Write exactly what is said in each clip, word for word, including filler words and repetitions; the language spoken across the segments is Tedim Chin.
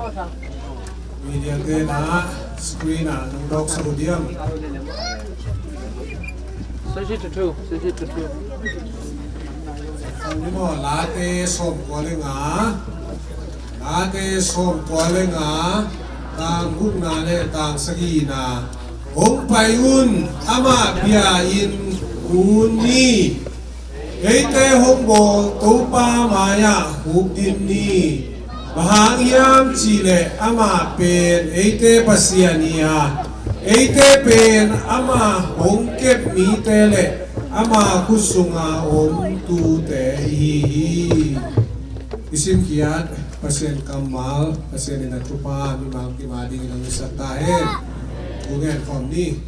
Media te na screen ah nong dawksak uh diam? Switch it to two. Switch it to two. Ni maw, Late sawmkua le nga, Late sawmkua le nga, tang gukna le tang sagihna. Hong pai un, amah bia-in kun ni. Eite hong bawl Topa mai-ah khukdin ni. Bang hang hiam cihleh amah pen eite Pasian hi a, eite pen amah hong kep mite le ama khut sunga om tute ihi hi. I simkhiat Pasian kammal, Pasian in a thupha mimal kim a dingin hong hisak ta hen. Thu ngen khawm ni.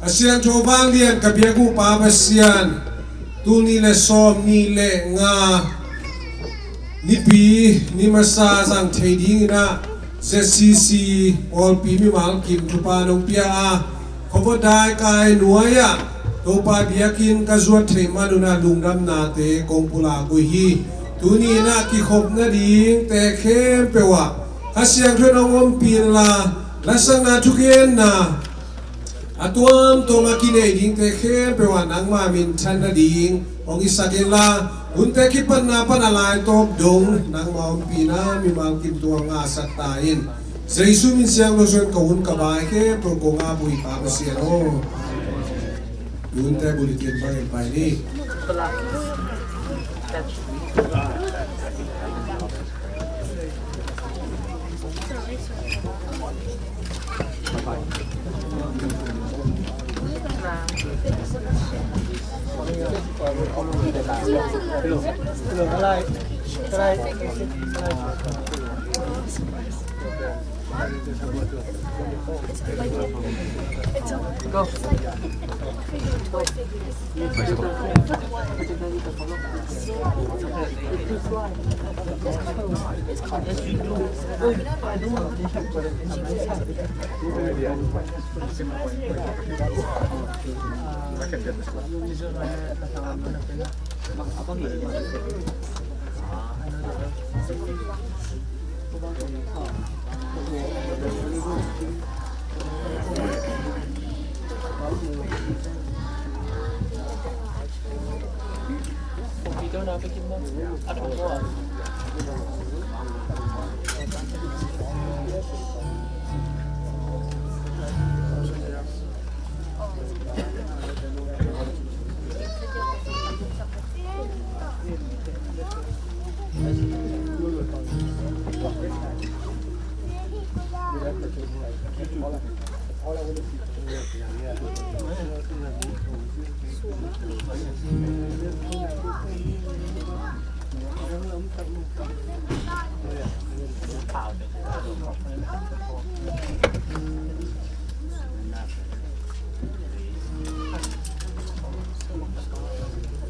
A siangtho vanglian ka biak uh Pa Pasian, tul nih le sawmnih le nga Nipi ni masa zang thei dingin ah Z C C pawlpi mimal kim thupha nong pia a, khuavawt daikai nuai-ah Topa biakinn ka zuat theih man un ah lungdamnate kong pulak uh hi. Tuni in ah kikhop nadingte khempeuh ah Kha Siangtho in hong ompih inla, lasakna, thugenna a tuamtuam a kinei dingte khempeuh ah nangma minthan nading hong hisak inla, hunte kipatna pan a laitawp dong nangma ompihna mimal kim tungah ngahsak ta in. Jesu min siangtho suangin ka hun ka bai khempeuh kong ap uh hi Pa Pasian aw. Hunte bulletin bangin pai ni.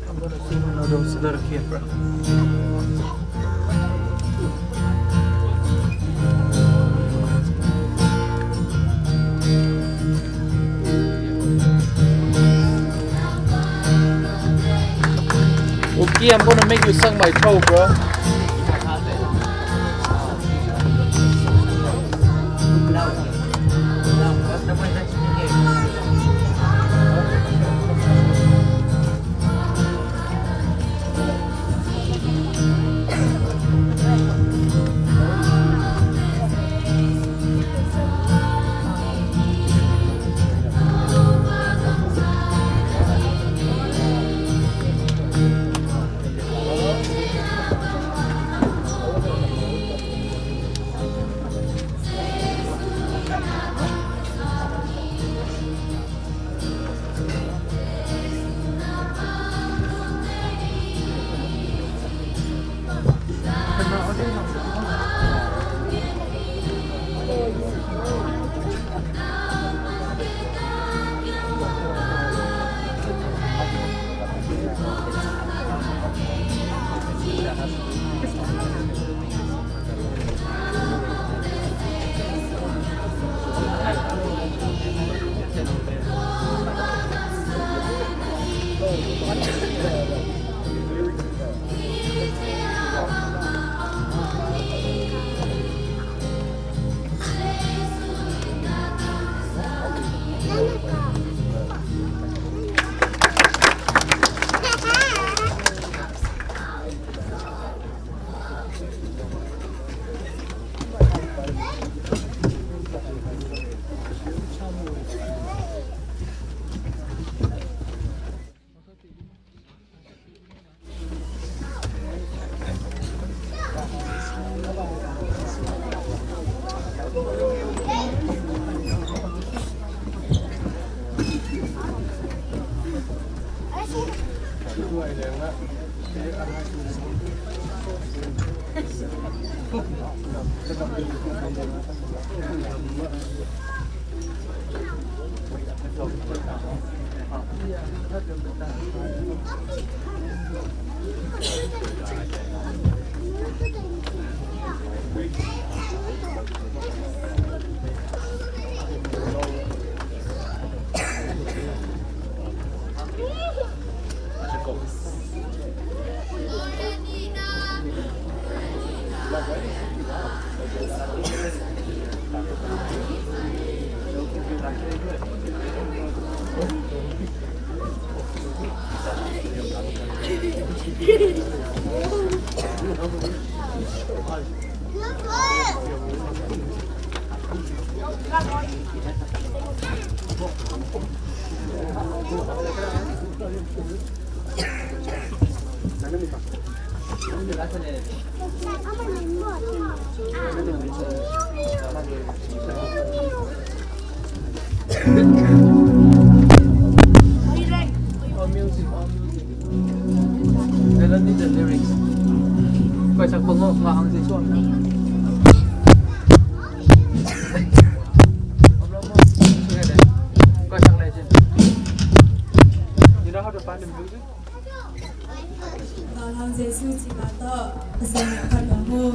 I'm gonna zoom in on those little kid, bro. Okay, I'm gonna make you suck my toe, bro. Tawlhang Jesuh cih mah tawh a sangah phat nuam uh.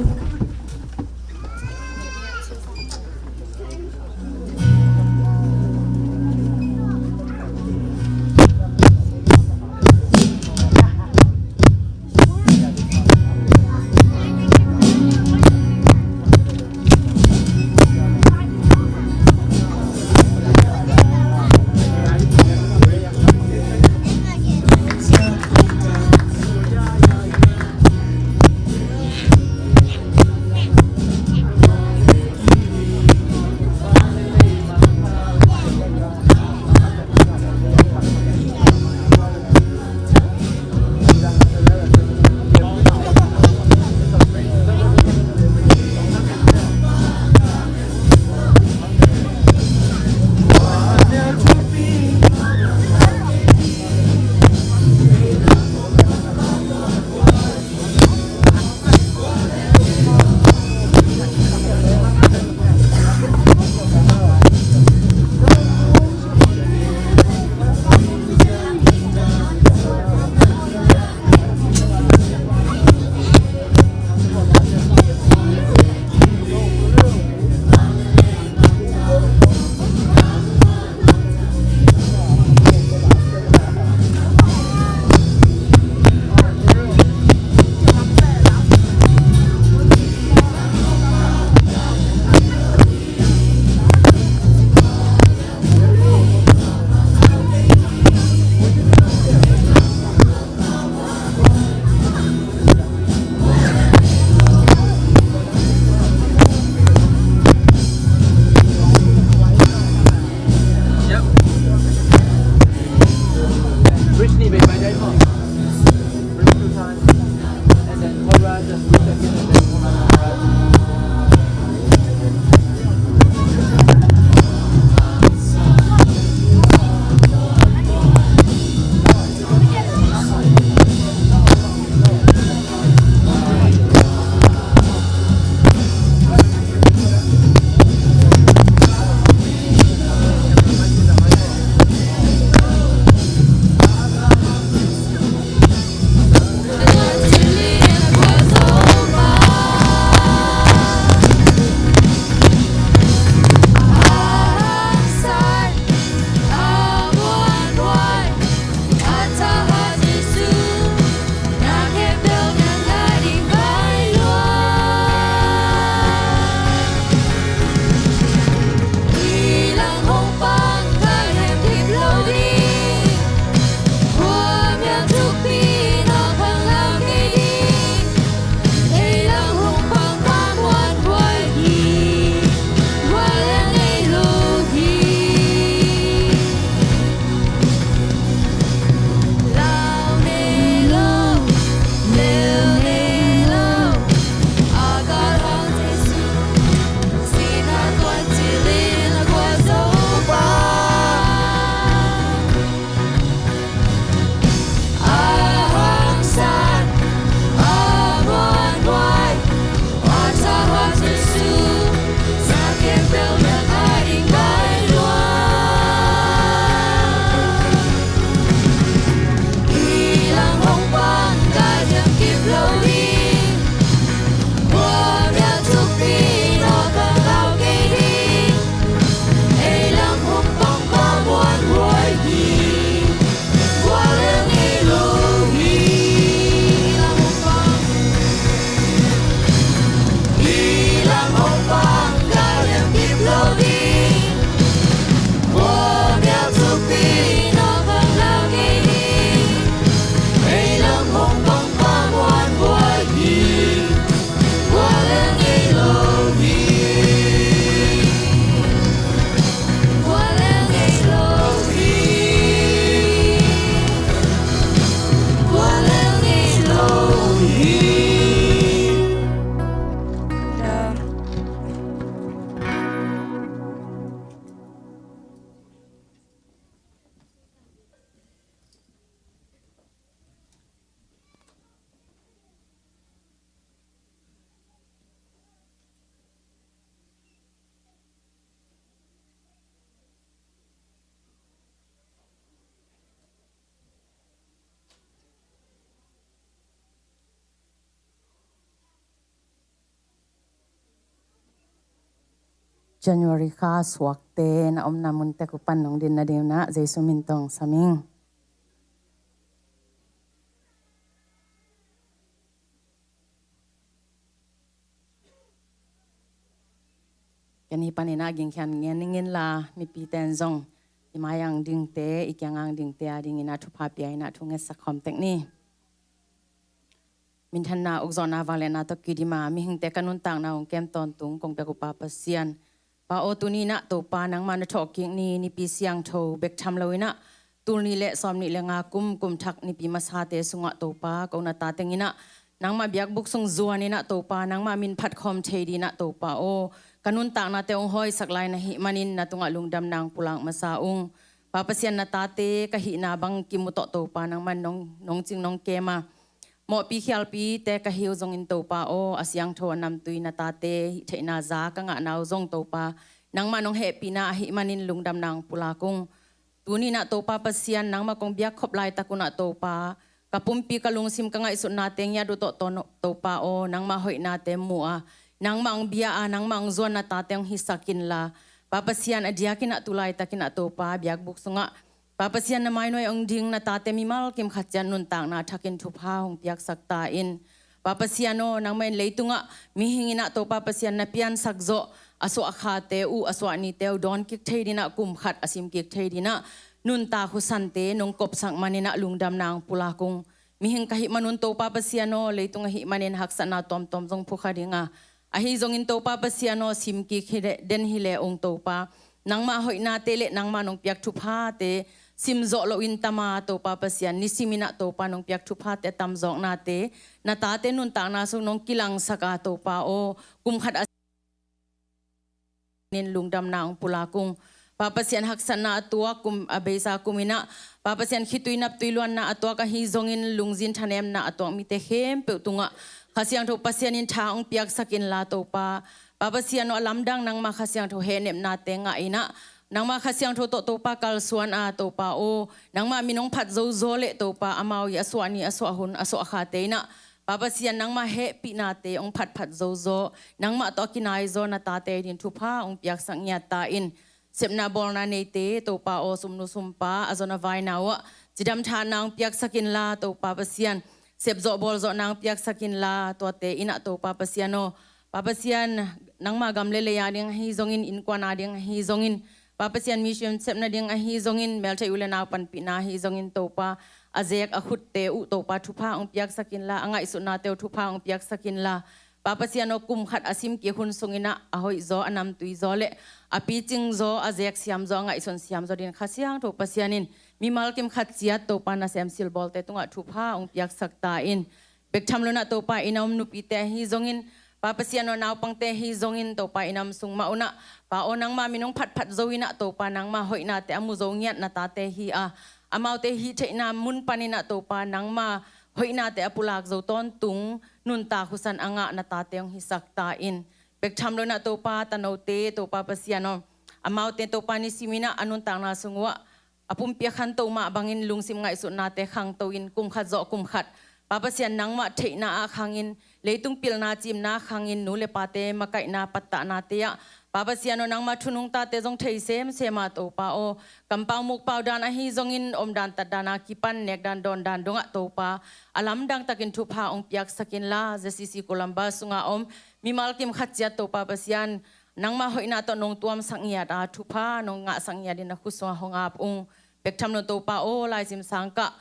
January kha suakte na omna mun tek uh pan nong din nading un ah Jesu min tawh sam ing. Ken hih panin ah gingkhian ngen ning inla, mipite in zong i mai-ah dingte, i kiangah dingte adingin ah thupha pia in ah thu ngetsak khawm tek ni. Minthanna, ukzawhna, vangliatna tawh kidim a mihingte ka nuntakna hong kem tawntung kong piak uh Pa Pasian, Pa aw, tuni in ah Topa nangmah na thawhkik ni, Nipi siangtho bek tham lo in ah tul nih le sawmnih le nga kum, kum thak Nipi masate sungah Topa, ko na ta teng in ah nangmah biakbuk sung zuan in ah Topa, nangmah min phat khawm thei ding in ah Topa aw, ka nuntaknate hong hawisak lai na hih manin na tungah lungdamna hong pulak masa ung. Pa Pasian, na tate ka hihna bang kim uh tawh Topa nangmah nong, nong cing nong kem a, mawhpi khialpite ka hi uh zongin Topa aw, a siangtho a namtui na tate hih theihna za ka ngahna uh zong Topa, nangmah nong hehpihna ahih manin lungdamna hong pulak ung. Tuni in ah Topa Pasian, nangmah kong biak khop laitak un ah Topa, ka pumpi, ka lungsim, ka ngaihsutnate ngiat uh tawh, To-, Topa aw, nangmah hoihnate mu a, nangmah hong bia a, nangmah hong zuan na tate hong hisak inla, Pa Pasian, a diakin ah tu laitakin ah Topa, biakbuk sungah Pa Pasian, na mainuai hong ding na tate mimal kim khat ciat nuntakna thakin thupha hong piaksak ta in. Pa Pasian aw, nangmah in leitungah mihing in ah Topa Pasian na piansak zawh a suahkhate uh, a suahnite uh dawn kik thei ding in ah, kum khat a sim kik thei ding in ah nuntak husante nong kopsak man in ah lungdamna hong pulak ung. Mihing ka hih man un Topa Pasian aw, leitung ahih manin haksatna tuamtuam zong phukha ding a, ahi zongin Topa Pasian aw, sim kik hi le, den hi le ung Topa, nangmah hoihnate le nangmah nong piak thuphate sim zawh loin tam a, Topa Pasian, nisim in ah Topa nong piak thuphate tam zawknate na tate nuntakna sung nong kilangsak a, Topa aw, kum khat a in lungdamna hong pulak ung. Pa Pasian, haksatna a tuak kum, a beisa kum in ah, Pa Pasian, khitui naptui luanna a tuak ahi zongin lungzin thanemna a tuak mite khempeuh tungah Kha Siangtho Pasian in tha hong piaksak inla Topa, Pa Pasian aw, a lamdang nangmah Kha Siangtho hehnepnate ngah in ah, nangmah Kha Siangtho tawh Topa kalsuan a, Topa aw, nangmah min hong phat zozaw le Topa, amau i a suahni, a suahhun, a suahkhate in ah Pa Pasian, nangmah hehpihnate hong phatphat zozaw, nangmah tawh a kinaizaw na tate ding thupha hong piaksak ngiat ta in. Sepna bawlna neite Topa aw, sumnu sumpa, a zon a vaina uh ah cidam tha nang piaksak inla, Topa Pasian, sepzawh bawlzawh nang piaksak inla, tuate in ah Topa Pasian aw, Pa Pasian, nangmah gam le lei a ding ahi zongin, innkuan a ding ahi zongin, Pa Pasian, mission sepna ding ahi zongin, meltheih u le nau panpihna ahi zongin Topa, a zek a khutte uh Topa thupha hong piaksak inla, a ngaihsutnate uh thupha hong piaksak inla, Pa Pasian aw, kum khat a sim kik hun sung in ah a hoihzaw, a namtuizaw le a picingzaw, a zek siamzaw, a ngaihsun siamzaw ding Kha Siangtho Pasian in mimal kim khat ciat Topa nasem silbawlte tungah thupha hong piaksak ta in. Bek tham lo in ah Topa, inn a om nupite ahi zongin, Pa Pasian aw, naupangte ahi zongin Topa, inn a om sung mah un ah, Pa aw, nangmah min hong phatphat zo in ah Topa, nangmah hoihnate a mu zo ngiat na tate hi a, amaute hih theihna mun pan in ah Topa, nangmah hoihnate a pulak zo tawntung nuntak husan a ngah na tate hong hisak ta in. Bek tham lo in ah Topa, tanote Topa Pasian aw, amaute Topa nisim in ah a nuntakna sung uh ah a pumpi a khanto mah bangin lungsim ngaihsutnate khangto in, kum khat zawh kum khat, Pa Pasian, nangmah theihna ah khangin, leitung pilna cimna ah khangin, nu le pate makaihna pattahnate ah, Pa Pasian aw, nangmah thu nungtate zong thei semsem a, Topa aw, kampau mukpau dan ahi zongin, omdan tatdan a kipan nekdan dawndan dongah Topa, a lamdang takin thupha hong piaksak inla, Z C C Columbus sungah om mimal kim khat ciat Topa Pasian, nangmah hoihna tawh nong tuamsak ngiat a, thupha nong ngahsak ngiat in na khut sungah hong ap ung. Bek tham lo in Topa aw, laisim sangkah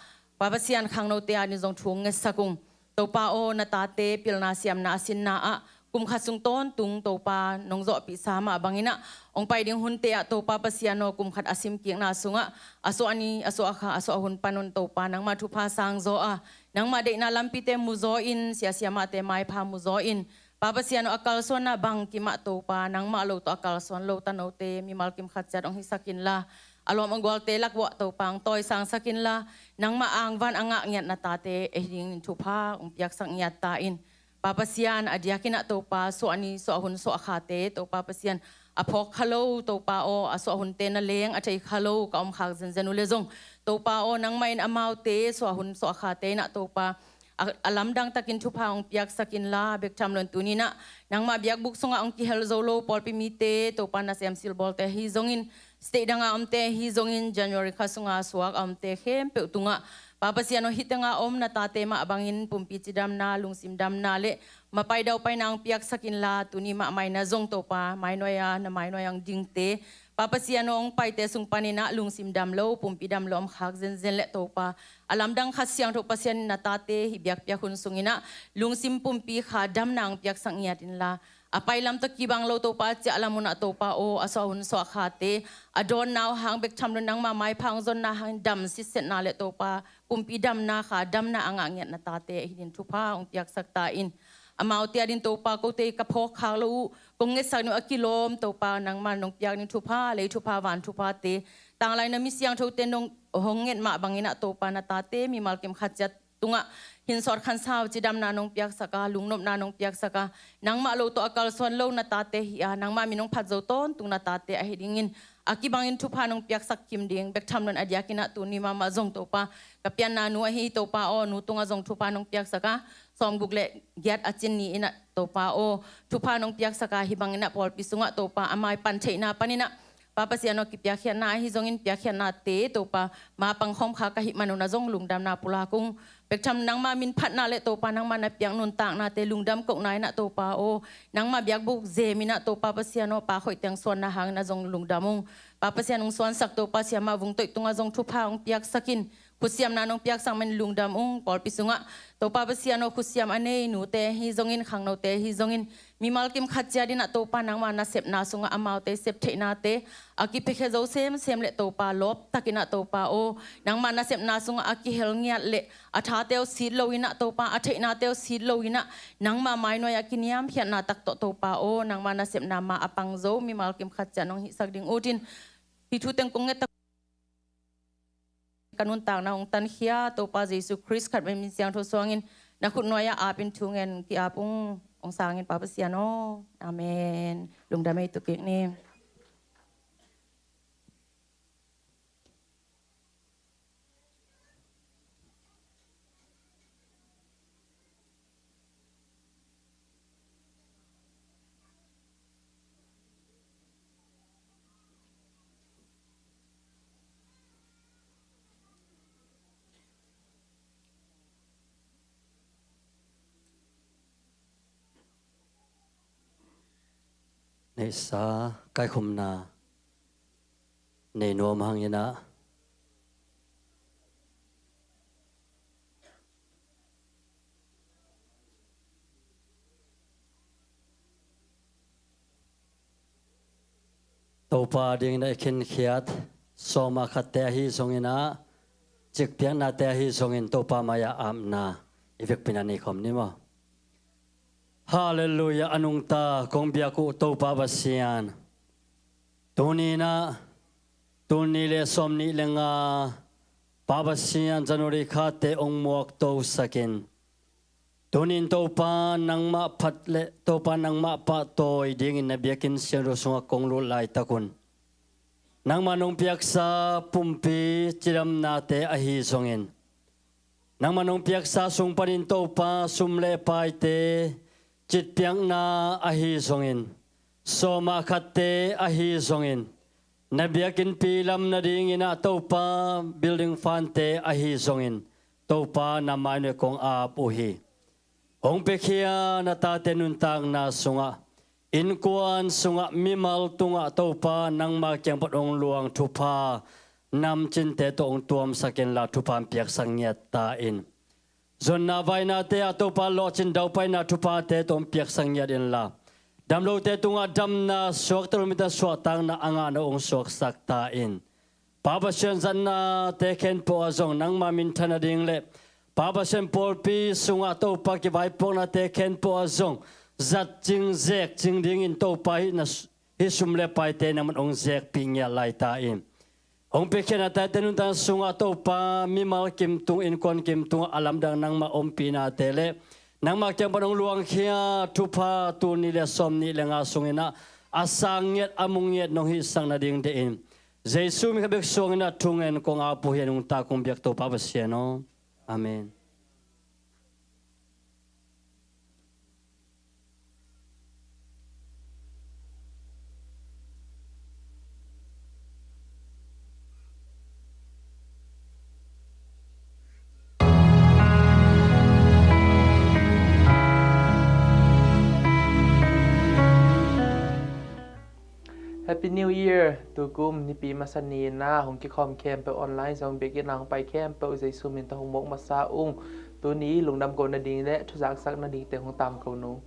Pa Pasian, khangnote a ding zong thu hong ngetsak ung. Topa aw, na tate pilna siamna a sinna ah kum khat sung tawntung Topa nong zawhpihsa mah bangin ah hong pai ding hunte ah Topa Pasian aw, kum khat a simkikna sungah a suahni, a suahkha, a suahhun panun Topa nangmah thupha sangzaw a, nangmah deihna lampite muzaw in, siasia mahte maipha muzaw in, Pa Pasian aw, a kalsuanna bangkimah Topa nangmah lo tawh a kalsuan lo tanote mimal kim khat ciat hong hisak inla, a lawm a gualte lak uah Topa hong tawisangsak inla, nangmah angvan a ngah ngiat na tate ahi dingin thupha hong piaksak ngiat ta in. Pa Pasian, a diakin ah Topa, suahni, suahhun, suahkhate Topa Pasian, a phawk kha lo Topa aw, a suahhunte na leng a thei kha lo ka omkhak zenzen uh le zong, Topa aw, nangmah in amaute suahhun suahkhate in ah Topa, a, a lamdang takin thupha hong piaksak inla, bek tham loin tuni-in ah nangmah biakbuk sungah hong kihel zo lo pawlpi mite, Topa nasem silbawlte ahi zongin, state dangah omte ahi zongin, January kha sungah suak a omte khempeuh tungah, Pa Pasian aw, hih tengah om na tate mah bangin pumpi cidamna, lungsim damna le mapai daupaina hong piaksak inla, tuni mah maina zong Topa, mainuai-a na mainuai-a hong dingte, Pa Pasian aw, hong paite sung panin ah lungsim dam lo, pumpi dam lo om khak zenzen leh Topa, a lamdang Kha Siangtho Pasian in na tate hih biakpiak hun sungin ah lungsim pumpi kha damna hong piaksak ngiat inla, a pailam tawh kibang lo Topa, a ciahlam un ah Topa aw, a suah hun suah khate, a dawnna uh hang bek tham loin nangmah maipha hong zonna hangin dam sitsetna le Topa, pumpi damna kha damna a ngah ngiat na tate ahi dingin thupha hong piaksak ta in. Amaute a dingin Topa, kote ka phawk khak lo uh, kong ngetsak ding uh a kilawm Topa, nangmah nong piak ding thupha, lei thupha, van thuphate, tanglai na mi siangthote nong hong nget mah bangin ah Topa, na tate mimal kim khat ciat tungah hin sawt khansa uh cidamna nong piaksak a, lungnopna nong piaksak a, nangmah lo tawh a kalsuan lo na tate hi a, nangmah min hong phat zo tawntung na tate ahi dingin a kibangin thupha nong piaksak kim ding, bek tham loin a diakin ah tuni mahmah zong Topa, ka pianna nu ahi Topa aw, nu tungah zong thupha nong piaksak a, sawmguk le giat a cin ni-in ah Topa aw, thupha nong piaksak a, hih bangin ah pawlpi sungah Topa, a maipan theihna panin ah, Pa Pasian aw, kipiakkhiatna ahi zongin, piakkhiatnate Topa, mapang khawm kha ka hih manun ah zong lungdamna pulak ung. Bek tham nangmah min phatna le Topa, nangmah na piak nuntaknate lungdam kohna in ah Topa aw, nangmah biakbuk zem in ah Topa Pasian aw, pa khoih teng suanna hangin ah zong lungdam ung. Pa Pasian hong suansak Topa, siamah Vung Toih tungah zong thupha hong piaksak in, khutsiamna nong piaksak man lungdam ung. Pawlpi sungah Topa Pasian aw, khutsiam a nei nute ahi zongin, khangnote ahi zongin, mimal kim khat ciat in ah Topa, nangmah nasepna sungah amaute sep theihnate a kipiakhia zo semsem le Topa, lawp takin ah Topa aw, nangmah nasepna sungah a kihel ngiat le a thate uh sit loin ah Topa, a theihnate uh sit loin ah nangmah mainuai-ah kiniamkhiatna tak tawh Topa aw, nangmah nasepna mah a pang zo mimal kim khat ciat nong hihsak ding utin, hih thu teng kong nget tak ka nuntakna hong tankhia Topa Jesu Khrist khat mah min siangtho suangin na khut nuai-ah apin thungen ki-ap ung. Hong sang in Pa Pasian aw. Amen. Lungdam ei tu kik ni. Neihsa kaikhumna nei nuam hangin ah, Topa dingin a i khinkhiat sawma khatte ahi zongin ah, cikpiaknate ahi zongin Topa mai-ah apna i vekpi-in a nei khawm ni maw? Halleluiah, a nungta kong biak uh Topa Pasian, tuni-in ah, tul nih le sawmnih le nga, Pa Pasian, January khate hong muaktosak in, tuni-in Topa nangmah phat le Topa nangmah pahtawi dingin na biakinn siangtho sungah kong lut laitak un, nangmah nong piaksa pumpi cidamnate ahi zongin, nangmah nong piaksa sung panin Topa sum le paite, cikpiakna ahi zongin, sawma khatte ahi zongin, na biakinnpi lam nadingin ah Topa building fundte ahi zongin, Topa na mainuai kong ap uh hi. Hong piakhia na tate nuntakna sungah, innkuan sungah, mimal tungah Topa nangma kiang pan hong luang thupha namcinte tawh hong tuamsak inla, thupha hong piaksak ngiat ta in. Zonna vainate ah Topa lawhcin daupaina thuphate tawh hong piaksak ngiat inla, damlote tungah damna, suakta lo mite suahtakna a ngahna hong suaksak ta in. Pa Pasian, zatnate khempeuh ah zong nangma minthan nading le Pa Pasian, pawlpi sungah Topa kivaipuaknate khempeuh ah zong zat cing, zek cing dingin Topa hih na s-, hih sum le paite nangman hong zekpih ngiat lai ta in. Hong piakhia na tate nuntakna sungah Topa mimal kim tung, innkuan kim tungah a lamdang nangma ompihnate le nangma kiang pan hong luangkhia thupha tul nih le sawmnih le nga sungin ah a sang ngiat, a mu ngiat nong hihsak nading deih in, Jesu min khat bek suangin ah thungen kong ap uh hi. A nungta kong biak Topa Pasian aw. Amen. Happy New Year! Tukum nipi masa ni-in ah hong kikhawm khempeuh online zong biakinn ah hong pai khempeuh Jesu min tawh hong mawk masa ung. Tuni lungdam ko nading le thuzaksak nadingte hong tam ko nung.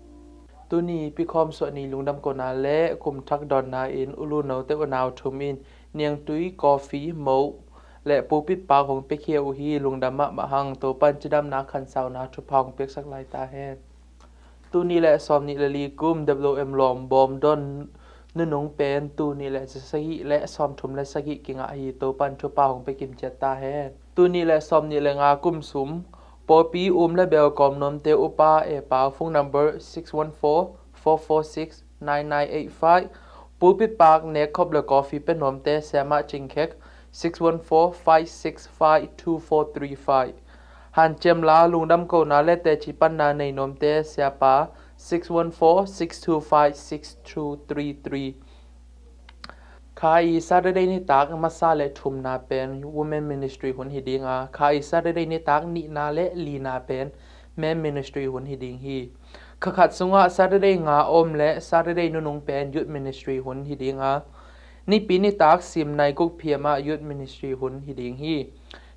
Tuni pikhawm suah ni lungdam kona le kum thak dawnna in ulunote unau thum in niangtui, coffee, moh le pulpit pak hong piakhia uh hi. Lungdam mahmah hang. Topan cidamna khansauna thupha hong piaksak lai ta hen. Tuni le sawm nih le li kum W M lawm bawm don nunung pen tuni le za sagih le sawm thum le sagih kingah hi. Topan thupha hong pia kimciat ta hen. Tuni le sawm nih le nga kum sum pawlpi um le bel kawm nuamte upa epa phone number six one four, four four six, nine nine eight five. Pulpit pak nek khop le coffee pe nuamte siamah cingkhek six one four, five six five, two four three five. Hanciam la lungdam kona le teci panna nei nuamte siapa six one four, six two five, six two three three. Kha i Saturday nitak masa le thumna pen Women Ministry hun hi ding a, kha i Saturday nitak nihna le lina pen Men Ministry hun hi ding hi. Kha khat sungah Saturday nga om le Saturday nunung pen Youth Ministry hun hi ding a, nipi nitak sim nai guk P M ah Youth Ministry hun hi ding hi.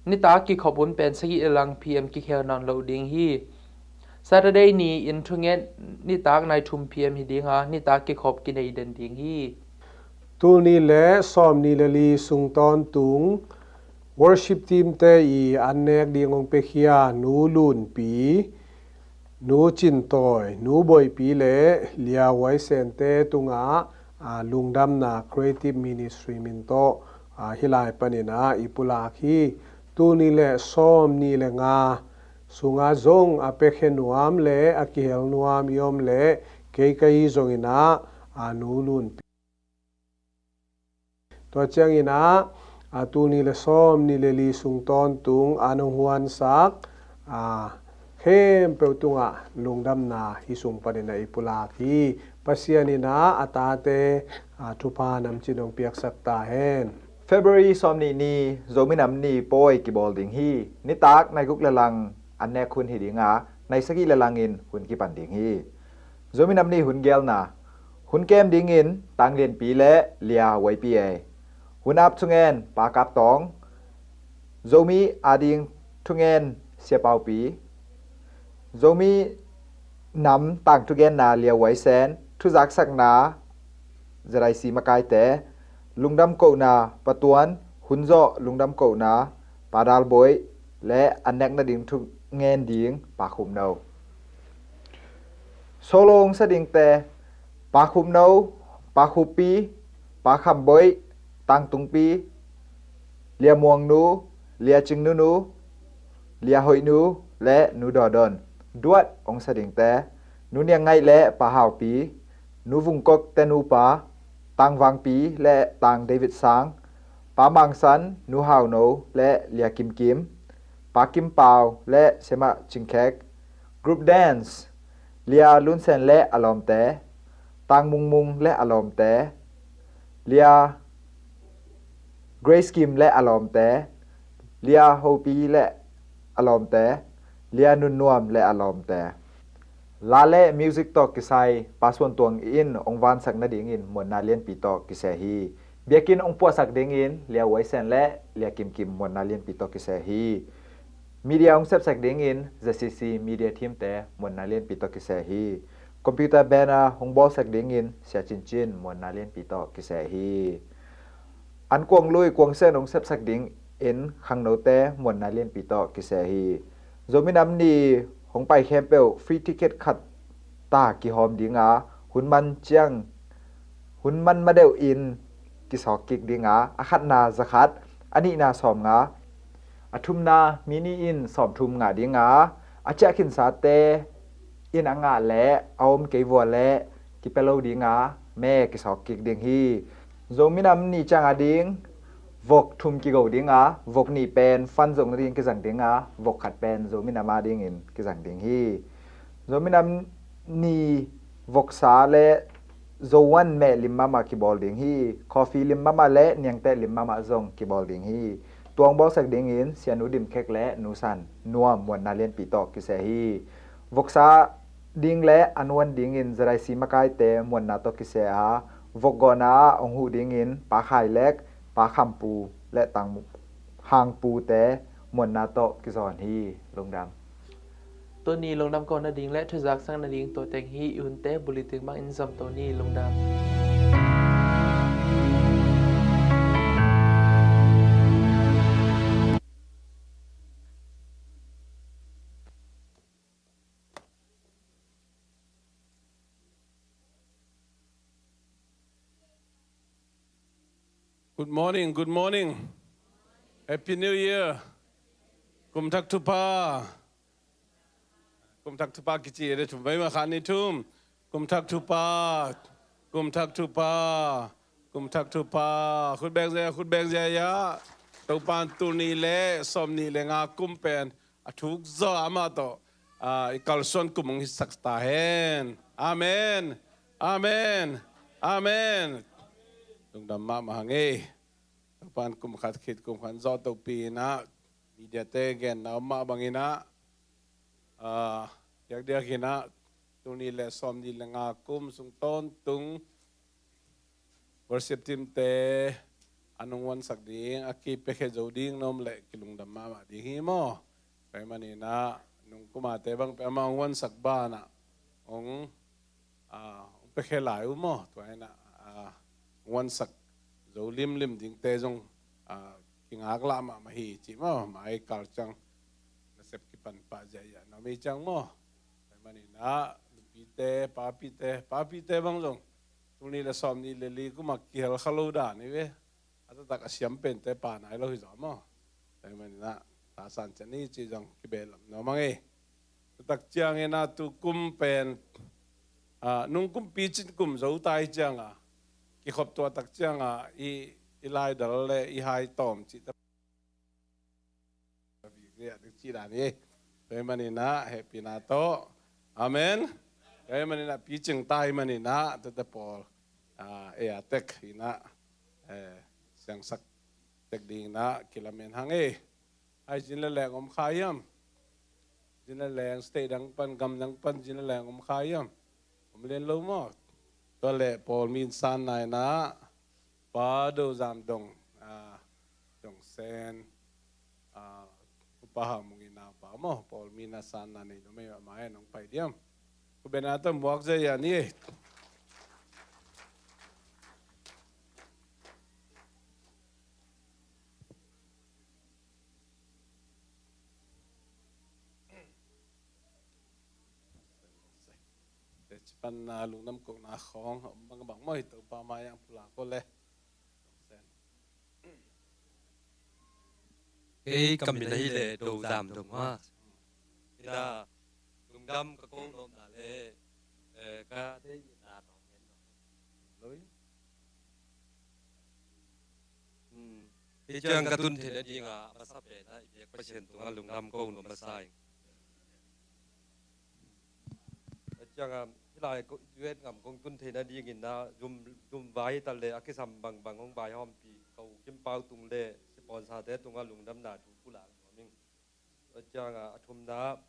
Nitak kikhop hun pen sagih le lang P M kikhel nawn lo ding hi. Saturday ni in thungen nitak nai thum P M hi ding a, nitak kikhop kinei den ding hi. Tul ni le sawm ni le li sung tawntung worship team te i an nek ding hong piakhia Nu Lunpi, Nu Cintawi, Nu Boipi le Lia Waisen te tungah a, lungdamna Creative Ministry min tawh a, hih lai panin ah i pulak hi. Tul ni le sawm ni le nga sungah zong a piakhia nuam le a kihel nuam i om le kei ka hi zongin ah a, Nu Lunpi. Tua ciangin ah a, tul ni le sawm ni le li sung tawntung an hong huansak a, khempeuh tungah lungdamna hih sung panin ah i pulak hi. Pasian in ah a tate a, thupha namcin hong piaksak ta hen. February sawm nih ni Zomi Nam Ni pawi kibawl ding hi. Nitak nai guk le lang an nek hun hi ding a, nai sagih le langin hun kipan ding hi. Zomi Nam Ni hun gelna. Hun kem dingin Tang Lianpi le Lia Waipi ei. Hun ap thungen Pa Kap Tawng. Zomi ading thungen Sia Paupi. Zomi nam tang thugenna Lia Waisen, thuzaksakna Zadaisi makaite, lungdam kohna Pa Tuan, hun zawh lungdam kohna Pa Dal Boih le an nek nading thungen ding Pa Khum No. Solo hong sa dingte, Pa Khum No, Pa Khup Pi, Pa Kham Boih, Tang Tung Pi, Lia Muang Nu, Lia Cing Nu Nu, Lia Hoih Nu le Nu Daw Don. Duat hong sa dingte, Nu Niang Ngaih le Pa Hau Pi, Nu Vung Kok te nupa, Tang Vang Pi le Tang David Sang, Pa Mang San, Nu Hau No le Lia Kim Kim, Pa Kim Pau le Sia Mah Cing Khek. Group dance, Lia Lun Sen le a lawmte, Tang Mung Mung le a lawmte, Lia Grace Kim le a lawmte, Lia Ho Pi le a lawmte, Lia Nun Nuam le a lawmte. La le music tawh kisai Pa Suan Tuang in hong vansak nadingin Muanna Lianpi tawh kiseh hi. Biakinn hong puahsak dingin Lia Wai Sen le Lia Kim Kim Muanna Lianpi tawh kiseh hi. Media hong sepsak dingin Z C C Media Team te Muanna Lianpi tawh kiseh hi. Computer banner hong bawlsak dingin Sia Cin Cin Muanna Lianpi tawh kiseh hi. An kuang lui kuang sen hong sepsak dingin khangnote Muanna Lianpi tawh kiseh hi. Zomi Nam Ni hong pai khempeuh free ticket khat ta kihawm dinga, hun man ciang, hun man madeuh in kisawk kik dinga, a khatna za khat, a nihna sawm nga, a thumna mi nih in sawm thum ngah dinga, a ciah khinsate in a ngah le a om kei vua le kipia lo dinga, me kisawk kik ding hi. Zomi Nam Ni ciang a ding vok thum kigo dinga, vok nih pen fan zong ding kizang dinga, vok khat pen Zomi Nam a dingin kizang ding hi. Zomi Nam Ni voksa le Zowan meh lim mahmah kibawl ding hi. Coffee lim mahmah le niangteh lim mahmah zong kibawl ding hi. Tuang bawlsak dingin Sia Nu Dim Khek le Nu San Nuam Muanna Lianpi tawh kiseh hi. Voksa ding le a nuan dingin Zadaisi makaite Muanna tawh kiseh a, Vokgawhna ah hong huh dingin Pa Khai Lek, Pa Kham Pu le Tang Hang Pu te muanna tawh kizawn hi. Lungdam. Tuni lungdam ko nading le thuzak sak nading tua teng hi. I hunte bulletin bangin zom to ni. Lungdam. Good morning, good morning. Happy New Year. Kum thak thupha. Kum thak thupha kici le thum mai ma khan ni thum. Kum thak thupha. Kum thak thupha. Kum thak thupha. Khut beng zia, khut beng zia ya. Topan tul nih le sawm nih le nga kum pen a thuk zaw amah tawh, ah, i kalsuan kum hong hisak ta hen. Amen. Amen. Amen. Lungdam mahmah hang ei. Topan kum khat khit kum khat zawh topi inah media te genna om mah bang inah, ah, diakdiak inah tul nih le sawm nih le nga kum sung tawntung worship team te a nung wansak ding, a kipiakhia zo ding na om leh kilungdam mahmah ding hi maw. Tua ahih manin ah nung kum a te bang pen amah hong wansak banah hong, ah, hong piakhia lai uh maw. Tua inah, ah, hong wansak zo limlim dingte zong, ah, kingaklah mahmah hi cih maw. Mai kal ciang nasep kipan pah ziahziah na om hi ciang maw. Tua ahih manin ah nupite, papite, papite bang zong tul nih le sawm nih le li kum a kihel kha lo dan hi ve. A taktak a siam pente pa nai lo hi zaw maw. Tua ahih manin ah tasan ciat ni cih zong kibehlap nuam hang ei. Taktak ciangin ah tu kum pen, ah, nung kum picin kum zo ta hi ciang a, kikhop tuah tak ciang a i, i laidal le i hai tawm cih ta. Tua ahih manin ah hehpihna tawh. Amen. Tua ahih manin ah picing ta ahih manin ah tuate pawl, ah, ei a tek inah, eh, siangsak tek ding inah kilamen hang ei. Ai, zin le leng om kha hiam? Zin le leng state dang pan, gam dang pan zin le leng om kha hiam? Om lian lo maw. Tua leh pawl min sanna inah Pa Do Zam Dong, ah, Dong Sen, ah, Upa Hau Mung in a pa maw, pawl min a sanna nei lo mei mahmah e, nong pai diam. Ku bena ta muak zia ni. Te ci pan na lungdam kohna khawng om bangbang maw, hi Topa mai-ah pulak ko le. Kei ka min ahih leh Do Zam Dong maw. Hi na, lungdam ka ko nopna le, eh, ka deihna tawh ngen lo. Hmm. Hi ciang ka tun theihna dingah a masa pen ah i biak Pasian tungah lungdam ko nuam masa ing. Hi ciang a, hih lai ko, U S gam kong tun theihna dingin ah, zum, zum vai hi ta le a kisam bangbang hong vaihawmpi ka u Kim Pau tung le sponsor te tungah lungdamna thu pulak nuam ing. Hi ciang a, a thumna,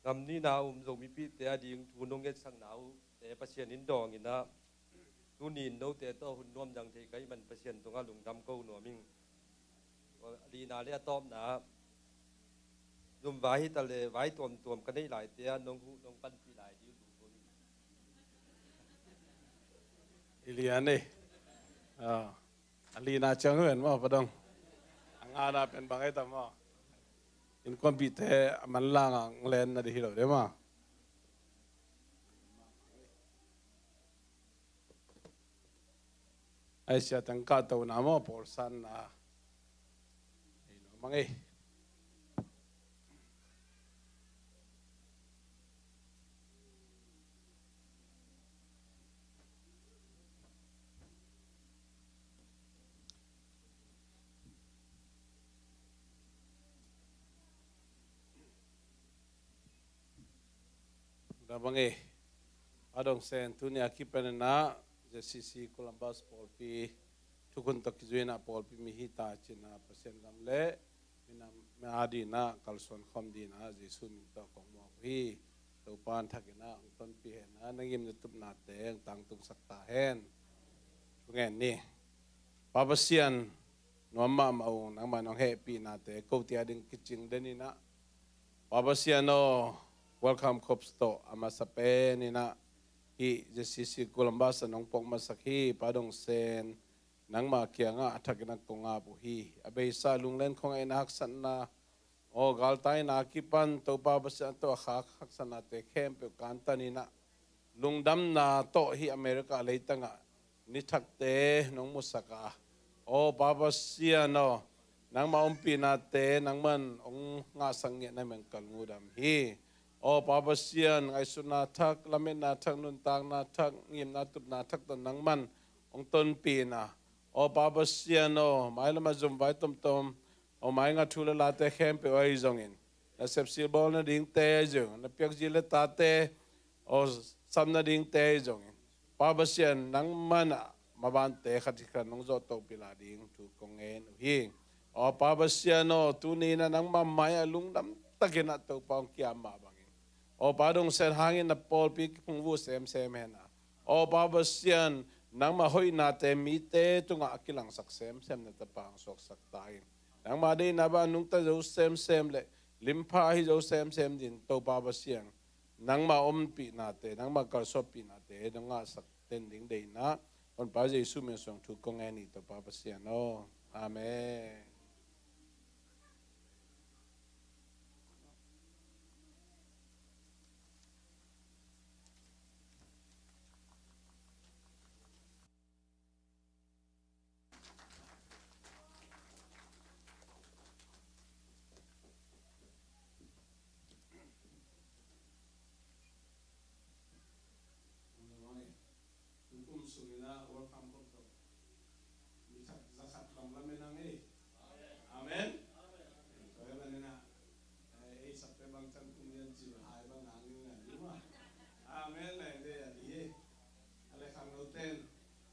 gam nihna a um Zomipihte a ding thu nong etsakna uh te Pasian in dawng in ah, tuni in note tawh hun nuam dang thei ka hih man Pasian tungah lungdam ko nuam ing. A lina le a tawpna, zum vai hi ta le vai tuamtuam ka neih laite ah nong huh nong panpih lai ding lungdam ing. I lian ei. Ah. A lina ciang ven maw, Pa Dong. A ngana pen bang ei ta maw. Innkuanpihte a manlang a nglen na di hi lo de maw. Ai sia tang ka to na maw, pawl sanna. Ei lo mang ei. Dah bang eh. Pa Dong Sen, tuni a kipan in ah Z C C Columbus pawlpi thukhun tawh kizui in ah pawlpi mi hi ta ci-in ah Pasian gam le minam a ding in ah kalsuan khawm ding in ah Jesu min tawh kong muak uh hi. Topa in thak in ah hong tonpih hen, na ngim na tupna teng tangtungsak ta hen. Ngen ni. Pa Pasian, nuam mahmah uh, nangmah nong hehpihnate kote a ding kicing den in ah, Pa Pasian aw, Welcome Corps tawh a masa pen in ah, hih J C C Columbus ah nong pok masak hi, Pa Dong Sen, nangmah kiangah a thakin ah kong ap uh hi. A beisa lunglen khong a in a haksatna, aw, galtaina a kipan Topa Pasian tawh a khak haksatnate khempeuh kantan in ah, lungdamna tawh hih America leitangah ni thakte nong musak a, aw Pa Pasian aw, nangmah ompihnate nangman hong ngahsak ngiat na meng kal ngudam hi. Aw Pa Pasian, ngaihsutna thak, lametna thak, nuntakna thak, ngimna tupna thak tawh nangman hong tonpih in ah, aw Pa Pasian aw, mailam a zumvai tomtom, aw mai ngah thu le late khempeuh ahi zongin, na sepsil bawl nadingte ahi zongin, na piakzi le tate, aw, sam nadingte ahi zongin, Pa Pasian, nangman ah mabante khat hi khat nong zawh tohpih la ding thu kong ngen uh hi. Aw Pa Pasian aw, tuni in ah nangmah mai ah lungdam takin ah Topa hong ki-ap mah bangin, aw Pa Dong Sen hangin na pawlpi kiphungvuh semsem hen ah, aw Pa Pasian, nangmah hoihnate mite tungah a kilangsak semsem na tapa hong suaksak ta in. Nangmah deihna bang nungta zo semsem le limpha ahi zo semsem dingin Topa Pasian, nangmah ompihnate, nangmah kalsuanpihnate nong ngahsak den ding deihna Honpa Jesu min suang thu kong ngen hi Topa Pasian aw. Amen. Tukum sungin ah Welcome Corps tawh mi khat za khat bang lamen ang ei. Amen. Tua hi manin ah, eh, ei sak pen bang ciang kum lian cil hai bang hangin ngan ding maw. Amen. Lai dei a ding hi. A le khangnote,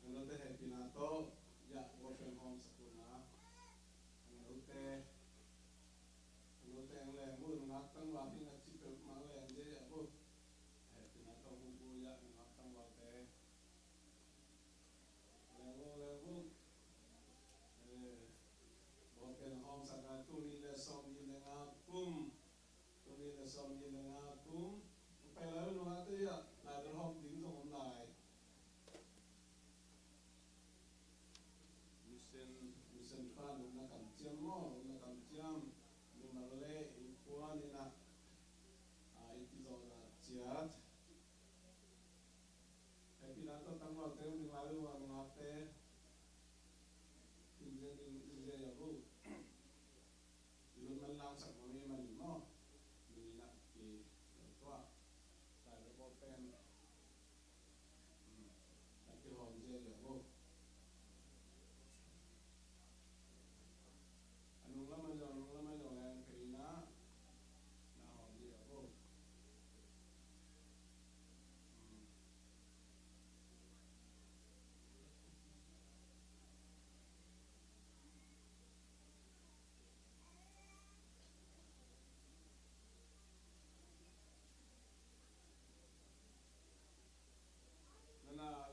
khangnote hehpihna tawh, ya, bawlpen hawm sak un ah. Khangnote, khangnote ang leng un, nungak tangval hi na ci peuhmah leng dei a bu. Hehpihna tawh hong bu ya, nungak tangvalte. Leng un, leng un. Eh, bawlpen hawm sak a, tul nih le sawmnih le nga kum. Tul nih le sawmnih le nga kum. Pai lai lo, nungakte ah, lai lo hawm ding zong om lai. Mission, mission pa nong na kamciam maw, nong na kamciam. Mimal le innkuan in ah, a, i kizawhzah ciat. Hehpihna tawh tangvalte hong ding lai uh a, nungakte. Inzia ding, inzia ya bu. I lungman langsak mah mi manin maw. Min in ah ki, tuah. Lai lo bawlpen. Hmm. Na kihawm zia ya bu. A nung lam a zong, nung lam a zong leng pei in ah. Na hawm zia ya bu. Hmm. Nana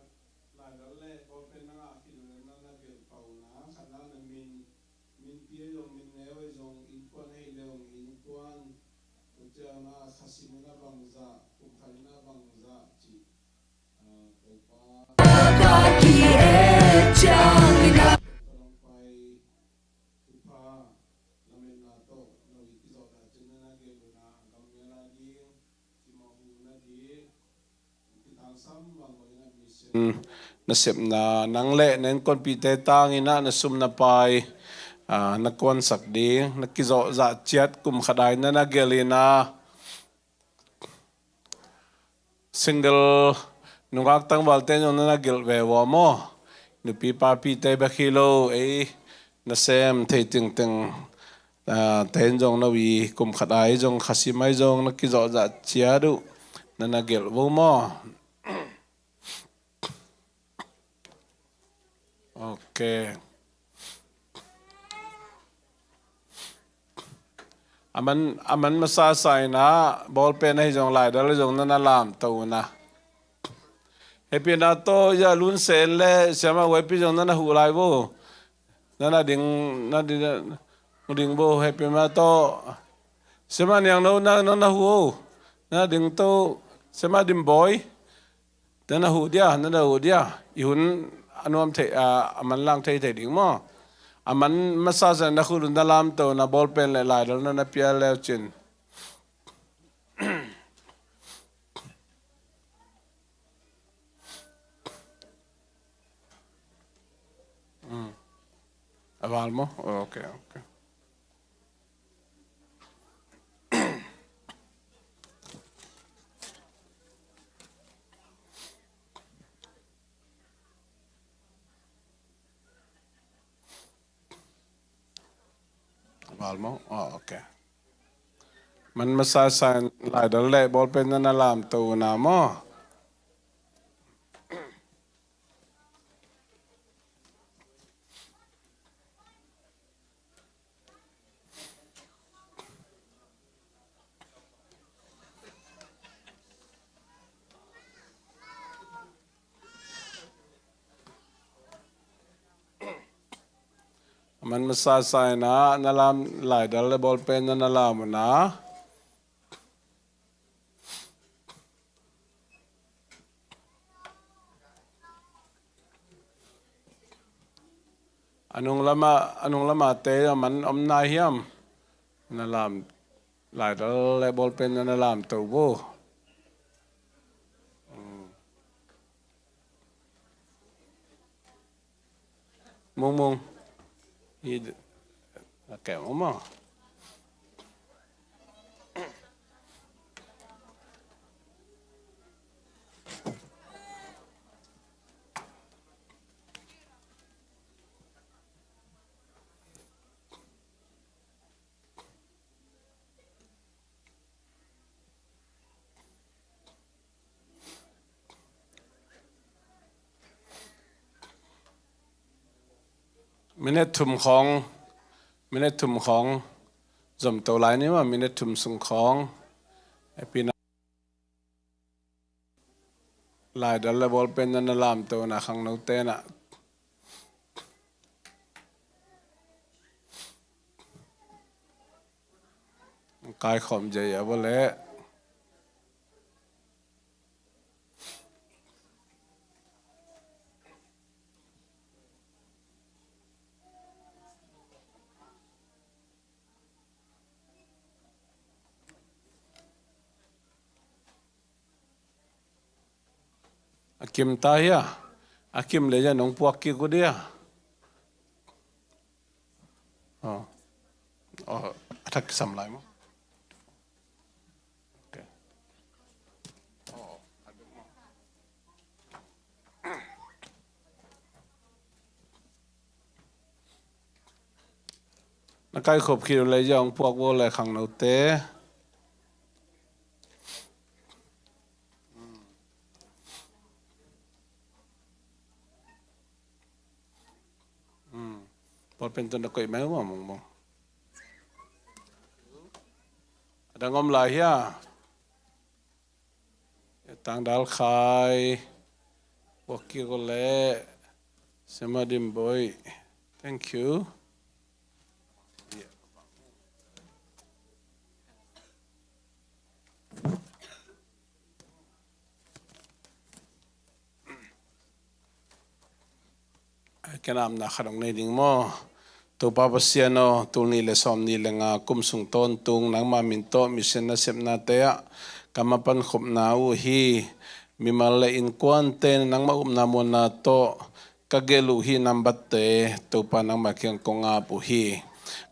laidal le bawlpen na ngah khin le nana gelh pah un a, khatna na min, min pi ahi zong, min neu ahi zong, innkuan ahi le zong, innkuan, tua ciang a khasim in a bangzah, kum khat in a bangzah cih, ah, Topa. Ka dong pai, thupha, lametna tawh, no i kizawhna cin nana gelh un a, a gammial a ding, simawhna ding, nasepna, nang le na innkuanpihte tangin ah na sum na pai, ah, na kuansak ding, na kizawhzah ciat kum khat a in na na gelh in ah, single nungak tangvalte zong na na gelh ve ua maw? Nupi papite bek hi lo, ei nasem thei tengteng, ah, te in zong no i kum khat a i zong khasim a i zong na kizawhzah ciat uh na na gelh vo maw? Ok. A man, a man masa sa in ah, bawlpen ahi zong laidal ahi zong na na lamto un ah. Hehpihna tawh, ya, Lun Sen le Siama Wai Pi zong na na huh lai vo. Na na ding, na ding, na ding vo, hehpihna tawh. Siama Niang No, na, na na huh o. Na na ding to, Siama Dim Bawi. Na na huh dia, na na huh dia. I hun a nuam thei, a, a manlang thei thei ding maw. A man masa sa na khut un na lamto na bawlpen le laidal na na pia leu cin. Mm. A val maw? Oh, ok, ok. Val maw? Oh, ok. Man masa sa in laidal le bawlpen na na lamto na maw? A man masa sa in ah na lam, laidal le bawlpen na na lam uh na. A nung lama, a nung lama te a man om nai hiam? Na lam, laidal le bawlpen na na lamto vo. Mung mung. Hi, a keu mung mung. Minute thum khawng, minute thum khawng zom to lai ni maw, minute thum sung khawng. Hehpihna. Laidal le bawlpen na na lamto na khangnote na. Kaikhawm jei a bawle. A kim ta hia? A kim le ya nong puak kik uh dia. Oh. Oh, a thak kisam lai maw? Ok. Oh. Na kaikhop khit uh le ya hong puak vo le khangnote. Bawlpen tun a koih mai uh maw mungmung? A dang om lai hia? Tangdal Khai, Wakiko le Sema Dimboi. Thank you. Ken amna khat hong nei ding maw? Topa Pasian aw, tul nih le sawm nih le nga kum sung tawntung nangma min tawh mission nasepnate ah ka mapan khopna uh hi. Mimal le innkuante nangma upna muanna tawh ka gelh uh hih nambatte Topa nangma kiang kong ap uh hi.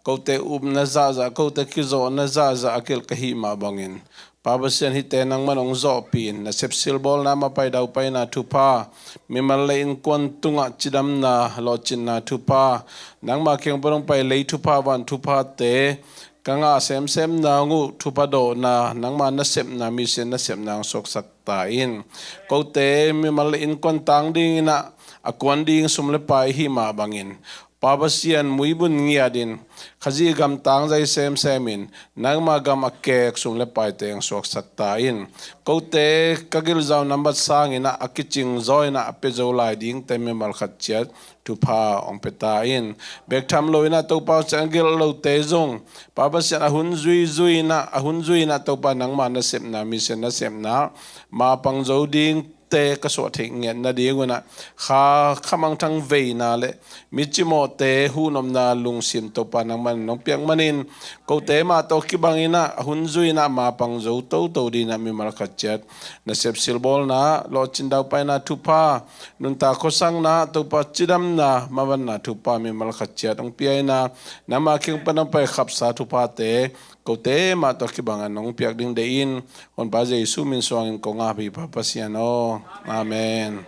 Kote upna zahzah, kote kizawhna zahzah a gelh ka hih mah bangin Pa Pasian, hihte nangman hong zawhpih in, na sepsil bawlna, mapai daupaina thupha, mimal le innkuan tungah cidamna, lawhcinna thupha, nangma kiang pan hong pai lei thupha, van thuphate ka ngah semsem nang uh, thupha dawhna, nangma nasepna, mission nasepna hong suaksak ta in. Kote mimal le innkuan tang dingin ah a kuan ding sum le pai hih mah bangin Pa Pasian muibun ngiatin, Khazih gam tangzai semsemin, nangma gam a kek sum le paite hong suaksak ta in. Kote ka gilzau nambat sanginah a kicing zaw inah a pia zo lai dingte mimal khat ciat thupha hong pia ta in. Bek tham loinah Topa Pasian a gelh lote zong, Pa Pasian a hun zuizui inah, a hun zui inah Topa nangma nasepna, mission nasepna mapang zo dingte ka suah theih ngiat nadingunah kha khamangthang veina le micimawhte huhnopna lungsim Topa nangman nong piak manin, kote mah tawh kibanginah a hun zui inah mapang zo toto dinah mimal khat ciat nasep silbawlna, lawhcin daupaina thupha, nuntak khuasakna, Topa cidamna, mavanna thupha mimal khat ciat hong pia inah, nangma kiang pan hong pai khapsa thuphate kote mah tawh kibangah nong piak ding deih in, Honpa Jesu min suangin kong ap hi Pa Pasian aw. Amen.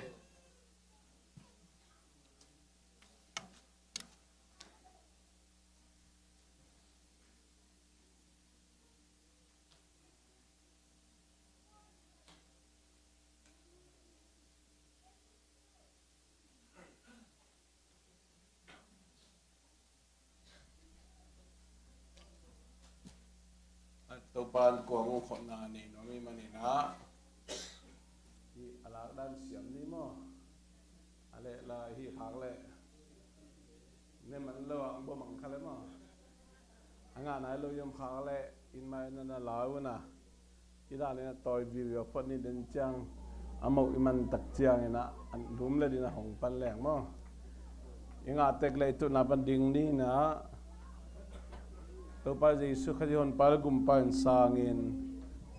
Topa in kua hong khotna nei nuam i maninah, hi a lak dan siam ni maw? A leh la hi khak leh ne man lo ang bom ang kha le maw? A ngah nai lo yom khak leh in mai na na lau na. Hi dan in a tawi viu a phot ni den ciang a moh i man tak ciang inah an lum le din a hong pan leng maw? I ngah tek le i tutna pan ding ni inah Topa Jesu Khazih Honpa le Gumpa in sangin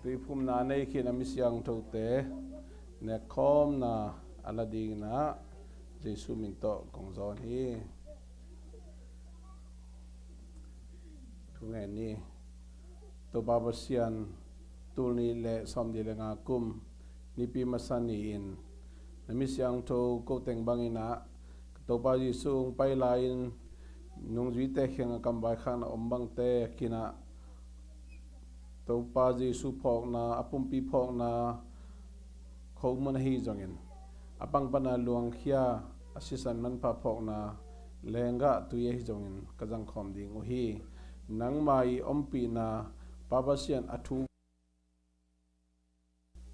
tuiphumna nei khin a mi siangthote nekkhawmna a la ding inah Jesu min tawh kong zawn hi. Thungen ni. Topa Pasian, tul nih le sawmnih le nga kum Nipi masa ni-in na mi siangtho ko teng banginah Topa Jesu hong pai lai-in nungzuite kiangah kam vaikhakna om bangte kinah Topa Jesu phawkna, a pumpi phawkna khomun ahi zongin, a pang pana luangkhia a sisan manpha phawkna lenggah tui ahi zongin ka zangkhawm ding uh hi. Nangma i ompihna, Pa Pasian a thu,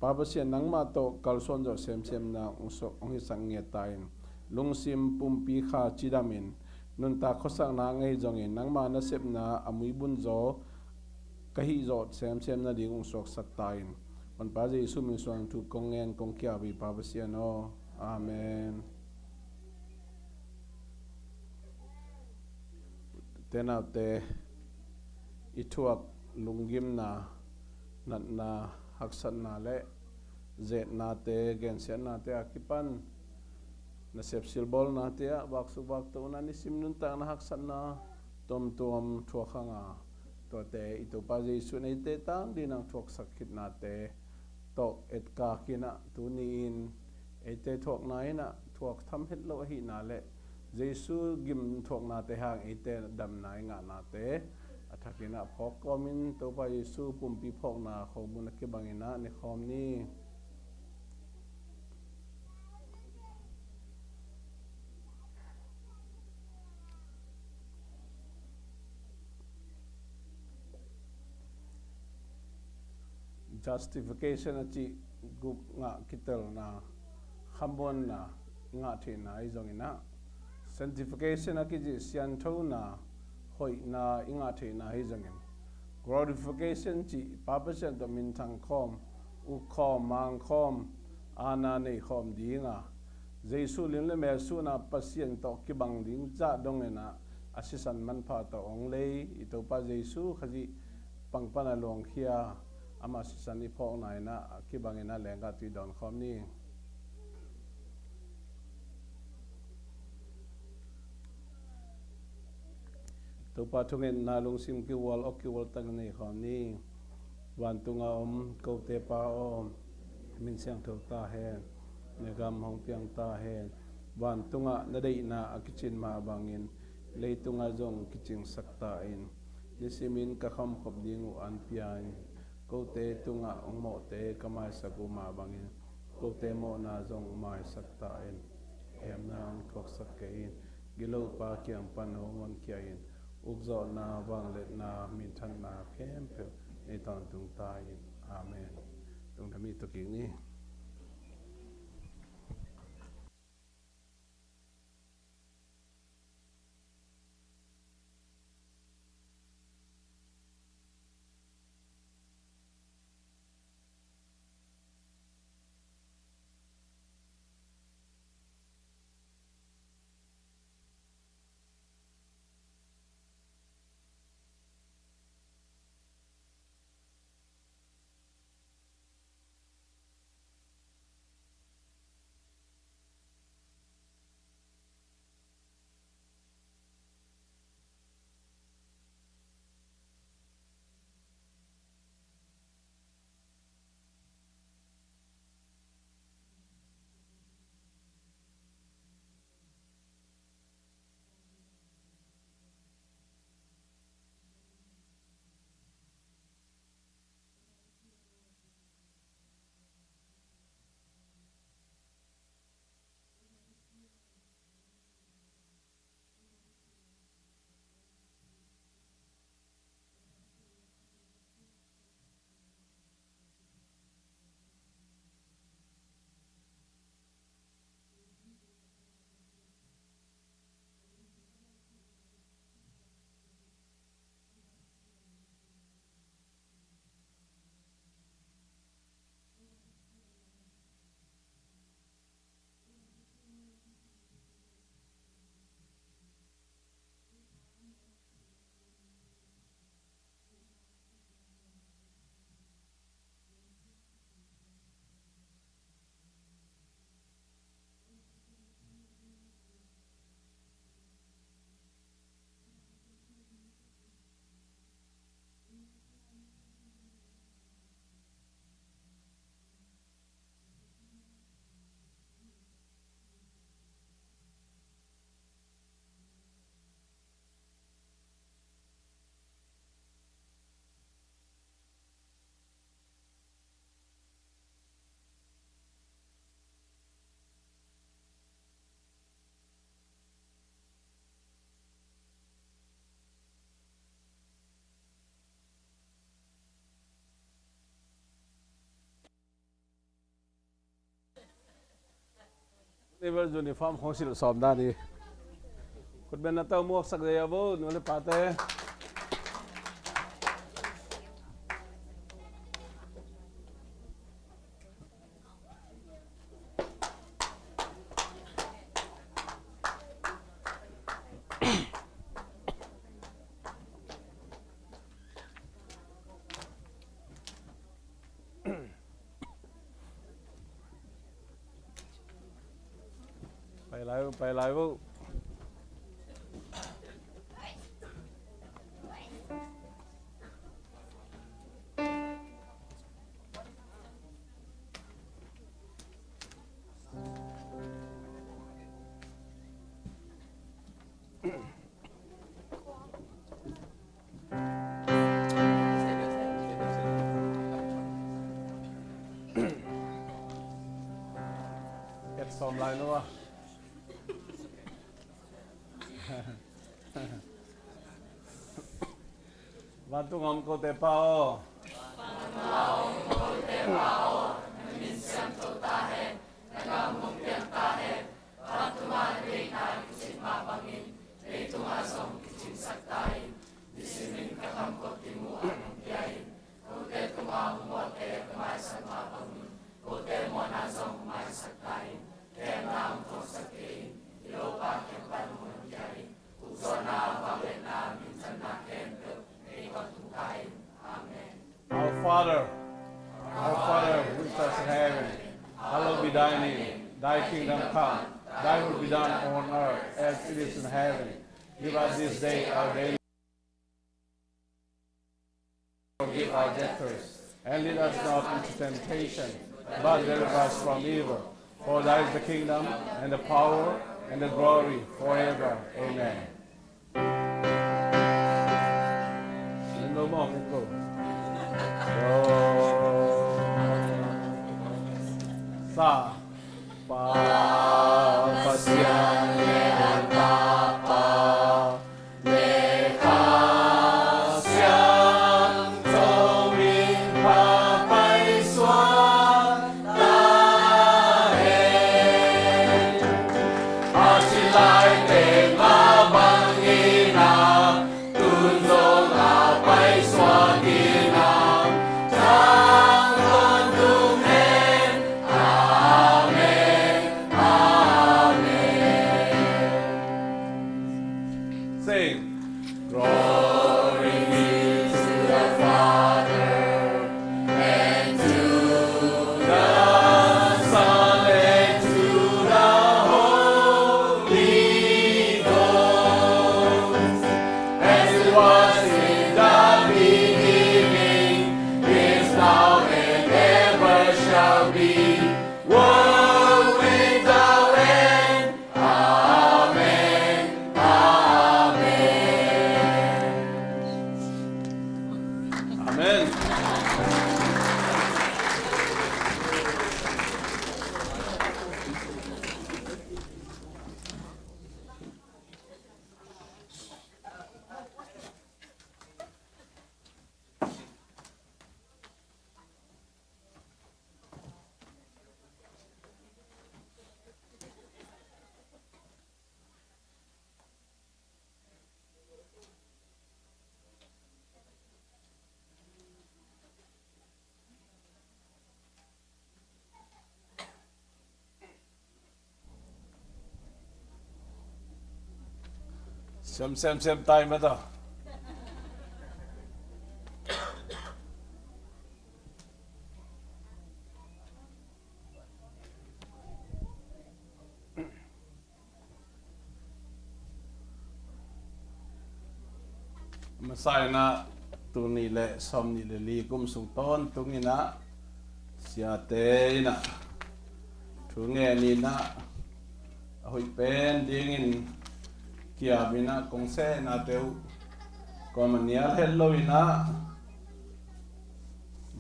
Pa Pasian nangmah tawh kalsuan zawh semsemna hong suak, hong hisak ngiat ta in, lungsim pumpi kha cidamin, nuntak khuasakna ngei zongin nangma nasepna a muibun zaw ka hih zawh semsem nading hong suaksak ta in. Honpa Jesu min suang thu kong ngen kong kiau hi Pa Pasian aw. Amen. Tenaute i thuak lunggimna, natna, haksatna le zetnate, gensiatnate a kipan nasep silbawlnate ah vaksuk vaktohna, nisim nuntakna haksatna tuamtuam thuak hanga, tuate i Topa Jesu in eite tang dinang thuaksak khitnate tawh etkak inah tuni-in eite thuakna inah thuak tham het lo ahihna le Jesu gim thuaknate hang eite damna i ngahnate a thakinah phawk kawmin Topa Jesu pumpi phawkna khomun a kibanginah nekhawm ni. Justification a cih guk ngah kitelna, khamuanna i ngah theihna ahi zonginah, sanctification a kicih sianthona, hoihna i ngah theihna ahi zongin, glorification cih Pa Pasian tawh minthang khawm, uk khawm, mang khawm, aana nei khawm dinga, Jesu lim le mel suhna Pasian tawh kibang ding zah donginah a sisan manpha tawh hong lei i Topa Jesu Khazih pangpana luangkhia, amah sisan i phawkna inah a kibanginah lenggah tui dawn khawm ni. Topa thungetna lungsim kiual awk kiual tak nei khawm ni. Vantunga om kote Pa aw, min siangtho ta hen, na gam hong piang ta hen. Vantungah na deihna a kicin mah bangin leitungah zong kicingsak ta in. Nisimin ka khamkhop ding uh an pia in, kote tungah hong mawhte ka maisak uh mah bangin kote mawhna zong maisak ta in. Hemna hong thuaksak kei in. Gilo Pa kiang pan hong honkhia in, ukzawhna, vangliatna, minthanna khempeuh ei tawntung ta in. Amen. Lungdam hi, tun kik ni. Level uniform khong silh sawm dan hi. Khutbetna tawh muaksak zia vo, nu le pate. Pai lai vo, pai lai vo. Et sawm lai nu a. Vantung a om kote Pa aw. Vantung a om kote Pa aw, na min siangtho ta hen, na gam hong piang ta hen. Vantung a na deihna kicin mah bangin, leitung ah zong kicin sak ta in. Nisimin ka kham kok kimu a nong pia in. Kote tung a hong mual kei a ka maisak mah bangin, kote muanna zong maisak ta in. Ka hehna hong thuaksak kei in. Gilo Pa kiang pan hong honkhia in. Ukzawhna, vangliatna, minthanna khempeuh ei tawntung ta in. Amen. Our Father, our Father which art in heaven, hallowed be thy name. Thy kingdom come, thy will be done on earth as it is in heaven. Give us this day our daily Forgive our debtors, and lead us not into temptation, but deliver us from evil. For thine is the kingdom, and the power, and the glory, forever. Amen. Sa Pa, Pasian le Al Pa, Sing. Glory be to the Father, and to the Son, and to the Holy Ghost, as it was in the beginning, is now, and ever shall be, world without end. Amen. Amen. Amen. Siam, siam, siam tai mah tawh. Masa in ah, tul nih le sawmnih le li kum sung tawntung in ah, siate in ah, thu ngen in ah, a hoih pen dingin kiam in ah, kong seh nate uh, kuamah nial het lo in ah,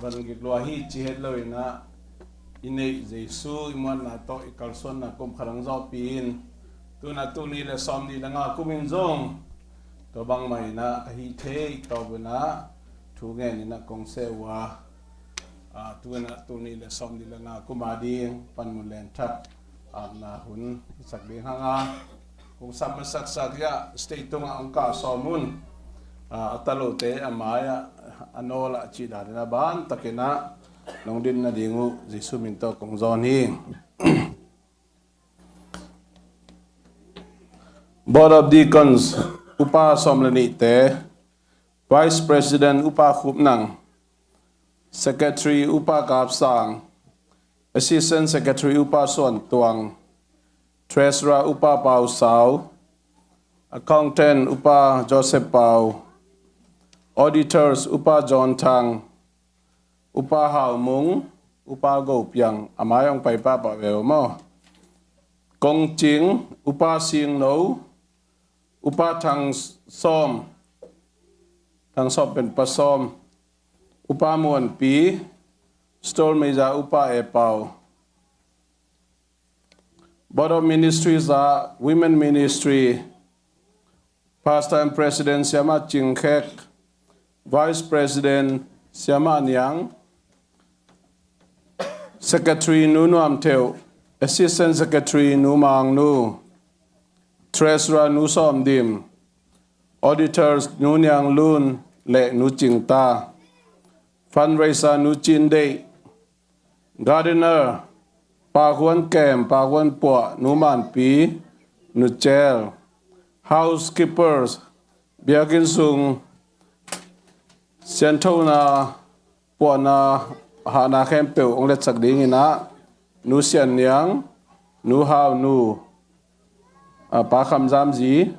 van gik lua hi ci het lo in ah, i neih Jesu i muanna tawh i kalsuanna kum khat hong zawhpih in, tu in ah tul nih le sawmnih le nga kum in zong, tua bangmah in ah ka hih theih tawh in ah thu ngen in ah kong seh uh a, ah, tu in ah tul nih le sawmnih le nga kum a ding panmun lenthak apna hun hisak ding hang a, kong sam masaksak hi a, stage tungah hong kah sawm un. Ah, a talote a mai-ah, a nawl ah cih dan in ah, ban takin ah nong din nading uh Jesu min tawh kong zawn hi. Board of Deacons, Upa sawm le nihte, Vice President Upa Khup Nang, Secretary Upa Kap Sang, Assistant Secretary Upa Suan Tuang, Treasurer Upa Pau Sau, Accountant Upa Joseph Pau, Auditors Upa John Thang, Upa Hau Mung, Upa Go Piang, a mai hong pai pahpah ve uh maw. Kong Cing, Upa Sing No, Upa Thang Sawm, Thang Sawm pen Pa Sawm, Upa Muan Pi, Store Manager Upa E Pau. Board of Ministries ah Women Ministry, Pastor and President Siamah Cing Khek, Vice President Siamah Niang, Secretary Nu Nuam Theuh, Assistant Secretary Nu Mang Nu, Treasurer Nu Sawm Dim, Auditors Nu Niang Lun le Nu Cing Ta, Fundraiser Nu Cin Deih, Gardener Pa Huan Kem, Pa Huan Puah, Nu Man Pi, Nu Cel, Housekeepers, biakinn sung sianthona, puahna, hahna khempeuh hong letsak dingin ah, Nu Sian Niang, Nu Hau Nu, ah, Pa Kham Zam Zi,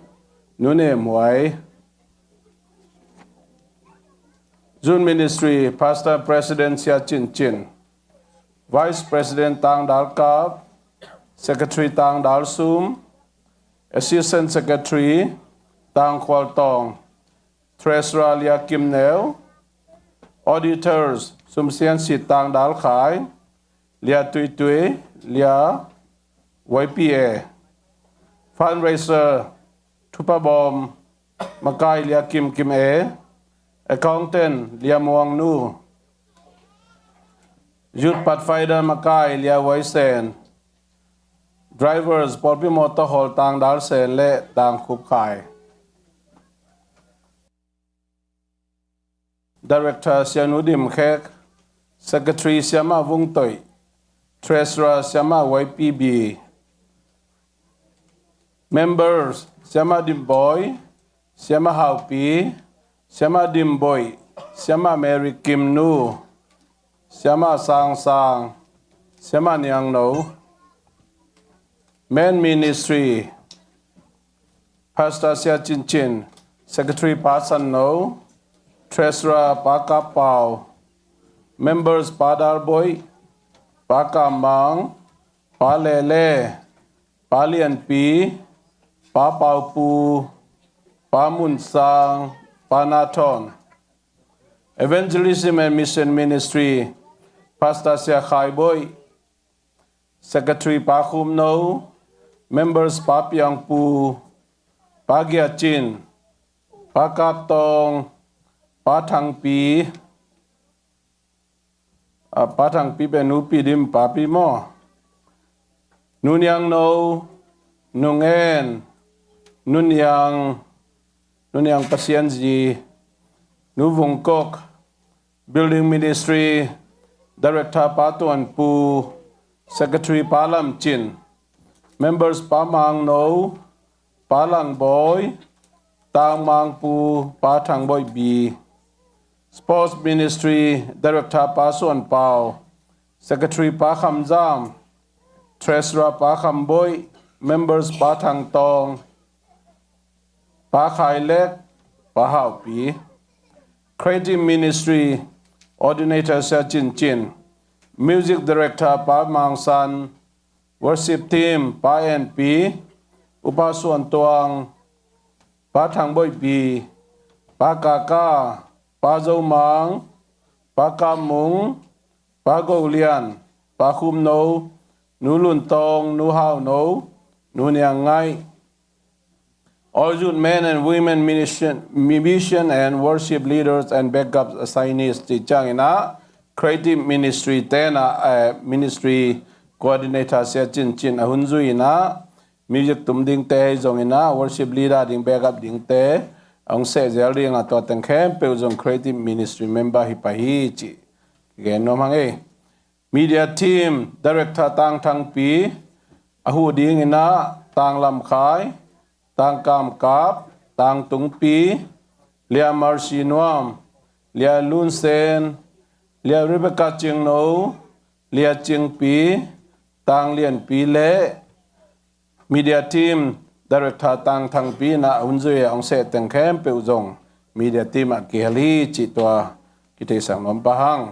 Nu Nem Huai, Youth Ministry, Pastor President Sia Cin Cin, Vice President Tang Dal Kap, Secretary Tang Dal Sum, Assistant Secretary Tang Khual Tawng, Treasurer Lia Kim Neu, Auditors Sum Sian Sit Tang Dal Khai, Lia Tui Tui, Lia Y P A, Fundraiser Thupa Bawm, Makai Lia Kim Kim E, Accountant Lia Muang Nu, Youth Pathfinder Makai Lia Wai Sen, Drivers Pawlpi Mawtaw Hawl Tang Dal Sen le Tang Khup Khai. Director Sia Nu Dim Khek, Secretary Siamah Vung Toih, Treasurer Siamah Y P B, Members Siamah Dim Bawi, Siama Haupi, Siama Dimboih, Siama Mary Kimnu, Siama Sangsang, Siama Niangno. Men Ministry, Pastor Sia Cin Cin, Secretary Pa San No, Treasurer Pa Kap Pau, Members Pa Dal Boih, Pa Kam Mang, Pa Lele, Pa Lian Pi, Pa Pau Pu, Pa Mun Sang, Pa Na Thon. Evangelism and Mission Ministry, Pastor Sia Khai Boih, Secretary Pa Khum No, Members Pa Piang Pu, Pa Gia Cin, Pa Kap Tong, Pa Thang Pi, ah, Pa Thang Pi pen Nu Pi Dim Pa Pi maw? Nu Niang No, Nu Ngen, Nu Niang, Nu Niang Pasian Zi, Nu Vung Kok, Building Ministry, Director Pa Tuan Pu, Secretary Pa Lam Cin, Members Pa Mang No, Pa Lang Boih, Tang Mang Pu, Pa Thang Boih Bi. Sports Ministry, Director Pa Suan Pau, Secretary Pa Kham Zam, Treasurer Pa Kham Boih, Members Pa Thang Tong, Pa Khai Lek, Pa Hau Pi. Creative Ministry, Coordinator Sia Cin Cin, Music Director Pa Mang San, Worship Team, Pa En Pi, Upa Suan Tuang, Pa Thang Boih Pi, Pa Kaka, Pa Zo Mang, Pa Kam Mung, Pa Go Lian, Pa Khum No, Nu Lun Tong, Nu Hau No, Nu Niang Ngaih. All youth men and women mission, mission and worship leaders and backup assignees cih ciangin ah, creative ministry te in ah, eh, ministry coordinator Sia Cin Cin a hun zui in ah, music tum dingte hi zongin ah, worship leader ding, backup dingte hong seh zel ding a, tua teng khempeuh zong creative ministry member hi pah hi cih gen nuam hang ei. Media team, Director Tang Thang Pi, a huh dingin ah, Tang Lam Khai, Tang Kam Kap, Tang Tung Pi, Lia Mercy Nuam, Lia Lun Sen, Lia Rebecca Cing No, Lia Cing Pi, Tang Lian Pi le Media Team Director Tang Thang Pi in ah a hun zui a hong seh teng khempeuh zong media team ah kihel hi cih tua kitheisak nuam pah hang.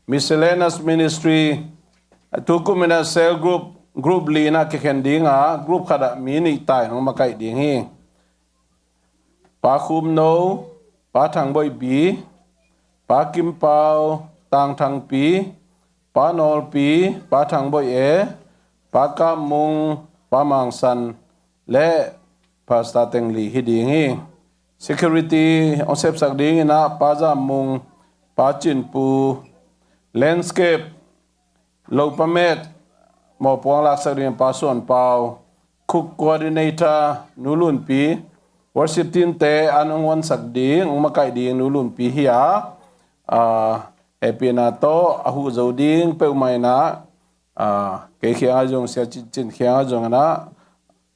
Miscellaneous Ministry, tu kum in ah cell group, group li in ah kikhen ding a, group khat ah mi nih ta in hong makaih ding hi. Pa Khum No, Pa Thang Boih Bi, Pa Kim Pau, Tang Thang Pi, Pa Nawl Pi, Pa Thang Boih E, Pa Kam Mung, Pa Mang San le Pastor teng li hi ding hi. Security hong sepsak dingin ah, Pa Zam Mung, Pa Cin Pu. Landscape, Lo Pa Met, mawpuang laksak ding Pa Suan Pau, Cook Coordinator Nu Lun Pi, worship team te an hong honsak ding, hong makaih ding Nu Lun Pi hi a, ah, hehpihna tawh a huh zo ding peuhmah in ah, ah, kei kiangah zong, Sia Cin Cin kiangah zong in ah,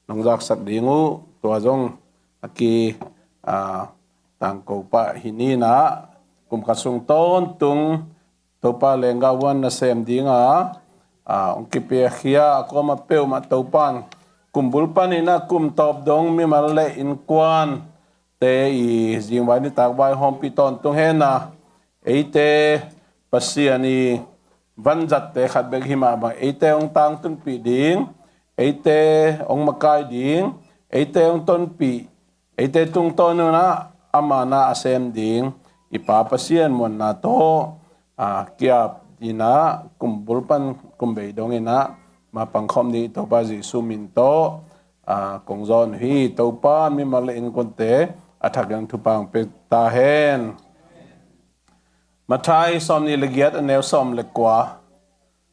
nong zaksak ding uh, tua zong a ki, ah, tangko pah hi ni in ah, kum khat sung tawntung Topa lenggah huan nasem ding a, ah, hong kipiakhia a kuamah peuhmah Topa in kum bul panin ah kum tawp dong mimal le innkuan te i zingvai nitak vaihawmpih tawntung hen a, eite Pasian i vanzatte khat bek hi mah bang, eite hong tangtunpih ding, eite hong makai ding, eite hong tonpih, eite tungtawn un ah ama na a sem ding i Pa Pasian muanna tawh, ah, kiap in ah, kum bul pan kum bei dong in ah, ma pangkhawm ding i Topa Jesu min tawh, ah, kong zawn uh hi. Topa mimal le innkuante a thak in thupha hong pia ta hen. Matthai sawmnih le giat, a neu sawm le kua.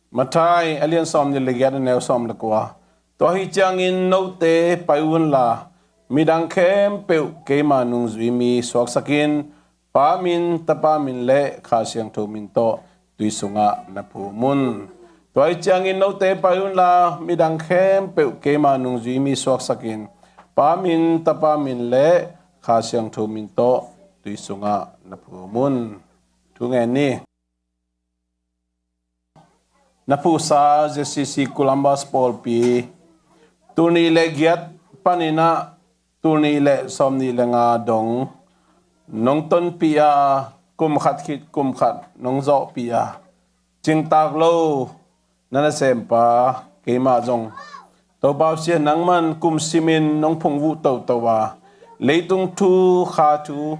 Matthai a lian sawmnih le giat, a neu sawm le kua. Tua hi ciangin note pai unla, midang khempeuh keima nungzui mi suaksak in, Pa min, Tapa min le Kha Siangtho min tawh tui sungah na phum un. Tua hi ciangin note pai unla, midang khempeuh keima nungzui mi suaksak in, Pa min, Tapa min le Kha Siangtho min tawh tui sungah na phum un. Thu ngen ni. Na phuhsa Z C C Columbus pawlpi, tul nih le giat panin ah tul nih le sawm nih le nga dong nong tonpih a, kum khat khit kum khat nong zawhpih a, cingtak lo na nasempa keimah zong, Topa Pasian, nangman kum simin nong phungvuh toto a, leitung thu kha thu,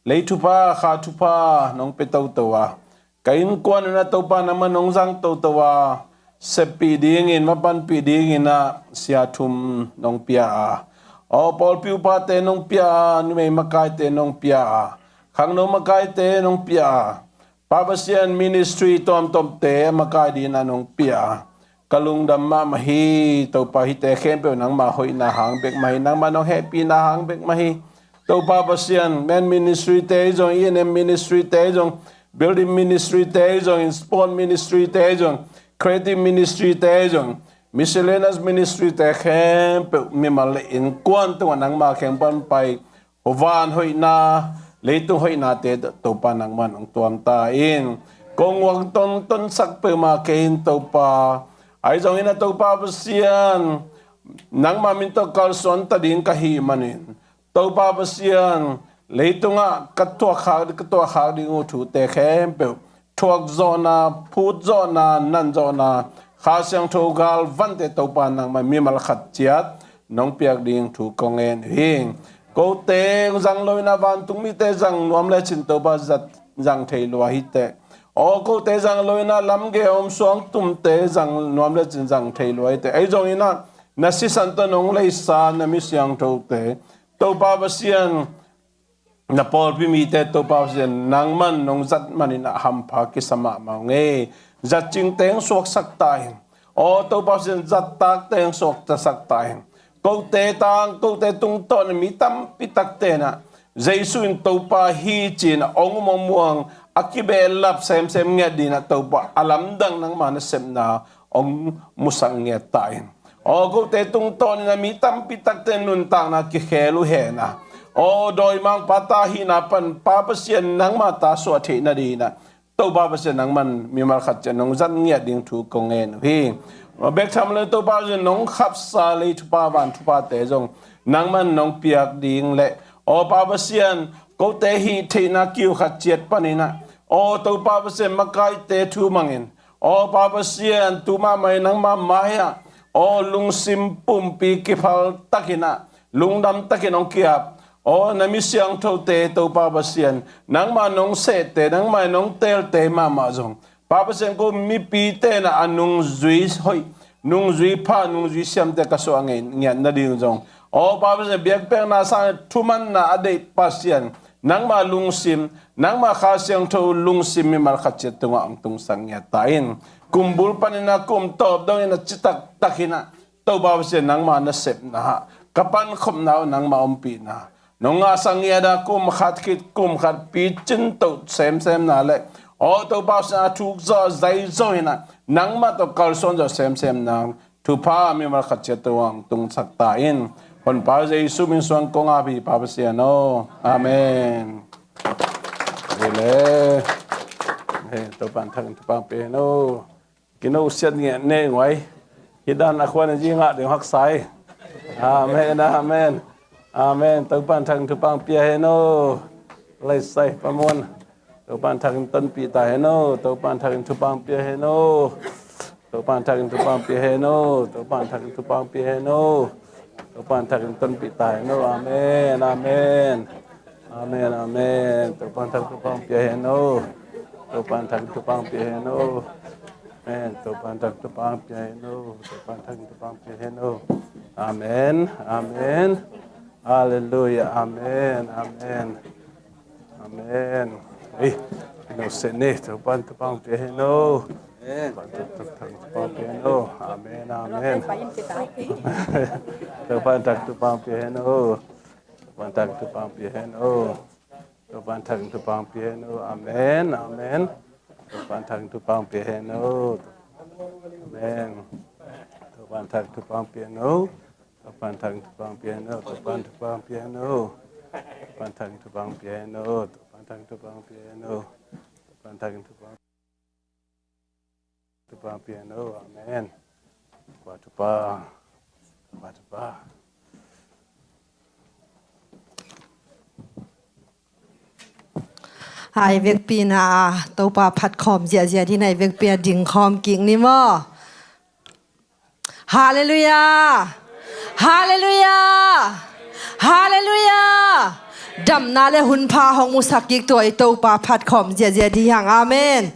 lei thupha kha thupha nong pia toto a, ka innkuan un ah Topa nangman nong zang toto a, seppih dingin, mapanpih dingin ah sia thum nong pia a, aw, pawlpi upate nong pia a, numei makaite nong pia a, khangno makaite nong pia a, Pa Pasian, ministry tuamtuamte a makai dingin ah nong pia a, ka lungdam mahmah hi. Topa, hihte khempeuh nangmah hoihna hang bek mah hi, nangmah nong hehpihna hang bek mah hi. Topa Pasian, men ministry te zong, E N M ministry te zong, building ministry te zong, sport ministry te zong, creative ministry te zong, miscellaneous ministry te khempeuh mimal le innkuan tungah nangmah kheng pan pai, van hoihna, leitung hoihnate Topa nangman hong tuam ta in. Kong uang ton tonsak peuhmah kei in Topa. Ahi zongin ah Topa Pasian, nangmah min tawh kalsuan ta ding ka hih manin, Topa Pasian, leitungah ka tuahkhak, ka tuahkhak ding uh thute khempeuh thuak zawhna, phut zawhna, nan zawhna, Kha Siangtho galvante Topa nangmah mimal khat ciat nong piak ding thu kong ngen uh hi. Kote zang lo in ah vantung mite zang nuam lecin Topa zat zang thei lua hi teh. Aw, kote zang lo in ah lamgei a om suangtumte zang nuam lecin zang thei lua hi teh. Ahi zongin ah na sisan tawh nong leisa na mi siangthote Topa Pasian, na pawlpi mite Topa Pasian, nangman nong zat manin ah hampha kisa mahmah ung e. Zat cingte hong suaksak ta in. Aw, Topa Pasian, zat takte hong suaktasak ta in. Kote tang, kote tungtawn in mi tampi takte in ah Jesu in Topa hi ci-in ah hong um hong muang a kibehlap semsem ngiat dingin ah Topa, a lamdang nangma nasepna hong musak ngiat ta in. Aw, kote tungtawn in ah mi tampi takte nuntakna kikhel uh hen ah, aw, dawimangpa ta hihna pan Pa Pasian nangma ta suah theih nadingin ah Topa Pasian nangman mimal khat ciat nong zat ngiat ding thu kong ngen uh hi. Bek tham lo Topa Pasian nong khapsa lei thupha van thuphate zong nangman nong piak ding le, aw, Pa Pasian, kote hih theihna kiu khat ciat panin ah, aw, Topa Pasian, makaite thu mangin, aw, Pa Pasian, tu mahmah in nangma mai-ah, aw, lungsim pumpi kiphal takin ah, lungdam takin hong ki-ap. Aw, na mi siangthote Topa Pasian, nangma nong sehte, nangma nong teelte mahmah zong, Pa Pasian, ko mipite in ah a nungzui hoih, nungzui pha, nungzui siamte ka suah ngiat nading zong, aw, Pa Pasian, biakpiakna sang thumanna a deih Pasian, nangma lungsim, nangma Kha Siangtho lungsim mimal khat ciat tungah hong tungsak ngiat ta in. Kumbul panin ah kum tawp dongin ah citak takin ah Topa Pasian, nangma nasepna, ka pankhopna uh nangma ompihna, nong ngahsak ngiat a, kum khat khit kum khat picin toh semsemna le, aw, Topa Pasian, a thuk zawh zai zawh in ah nangmah tawh kalsuan zawh semsemna thupha mimal khat ciat tungah hong tungsak ta in. Honpa Jesu min suang kong ap hi, Pa Pasian aw. Amen. Amen. Amen. Topa in thak in thupha hong pia hen aw. Kino siat ngiat ne nguai. Hih dan a khuan a zi ngah ding haksa hi. Amen, amen. Amen. Topa in thak in thupha hong pia hen aw. Lai sai pa muan. Topa in thak in tonpih ta hen aw. Topa in thak in thupha hong pia hen aw. Topa in thak in thupha hong pia hen aw. Topa in thak in thupha hong pia hen aw. Topa in thak in tonpih ta hen aw. Amen, amen. Amen, amen. Topa in thak in thupha hong pia hen aw. Topa in thak in thupha hong pia hen aw. Amen. Topa in thak in thupha hong pia hen aw. Topa in thak in thupha hong pia hen aw. Amen, amen. Halleluia. Amen, amen. Amen. Ei, no se ne, Topa in thupha hong pia hen aw. Amen. Topa in thak in thupha hong pia hen aw. Amen, amen. Topa in thak in thupha hong pia hen aw. Topa in thak in thupha hong pia hen aw. Topa in thak in thupha hong pia hen aw. Amen, amen. Topa in thak in thupha hong pia hen aw. Amen. Topa in thak in thupha hong pia hen aw. Topa in thak in thupha hong pia hen aw. Topa in thupha hong pia hen aw. Topa'n thang thupha pia hen aw. Topa'n thang thupha pia hen aw. Topa'n thang thupha, thupha pia hen aw. Amen. Topa thupha. Topa thupha. Ai vekpi-in ah Topa phat khawm ziahziah ding, ai vekpi-in ah ding khawm kik ni maw. Halleluiah. Halleluiah. Halleluiah. Damna le hunpha hong musak kik tua i Topa phat khawm ziahziah ding hi hang. Amen.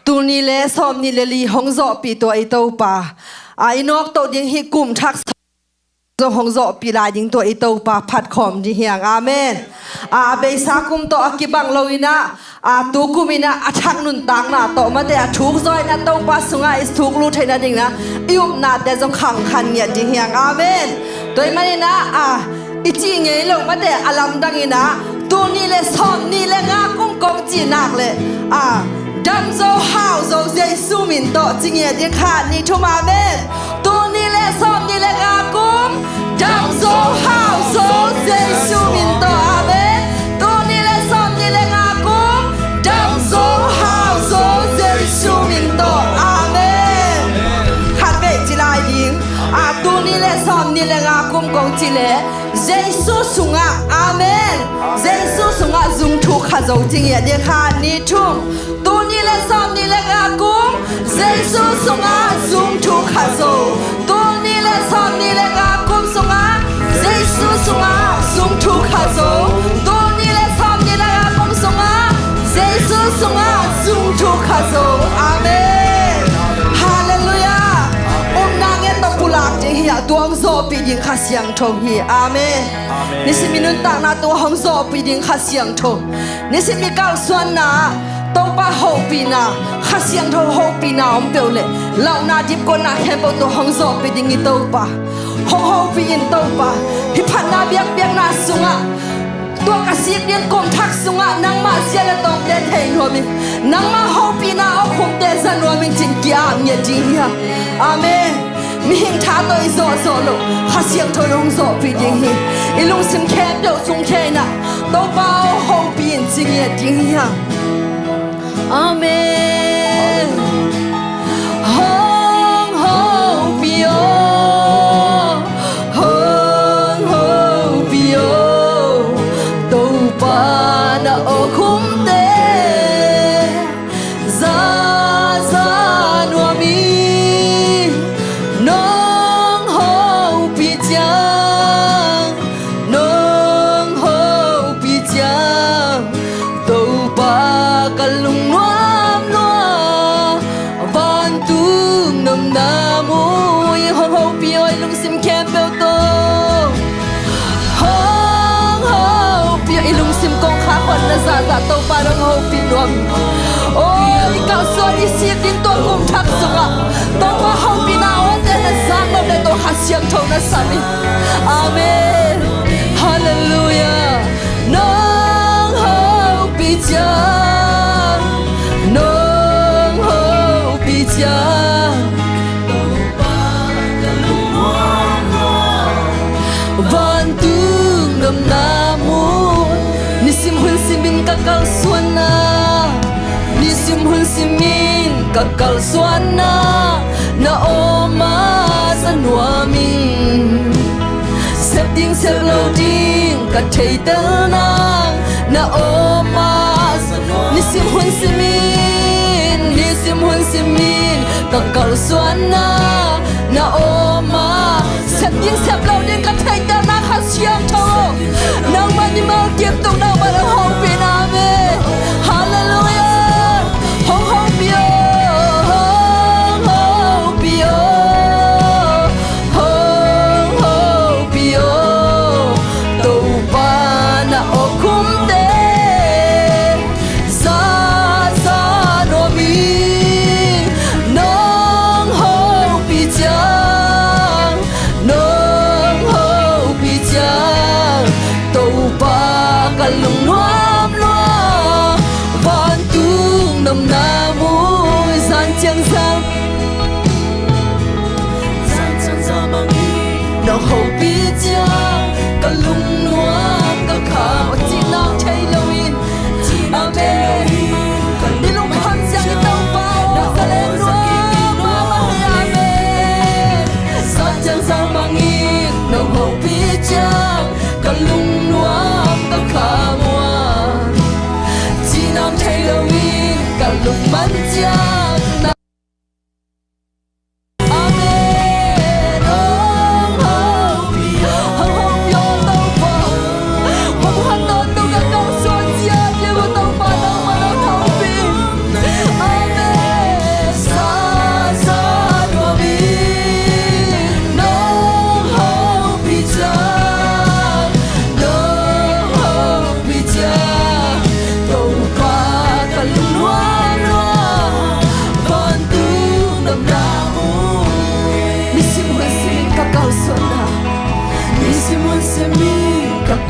Tul nih le sawmnih le li hong zawhpih tua i Topa, a i nawktoh ding hih kum thak zong hong zawhpih lai ding tua i Topa phat khawm ding hi hang. Amen. A beisa kum tawh a kibang lo-in ah, a tu kum in ah a thak nuntakna tawh mate a thuk zaw-in ah Topa sungah i thuk lut theihna dingin ah i upnate zong khangkhan ngiat ding hi hang. Amen. Tua ahih manin ah, a i cih ngei lo mate a lamdang in ah, tul nih le sawmnih le nga kum kong cih nak leh, a dam zo hau zo Jesu min tawh ci ngiat ding, khat nih thum. Amen. Tul nih le sawmnih le nga kum dam zo hau zo Jesu min tawh. Amen. Tul nih le sawmnih le nga kum dam zo hau zo Jesu min tawh. Amen. Khatvei ci lai ding. A tul nih le sawmnih le nga kum kong cih leh Jesu sungah. Amen. Jesu sungah zung thuk kha zo ci ngiat ding, khat nih thum. Tul nih le sawmnih le nga kum Jesu sungah zung thuk kha zo. Tul nih le sawmnih le nga kum sungah Jesu sungah zung thuk kha zo. Tul nih le sawmnih le nga kum sungah Jesu sungah zung thuk kha zo. Amen. Halleluiah. Upna ngen tawh pulak ding hi a, tua hong zawhpih ding Kha Siangtho hi. Amen. Amen. Nisim i nuntakna tungah hong zawhpih ding Kha Siangtho. Nisim i kalsuanna ah Topa hopihna, Kha Siangtho hopihna om peuh leh, launa dipkuatna khempeuh tawh hong zawhpih ding i Topa. Hong hopih in Topa. Hih phatna biakpiakna sungah, tua ka sik ding kum thak sungah nangmah sial le tawngte thei nuam ing, nangmah hopihna awkhumte za nuam ing ci-in ki-ap ngiat ding hi hang. Amen. Mihing tha tawh i zawhzawh loh, Kha Siangtho in hong zawhpih ding hi. I lungsim khempeuh sung khia in ah, Topa aw hopih in ci ngiat ding hi hang. Amen. Hong hopih aw, hong hopih aw, Topa na awkhumte za za nuam ing. Nong hopih ciang, nong hopih ciang, Topa ka lungnuam lua, vantung nopna mu. Hong hopih aw, i lungsim khempeuh tawh. Hong hopih aw, i lungsim kongkhak hotna zahzah Topa in hong hopih nuam. Aw, i kalsuan i sik ding tua kum thak sungah Topa hopihna awte na zak loh le tua Kha Siangtho na sam in. Amen. Halleluiah. Nong hopih ciang, nong hopih ciang, vantung nopna mu. Nisim hun simin ka kalsuanna, nisim hun simin ka kalsuanna na aw mah za nuam ing. Sep ding sep lo ding ka theihtel nang na aw mah za nuam ing. Nisim hun simin, nisim hun simin ka kalsuanna na aw mah. Sep ding sep lo ding ka theihtel nang Kha Siangtho, nangmah mimal kim tung nangmah hong hopih na ve. Halleluiah. Hong hopih aw, hong hopih aw, hong hopih aw, Topa na awkhumte za za nuam ing. Nong hopih ciang, nong hopih ciang, Topa ka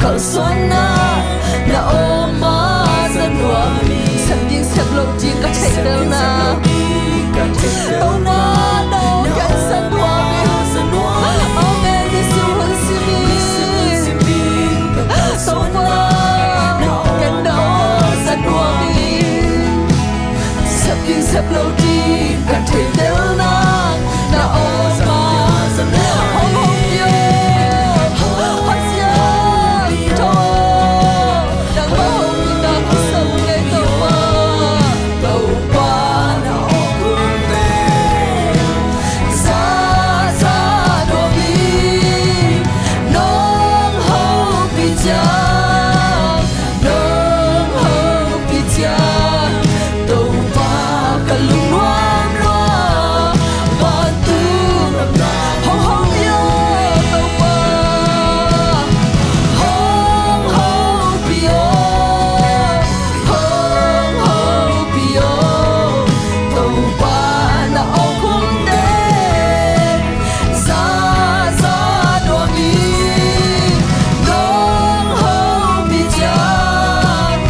kalsuanna na om a za nuam hi. Sep ding sep lo ding ka theihtelna, Topa na om ken za nuam hi. Amen. Nisim hun sim hi. Topa ken na om za nuam hi. Sep ding sep lo ding ka theihtelna na om a za nuam hi. Hong hopih aw, Pasian aw, nangmah hopihna ka sa uh ngei Topa. Topa na om khum teh za za nuam hi. Nong hopih ciang, nong hopih ciang, Topa ka lungnuam lua. Vantung nopna hong hopih aw Topa, hong hopih aw, hong hopih aw. Topa na om khum teh za za nuam hi. Nong hopih ciang,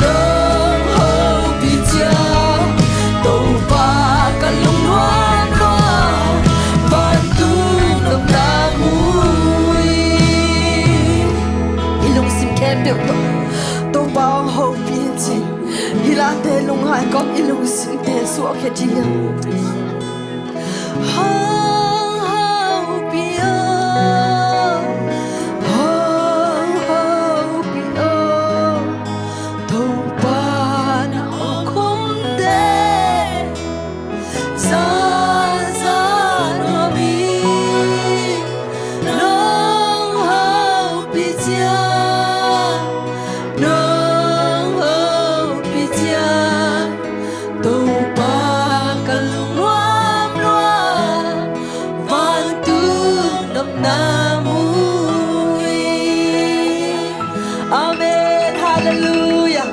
nong hopih ciang, Topa ka lungnuam lua. Vantung nopna mu hi. I lungsim khempeuh tawh Topa hong hopih in cin. Hih late lungngai kawm i lungsimte suahkhia ding hi. Hong hopih aw, hong hopih aw, Topa na om khum teh za za nuam hi. Nong hopih ciang, nong hopih ciang, Topa ka lungnuam lua. Vantung nopna mu hi. Amen. Halleluiah.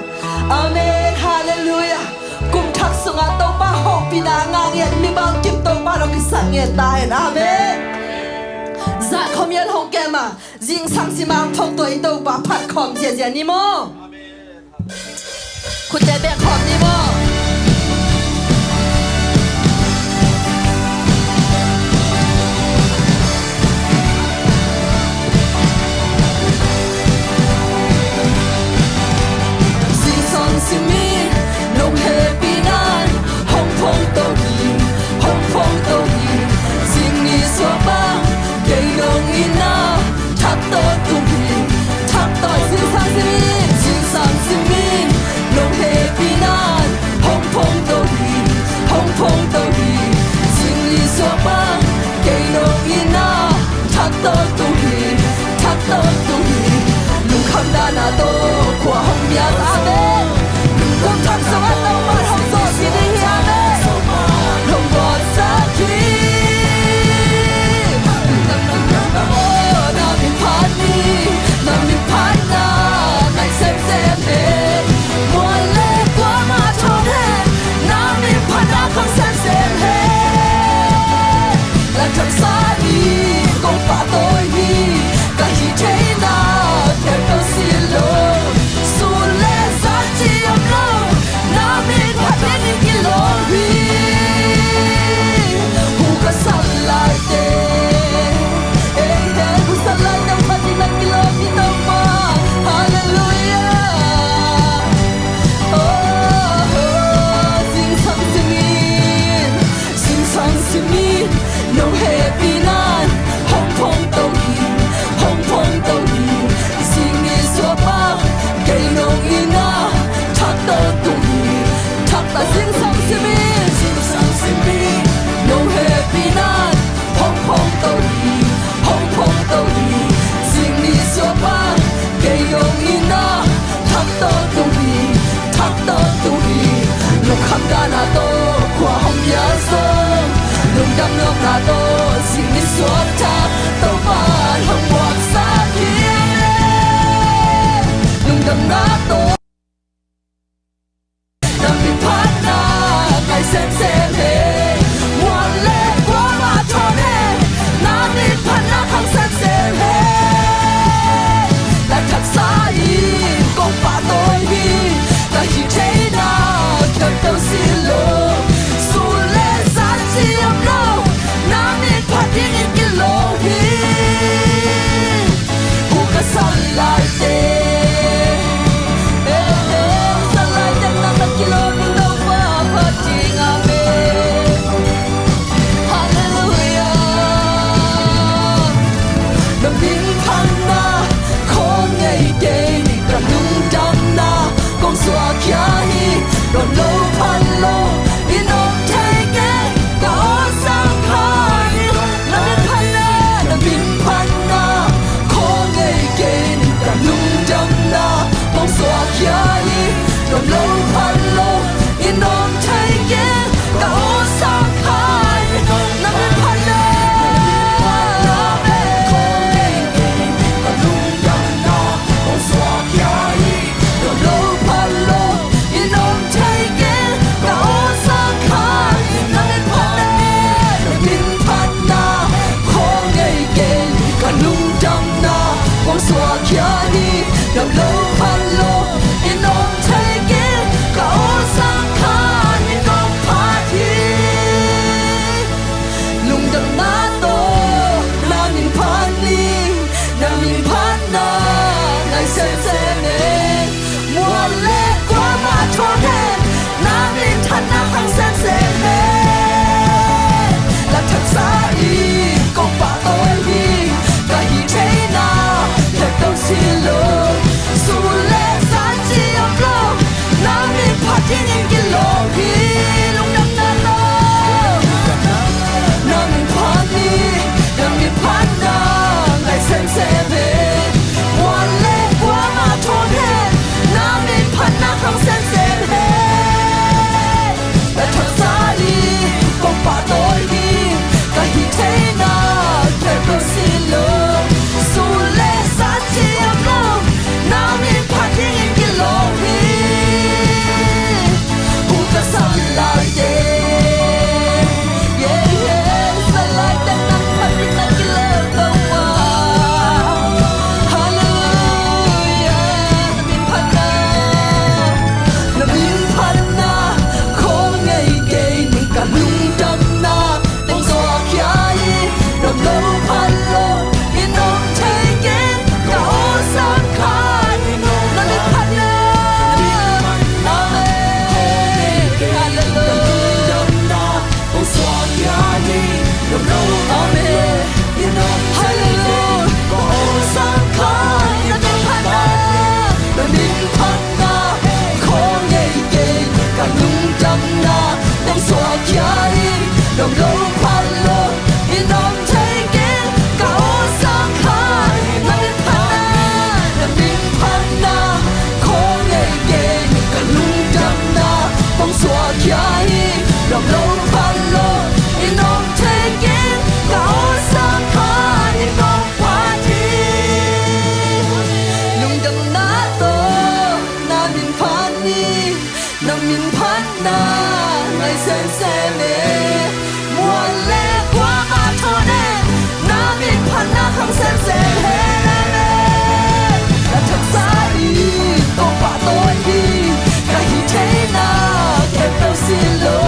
Amen. Halleluiah. Kum thak sungah Topa hopihna a ngah ngiat mi bangkim Topa tawh kisat ngiat ta hen. Amen. Zan khuamial hong kem a, zingsang simang thok tua i Topa phat khawm ziazia ni maw? Khutte bek khawm ni maw? Zingsang simin nong hehpihna in hong phongto hi, hong phongto hi. Zing ni suak bang kei nong itna thak tawntung hi, thak tawn. Zingsang simin, zingsang simin nong hehpihna in hong phongto hi, hong phongto hi. Zing ni suak bang kei nong itna thak tawntung hi, thak tawntung hi. Lungkham dan a tawh khua hong mial. Amen. Kum thak sungah Topa hong zawhpih ding hi. Amen. Hong guansak hi. Na min phat ni, na min phatna ngai semsem hi. Mual le kuamah thawn hen, na min phatna khang semsem hi. Lathaksa ni kong pahtawi hi, ka hih theihna khempeuh si lo. Sun le zan ci om lo, na min phat ding in kilawm hi. Hu ka sat laite, eite hu sat laite, hu khat ding na kilawm hi Topa. Halleluiah. Oh, oh, zingsang simin, zingsang simin nong hehpihna in hong phongto hi, hong phongto hi. Zing ni suak bang kei nong itna thak tawntung hi, thak ta. Zingsang simin, zingsang simin nong hehpihna in hong phongto hi, hong phongto hi. Zing ni suak bang kei nong itna thak tawntung hi, thak tawntung hi. Lungkham dan a tawh khua hong mial sung, lungdam nuamna tawh zing ni suak thak, Topa in hong guansak hi. Lungdamna tawh na min phatna ngai semsem hi. Mual le kuamah thawn hen, na min phatna khang semsem hi. Lathak Semsem e, mual le kuama thawn e, na min phatna khang semsem hen. Amen. Na thaksa in Topa tawi hi, ka hih theihna khempeuh si lo.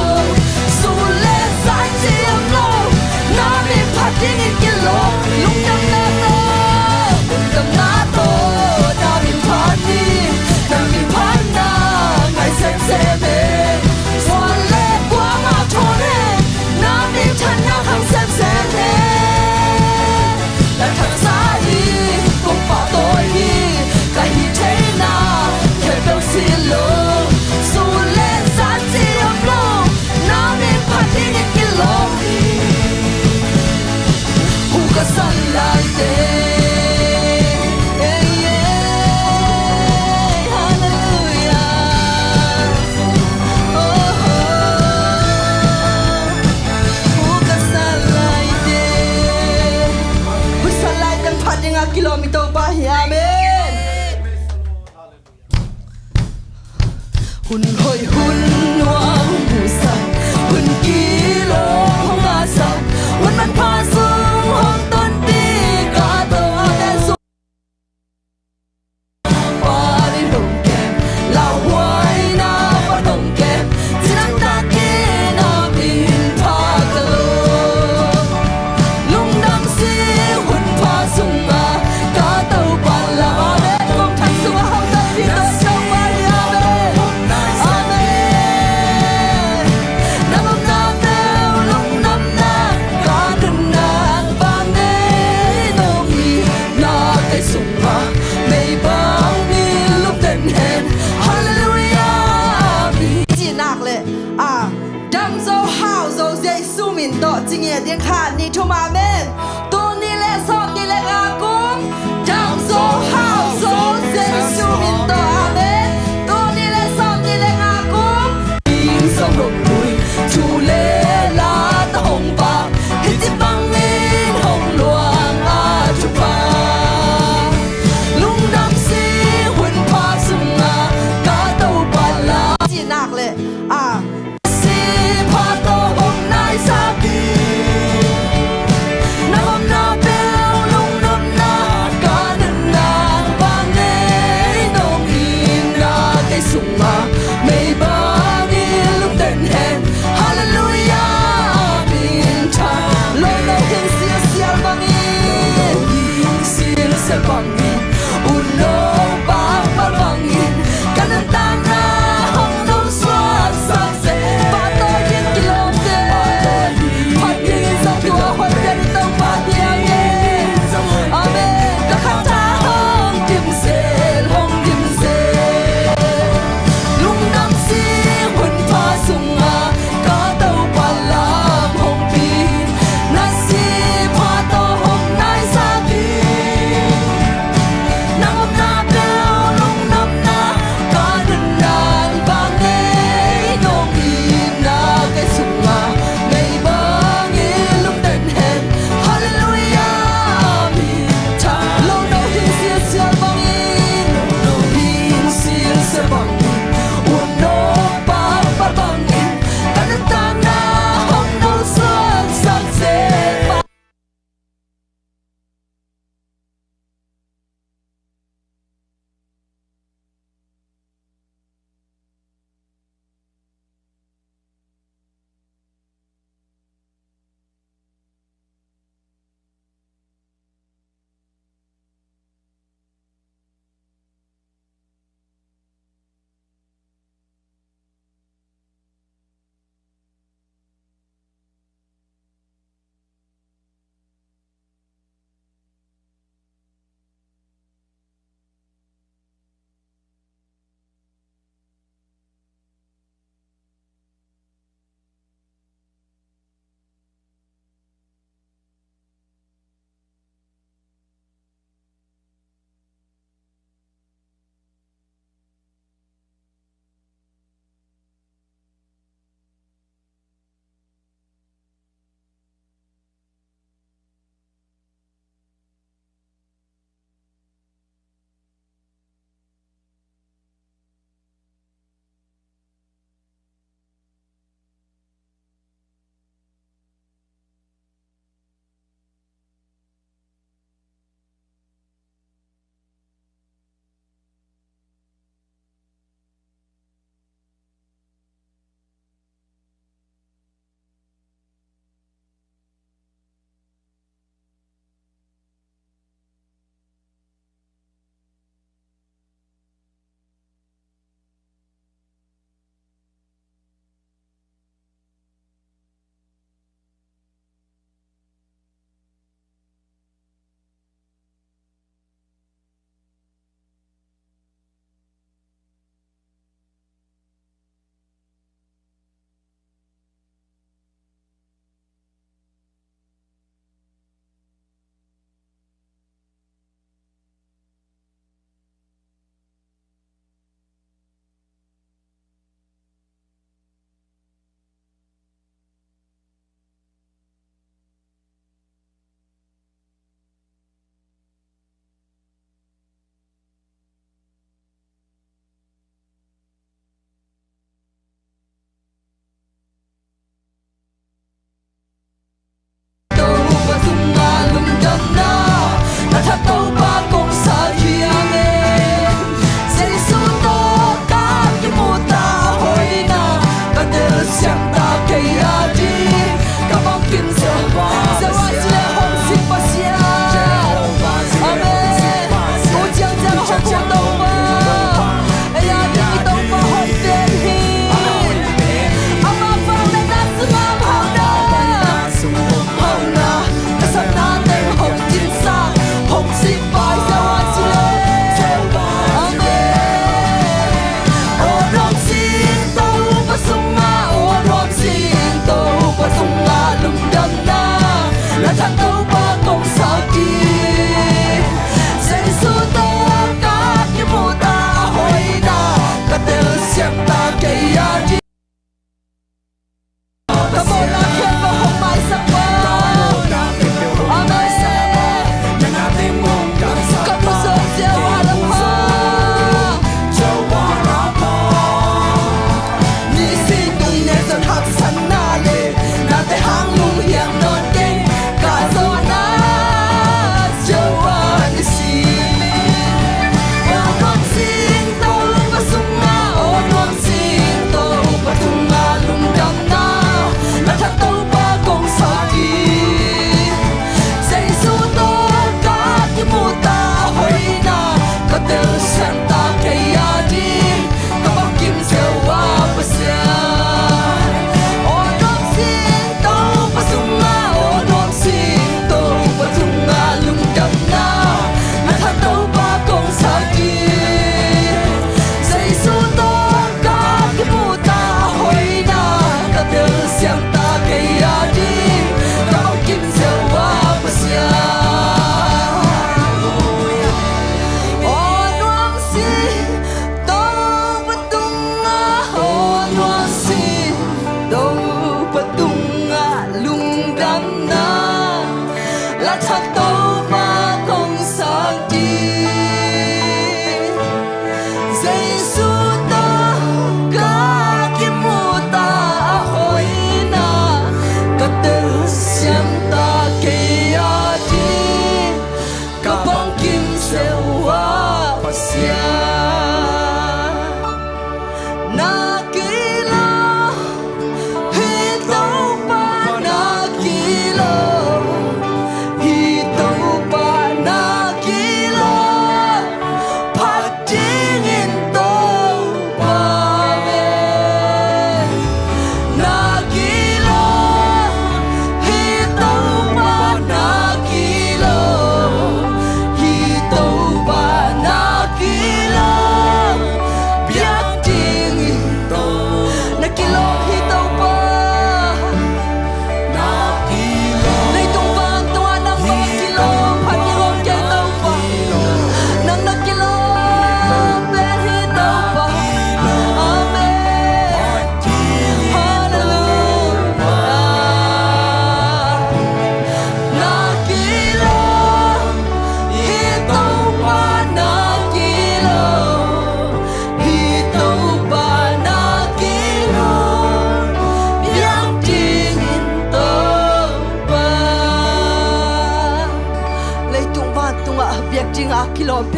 Sun le zan ci om lo, na min phat dingin kilawm. Lungdamna tawh, lungdamna tawh na min phat hi. Na min phatna ngai semsem e. Mual le kuama thawn e, na min phatna khang semsem e. Na thaksa hi, Topa tawi hi, ka hih theihna khempeuh si lo. Sun le zan ci om lo, na min phat dingin kilawm hi. Hu ka san laite. Ei, ei, halleluiah. Oh, oh. Hu ka san laite. Hu san laite phat dingah kilawm i Topa hi. Amen. Hun hoih hun nuam hong musak, hun kilo hong ngahsak, hun manpha sung hong tonpih ka Topa. Amen. Sung pan in hong kem, lauhuaina pan hong kem, cinak takin a min phat ka lo. Lungdam sing hun pha sungah ka Topa lam. Amen. Kong thang sungah hong tonpih Topa hi. Amen. Amen. Na lungdam neu lungdamna ka nunnak bang nei nong hi. Na tei sungah mei bangin lungden hen. Halleluiah. Amen. Cinak le a dam zo hau zo Jesu min tawh ci ngiat ding khat, nih, thum. Amen. Tul nih le sawm nih le nga kum dam zo hau zo Jesu min tawh. Amen. Tul nih le sawm nih le nga kum. Ing song lom lui, thu le la ta hong vak, hi ci bangin hong luang a thupha. Lungdam sing hun pha sungah ka Topa lam. Cinak le a si pha tawh hong naisak hi.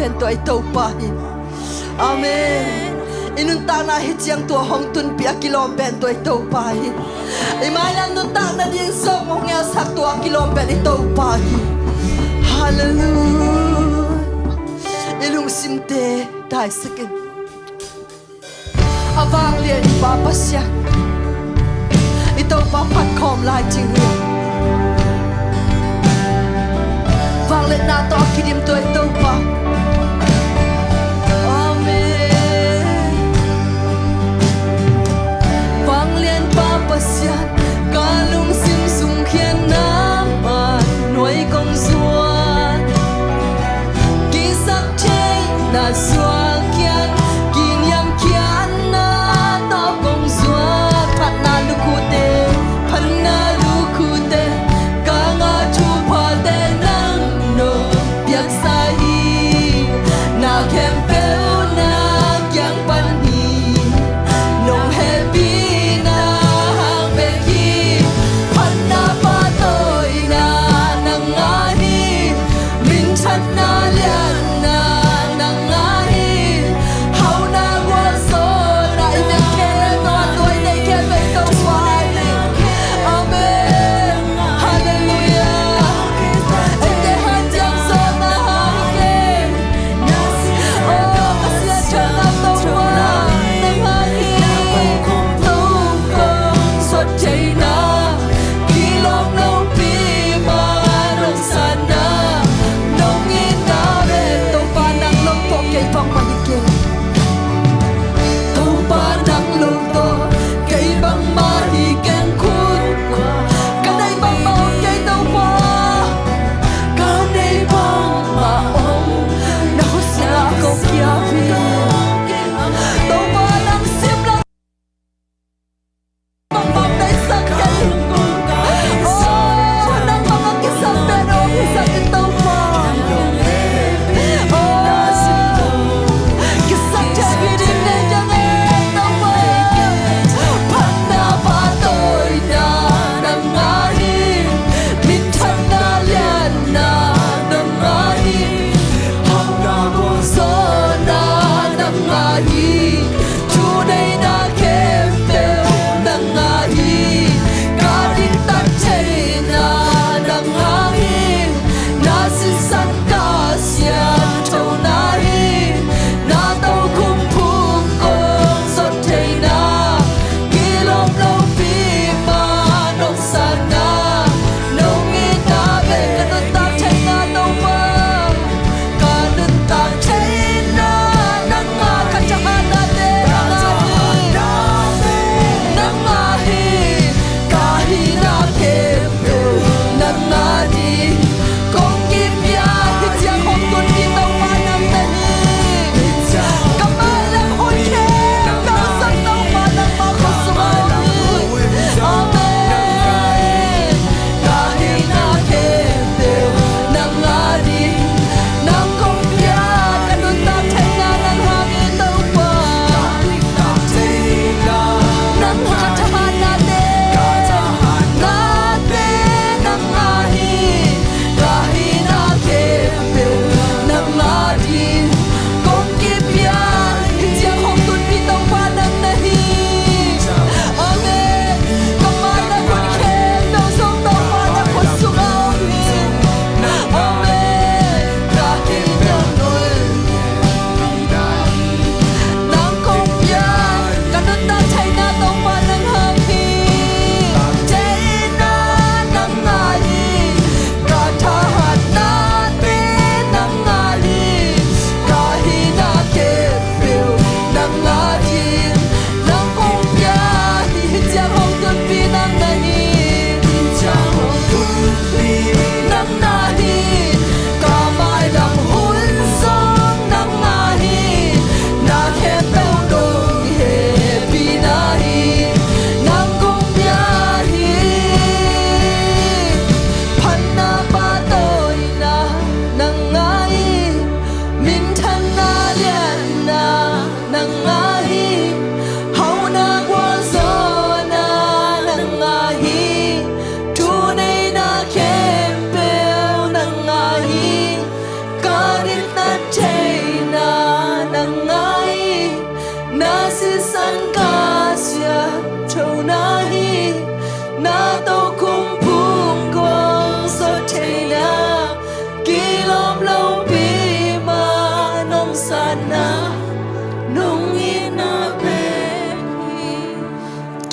pen tua i Topa hi. Amen. I nuntakna hi ciang tua hong tunpih a kilawm pen tua i Topa hi. I mailam nuntakna ding zong hong ngelsak tua a kilawm pen i Topa hi. Halleluia. I lungsimte taisakin a vanglian i Pa Pasian, i Topa phat khawm lai cing hi. Vangliatna tawh a kidim tua i Topa. Amen. Vanglian Pa Pasian, ka lungsim sung khian nangmah nuai kong zuan. Kisap theihna suak khian, kiniam khiatna tawh kong zuan. Phatna lukhute, phatna lukhute, ka ngah thuphate nang nong piaksa hi. Na khempeuh na kiang pan hi. Nong hehpihna hang bek hi. Phatna pahtawina nang ngah hi. Minthanna lianna nang ngah hi. Hauhna gualzawhna i neih khempeuh, a nuai neih khempeuh Topa hi. Amen. Halleluia. Eite hanciam zawhna hang hi kei. Oh, ka siatna Topa nang ngah hi. Nang kong sot theihna, kilawm lopi ma nong sanna, nong itna ve. Topa nang lo tawh kei bangmah hi kei. Topa nang lo tawh kei bangmah hi keng khun. Ka neih bangmah om kei Topa. Ka neih bangmah om. Na khutsungah ko kiam hi. Topa nang simlam bangmah om, neisak kei. Oh, nang bang a kisam pen hong hisak in Topa. Oh, kisap thei ding nei ciang e Topa. Phatna pahtawina nang ngah hi. Minthanna lianna nang ngah hi. Hauhna gualzawhna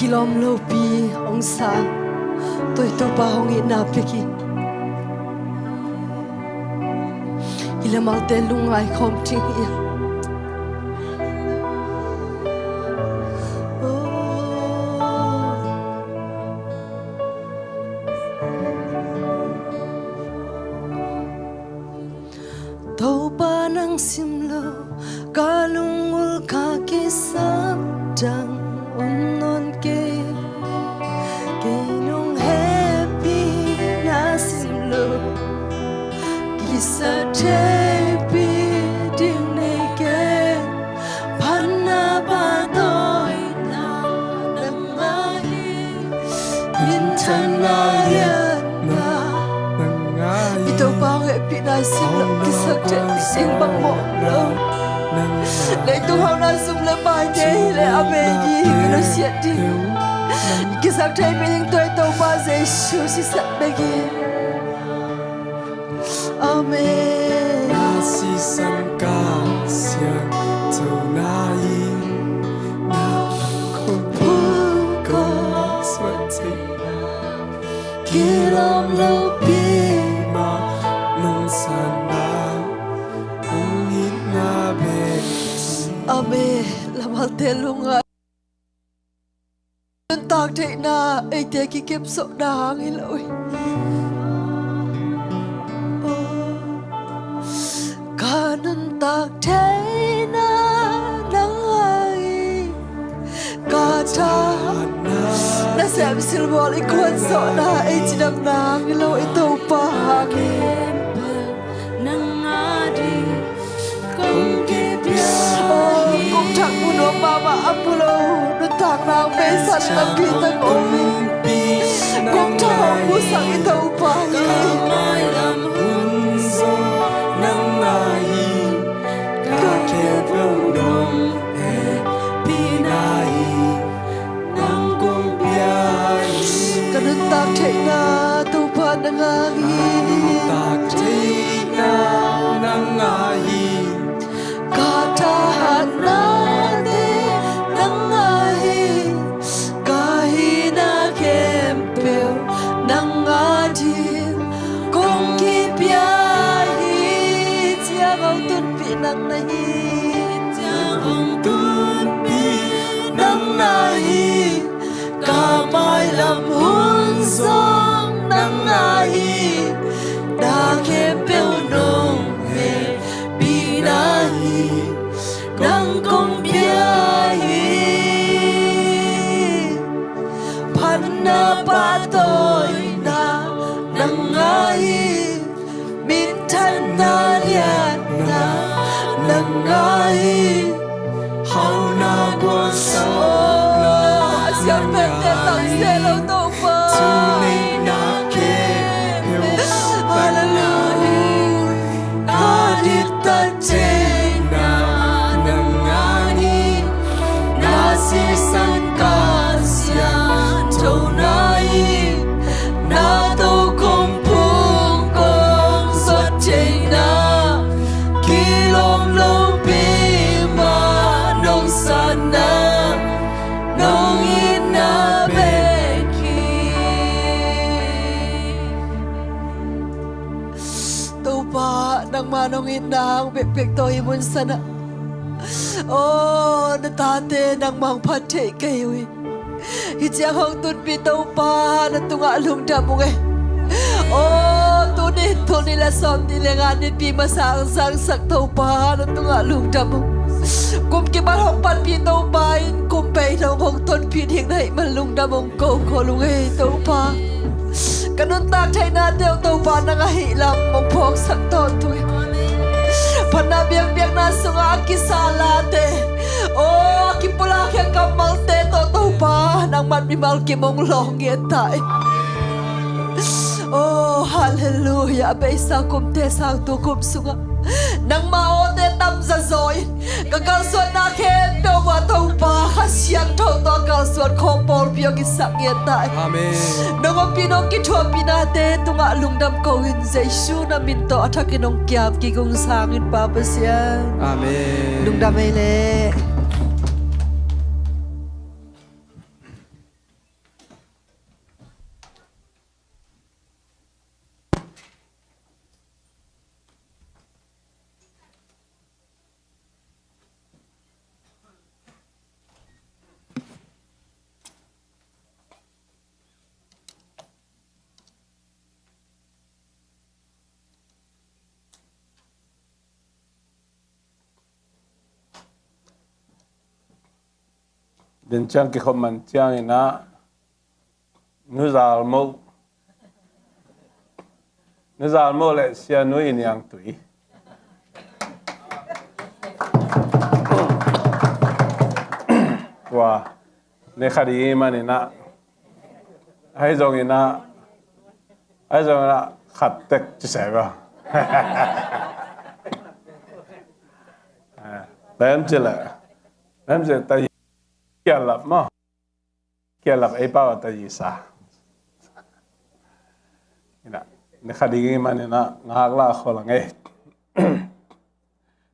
Lawm lopi hong sang, tua i Topa hong itna pia hi. Hih lamalte lungngai khawm ding hi. Topa nang simloh, ka lungul ka kisap dang om nawn kei. Kei nong hehpihna simloh, kisap theihpih ding nei kei. Phatna pahtawina nang a hi, minthanna liatna nang a hi. I Topa hong hehpihna simloh kisap theih ding bang mawh lo. Leitung hauna sum le paite hi leh a meigi ka nusiat ding, kisap theihpih ding tua i Topa Jesu sisan bek hi. Amen. Na sisan ka siangtho na hi, na kong phu kong suan thei. Kilawm lopi mah nong sanna, nong itna bek. Amen. Lamalte lungngai. Nuntak theihna eite kikepsawhna hang hi lo hi. Ka nuntak theihna nang a hi. Ka thahatna, nasem silbawl i kuanzawhna ei cidamna hang hi lo, i Topa hang hi. Nang a ding kong kipia hi. Aw, kum thak mu nuam mahmah a mu lo, nuntakna hong beisan tampi tak om hi. Kum thak hong musak i Topa hi. Ka mailam hun zong nang a hi, ka khempeuh nong hehpihna hi. Nang kong pia hi. Ka nuntak theihna Topa nang a hi. Ka nuntak theihna nang a hi. Ka thahatnate nang a hi. Ka hihna khempeuh nang a ding kong kipia hi. Ciang hong tunpih nang na hi. Ciang hong tunpih nang na hi. Ka mailam hun zong nang na hi. Na khempeuh nong hehpihna hi. Nang kong pia hi. Phatna pahtawina nang a hi. Minthanna liatna nang a hi. Hauna gualzawhna a siam pente tang se lo Topa. Thuneihna khempeuh. Hallelujah. Ka diktat theihna nang a hi. Na sisan ka siangthona hi. Na to kong phung kong suat theihna, kilawm lopi mah nong sanna, nong itna bek hi. Topa, nangmah nong itna hang bekbek tawh hih mun sanah, aw, na tate nangmah hong phat theih kei uh hi. Hih ciang hong tunpih Topa, na tungah lungdam ung e. Aw, tuni, tuni le sawm ni le nga nipi masa hong zangsak Topa, na tungah lungdam ung. Kum kibat hong panpih Topa in kum pei dong hong tonpih ding na hih man lungdam ung ko khol ung e Topa. Ka nuntak theihnate uh Topa nang ahih lam hong phawksak tawntung hi. Phatna biakpiakna sungah a kisa late, aw, a kipulak khia kammalte tawh Topa nangman mimal kim hong lawng ngiat ta hi. Aw, halleluiah. A beisa kumte sangtu kum sungah nangma awte tamza zaw in ka kalsuanna khempeuh mah Topa Kha Siangtho tawh a kalsuan khawng pawlpi hong hisak ngiat ta hi. Amen. Nong ompih nong kithuahpihnate tungah lungdam ko in Jesu na min tawh a thakin hong kiam kik ung sangin Pa Pasian. Amen. Lungdam ei leh. Din ciang kikhop man ciangin ah Nu Zal Mo, Nu Zal Mo le Sia Nu Ih Niang Tui. Tua ne kha ding ih manin ah, ahi zongin ah, ahi zongin ah khat tek ci sai ba. Lem ci le, lem ci le ta kialap maw. Kialap ei pau a ta yi sa. Ina, ne kha ding ih manin ah ngak la khol ang ei.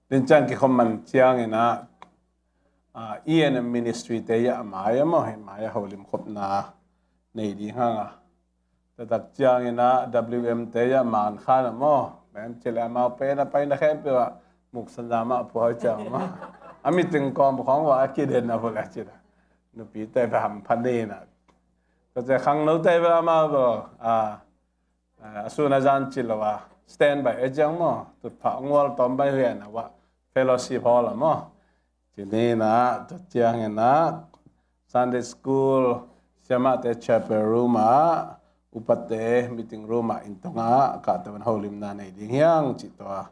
Din ciang kikhop man ciangin ah, ah, E N M ministry te ah mai a maw, hei mai a holim khopna nei ding hang a. Tua tak ciangin ah W M te ah man khan a maw, mem ci le amau pen a paina khempeuh ah muksan za mah pua ciang maw. A meeting kawm khawng va a kiden a vul a ci le. Nupite va hampha ni na. Tua ciang khangnote va amau va, a, a sun a zan ci lo a standby a ciang maw, tutphah ngual tawm bai huai na va fellowship hall a maw. Ci ni na, tua ciangin ah Sunday school, siamahte chapel room ah, upate meeting room ah, inn tungah kahto in holimna nei ding hi hang cih tua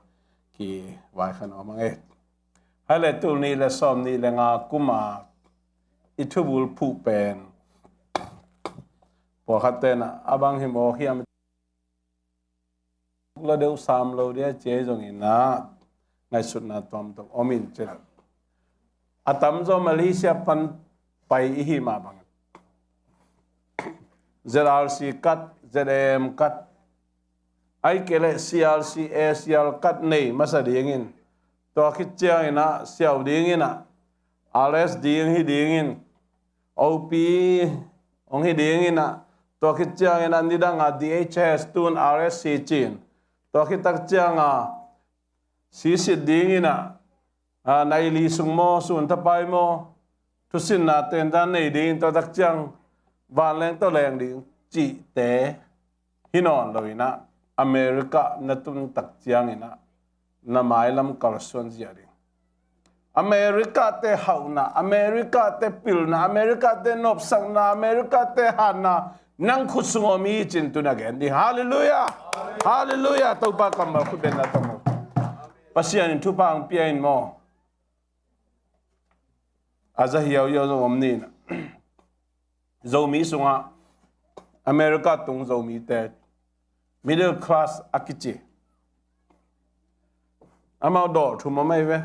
kivai kha nuam ang ei. Hai le tul nih le sawm nih le nga kum a i thubul phuh pen pawlkhat ten ah a bang hi mawk hiam, lo deuh sam lo dia ci ahi zongin ah ngaihsutna tuamtuam om in ci le. A tamzaw Malaysia pan pai i hih mah bangin Z R C kat, Z M kat, ahih kei leh C R C, A C R kat nei masa dingin, tua khit ciangin ah siau dingin ah, R S ding hi dingin, O P hong hi dingin ah, tua khit ciangin ah nidang a D H S, tun R S C ci-in, tua khit tak ciang a sisit dingin ah, a, nai li sung maw, sun thapai maw, thusinna tendan nei dingin, tua tak ciang vanleng tawh leng ding cihte hi nawn lo in ah, America na tun tak ciangin ah na mailam kalsuan zia ding. America te hauhna, America te pilna, America te nopsakna, America te hanna nang khut sung om hi cin tun a gen ding. Halleluiah. Halleluiah. Topa kammal khut benna tawh maw. Pasian in thupha hong pia in maw. A za hiauhiau zong om ni na. Zomi sungah America tung Zomite middle class a kici. Amau dawh thum om ahi ve.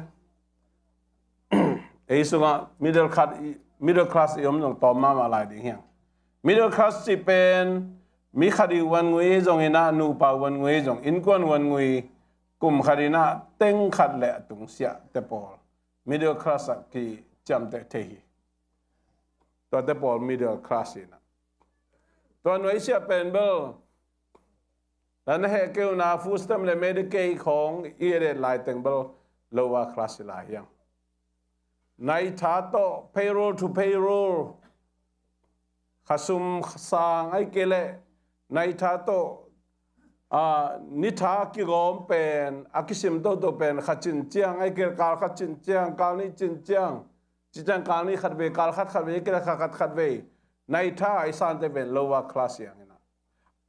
Ei sungah middle class i, middle class i om zong tawm mahmah lai ding hiang. Middle class cih pen mi khat i uan ngui zongin ah, nupa uan ngui zong, innkuan uan ngui, kum khat in ah teng khat le a tungsiah te pawl middle class ah kiciamteh thei hi. Tuate pawl middle class hi na. Tua nuaisiah pen bel, na heh kei uh na food stamp le Medicaid khawng i et et lai teng bel lower class hi lai hiang. Nai tha tawh, payroll to payroll, kha sum sang ahih kei leh nai tha tawh, a, ni tha kigawm pen, a kisim toto pen, kha cin ciang ahih kei leh kal khat cin ciang, kal nih cin ciang, ci ciang kal nih khat vei, kal khat khat vei, kei leh kha khat khat vei, nai tha a i sante pen lower class hi hang in ah.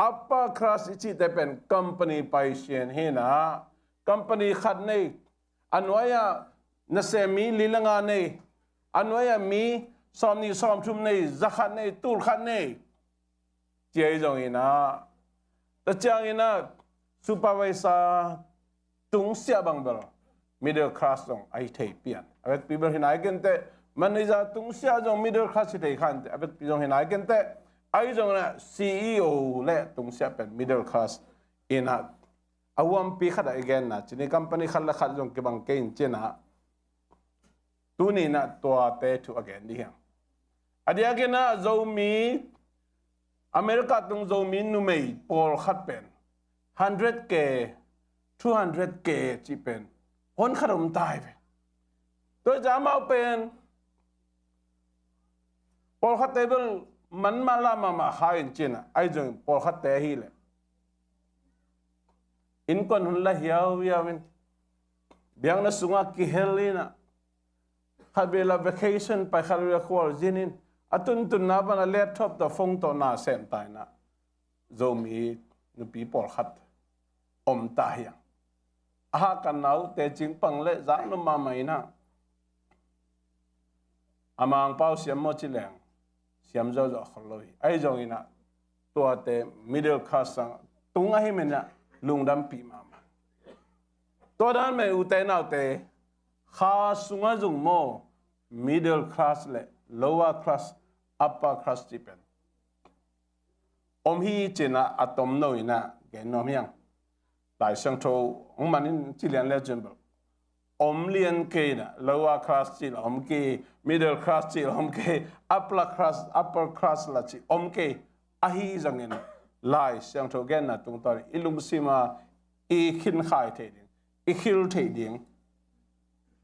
Upper class i cihte pen company paisian hi na, company khat nei, a nuai-ah nasem mi li le nga nei, a nuai-ah mi sawmnih sawmthum nei, za khat nei, tul khat nei. Ci ahi zongin ah, tua ciangin ah supervisor tungsiah bang bel middle class zong ahi thei pian. A vekpi bel hi nai kei inteh, manager tungsiah zong middle class hi thei kha inteh, a vekpi zong hi nai kei inteh. Ahi zongin ah C E O le tungsiah pen middle class in ah, a huampi khat ah i genna ci ni, company khat le khat zong kibang kei in ci-in ah, tuni in ah tuate thu a gen ding hiang. A diakin ah Zomi, America tung Zomi numei pawlkhat pen hundred K, two hundred K cih pen hon khat om ta hi ve. Tua hi ciang amau pen pawlkhatte bel man mah lah mahmah kha in ci-in ah, ahi zongin pawlkhatte ahih leh innkuan hun la hiauhiau in, biakna sungah kihel in ah, Khat vei la vacation pai, khat vei la khualzin in, a tuntunna pan a laptop tawh phone tawh na sem ta in ah, Zomi nupi pawlkhat om ta hi a. A hahkatna uh tecing pang le zak nuam mahmah in ah, a mangpau siam maw ci leng siam zawzawh khol lo hi. Ahi zongin ah tuate middle class sang tung ahi manin ah lungdampih mahmah. Tua dan mah ute naute, kha sungah zong maw, middle class le lower class, upper class cih pen om hi ci-in ah a tomno in ah gen nuam hi hang. Lai Siangtho hong man in ci lian le cun bel om lian kei in ah, lower class cih la om kei, middle class cih la om kei, upper class, upper class la cih om kei. Ahi zongin Lai Siangtho genna tungtawn in i lungsim ah i khinkhai thei ding, i khil thei ding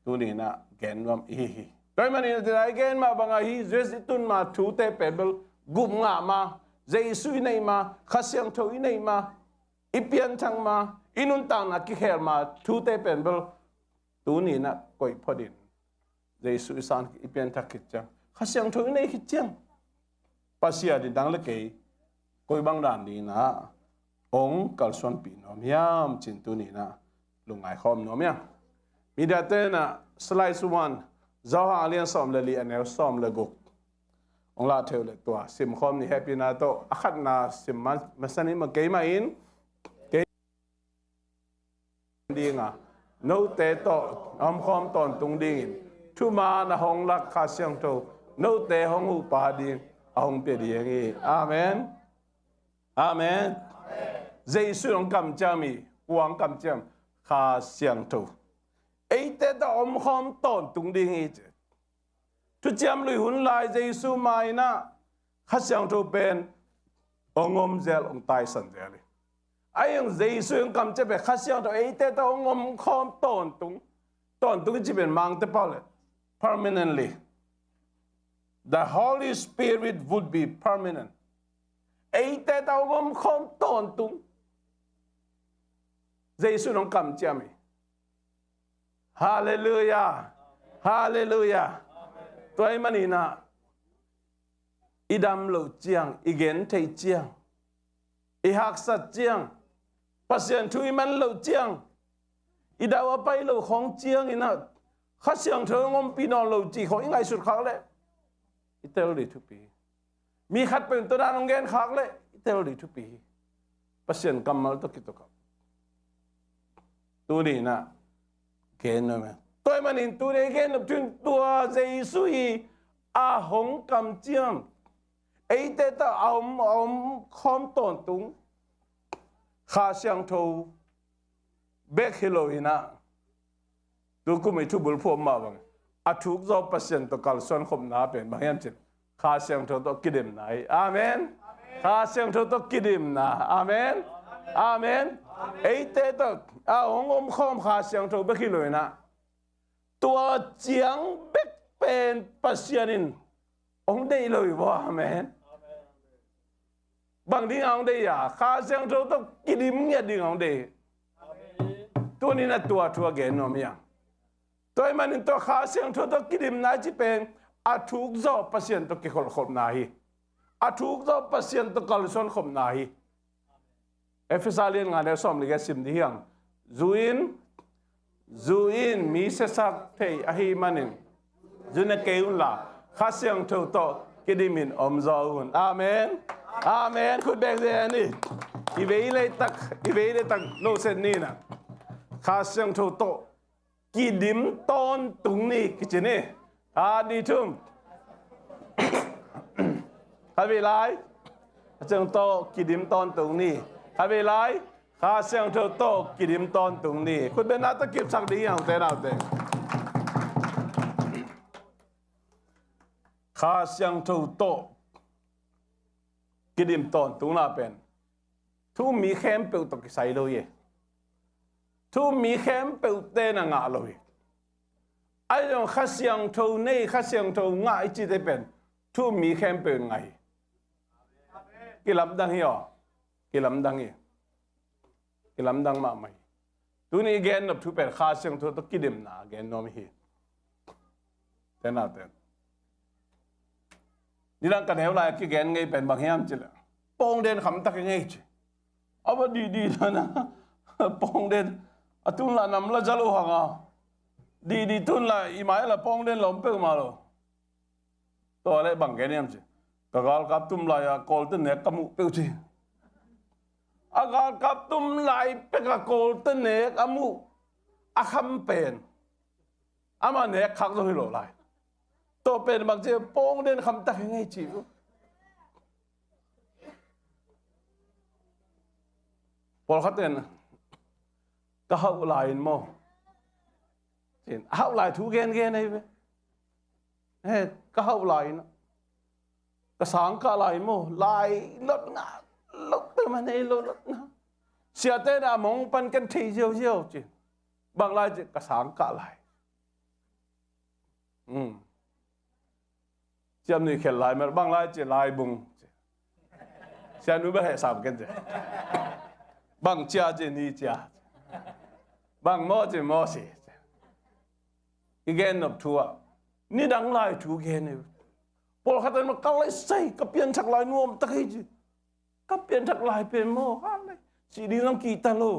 tuni in ah gen nuam i hi hi. Tua ahih manin ah i gen mah bang ahi, U S i tun ma thute pen bel gup ngah ma, Jesu i neih ma, Kha Siangtho i neih ma, i pianthak ma, i nuntakna kikhel ma thute pen bel tuni in ah koih phot in, Jesu i san khit, i pianthak khit ciang, Kha Siangtho i neih khit ciang, Pasian in nang le kei koi bang dan ding in ah hong kalsuanpih nuam hiam ci-in tuni in ah lungngai khawm nuam hi hang. Mediate in ah slide one, Johan a lian sawm le li, a neu sawm le guk hong lah thei uh leh tua sim khawm ni. Hehpihna tawh a khatna sim ma, masa ni maw, keimah in, kei ding a, note tawh a omkhawm tawntung dingin thuman a hong lak Kha Siangtho note hong huhpa ding a hong pia ding hi. Amen. Amen. Jesu in hong kamciam hi. Kua hong kamciam? Kha Siangtho. Eite tawh a omkhawm tawntung ding hi ci. Thuciam Lui hun lai Jesu mai-ah Kha Siangtho pen hong om zel, hong taisan zel hi. Ahi zong Jesu in hong kamciam pen Kha Siangtho eite tawh hong omkhawm tawntung. Tawntung i cih pen Mangte pau leh permanently. The Holy Spirit would be permanent. Eite tawh hong omkhawm tawntung Jesu in hong kamciam hi. Halleluiah. Halleluiah. Tua ahih manin ah i dam loh ciang, i gentheih ciang, i haksat ciang, Pasian thu i man loh ciang, i dau a pai loh khawng ciangin ah Kha Siangtho hong ompih nawn lo cih khawng i ngaihsut khak leh i tel ding thupi hi. Mi khat peuh in tua dan hong gen khak leh i tel ding thupi hi. Pasian kammal tawh kituak a, tuni in ah gen nuam hi. Tua ahih manin tuni a i gen nop thu in tua Jesu hi a hong kamciam, eite tawh a om, a omkhawm tawntung Kha Siangtho bek hi lo in ah, tu kum i thubulphuh mah bang, a thuk zaw Pasian tawh kalsuan khopna pen bang hiam cih leh Kha Siangtho tawh kidemna hi. Amen. Kha Siangtho tawh kidemna. Amen. Amen. Eite tawh a hong omkhawm Kha Siangtho bek hi lo in ah, tua ciang bek pen Pasian in hong deih lo hi maw. Amen. Bang ding a hong deih a? Kha Siangtho tawh kidim ngiat ding a hong deih. Tuni in ah tua thu a gen nuam hi hang. Tua ahih manin tua Kha Siangtho tawh kidimna i cih pen a thuk zaw Pasian tawh kikholhkhopna hi. A thuk zaw Pasian tawh kalsuan khopna hi. Efesa lian nga neu sawm le giat sim ding hi hang. Zu in, zu in mi siasak thei ahih manin, zu in na kei un la, Kha Siangtho tawh kidimin om zaw un. Amen. Amen. Khut beng zen ni. I vei le i tak, i vei le i tak lo set ni in ah, Kha Siangtho tawh kidim tawntung ni kici ni. Khat, nih, thum. Khat vei lai. Kha Siangtho tawh kidim tawntung ni. Khat vei lai. Kha Siangtho tawh kidim tawntung ni. Khut bengna tawh kipsak ding hi hang, ute naute. Kha Siangtho tawh kidim tawntungna pen thu um mi khempeuh tawh kisai lo hi. Thu um mi khempeuhte in a ngah lo hi. Ahi zong Kha Siangtho nei, Kha Siangtho ngah i cihte pen thu um mi khempeuh in ngah hi. Kilamdang hi aw. Kilamdang hi. Kilamdang mahmah hi. Tuni i gen nop thu pen Kha Siangtho tawh kidimna gen nuam hi. Ten a ten. Nidang ka neu lai a kigen ngei pen bang hiam cih leh, pawngden khamtak i ngei ci. A va didi lana pawngden a tun la nam la za lo hang a, didi tun la i mai la pawngden la om peuhmah lo. Tua leh bang gen hiam ci, ka galkap tum lai-a Kawlte nek ka muh peuh ci. A galkap tum lai pek a Kawlte nek a muh a kham pen ama nek khak zo hi lo lai. Tua pen bang ci, pawngden khamtak hi ngei ci. Pawlkhat ten ka hauh lai in maw, a hauh lai thu gengen ahi ve. He, ka hauh lai in, ka sang kah lai maw, lai lot ngah lo peuhmah nei lo lot ngah. Siate na a mong pan ken thei ziauziau ci. Bang lai ci, ka sang kah lai. Siamnui khel lai mel, bang lai ci, laibung. Siamnui bang heh sam ken ci. Bang cia ci, ni cia. Bang maw ci, maw si. I gen nop thu ah nidang lai thu gen hi. Pawlkhat in ma ka lai sai, ka pianthak lai nuam tak hi ci. Ka pianthak lai pen maw, ka lai si ding zong kihta lo.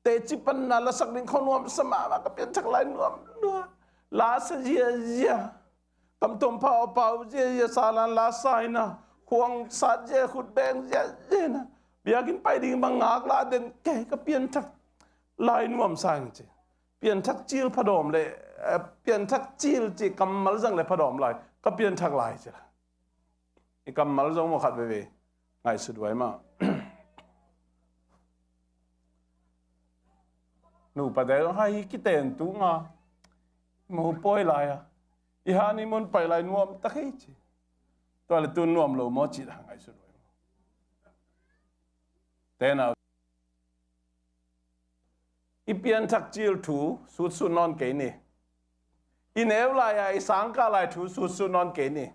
Teci panna lasak ding khua nuam sa mahmah, ka pianthak lai nuam lua. La sa ziazia. Kam tuam pha aw pau ziazia, salan la sa ina. Khuang sat zia, khut beng ziazia ina. Biakinn pai ding bang ngak la den kei, ka pianthak lai nuam sa ing ci. Pianthak cil phadawm le, eh, pianthak cil ci kammal zang le phadawm lai. Ka pianthak lai ci la. I kammal zong maw khat veve ngaihsut huai mah. Nupate zong hai kiten tunga mopawi lai a, i hani mun pai lai nuam tak hi ci. Tua le tun nuam lo maw ci la ngaihsut huai mah. Tena i pianthak cil thu sutsut nawn kei ni. I neu lai-a i sangkah lai thu sutsut nawn kei ni.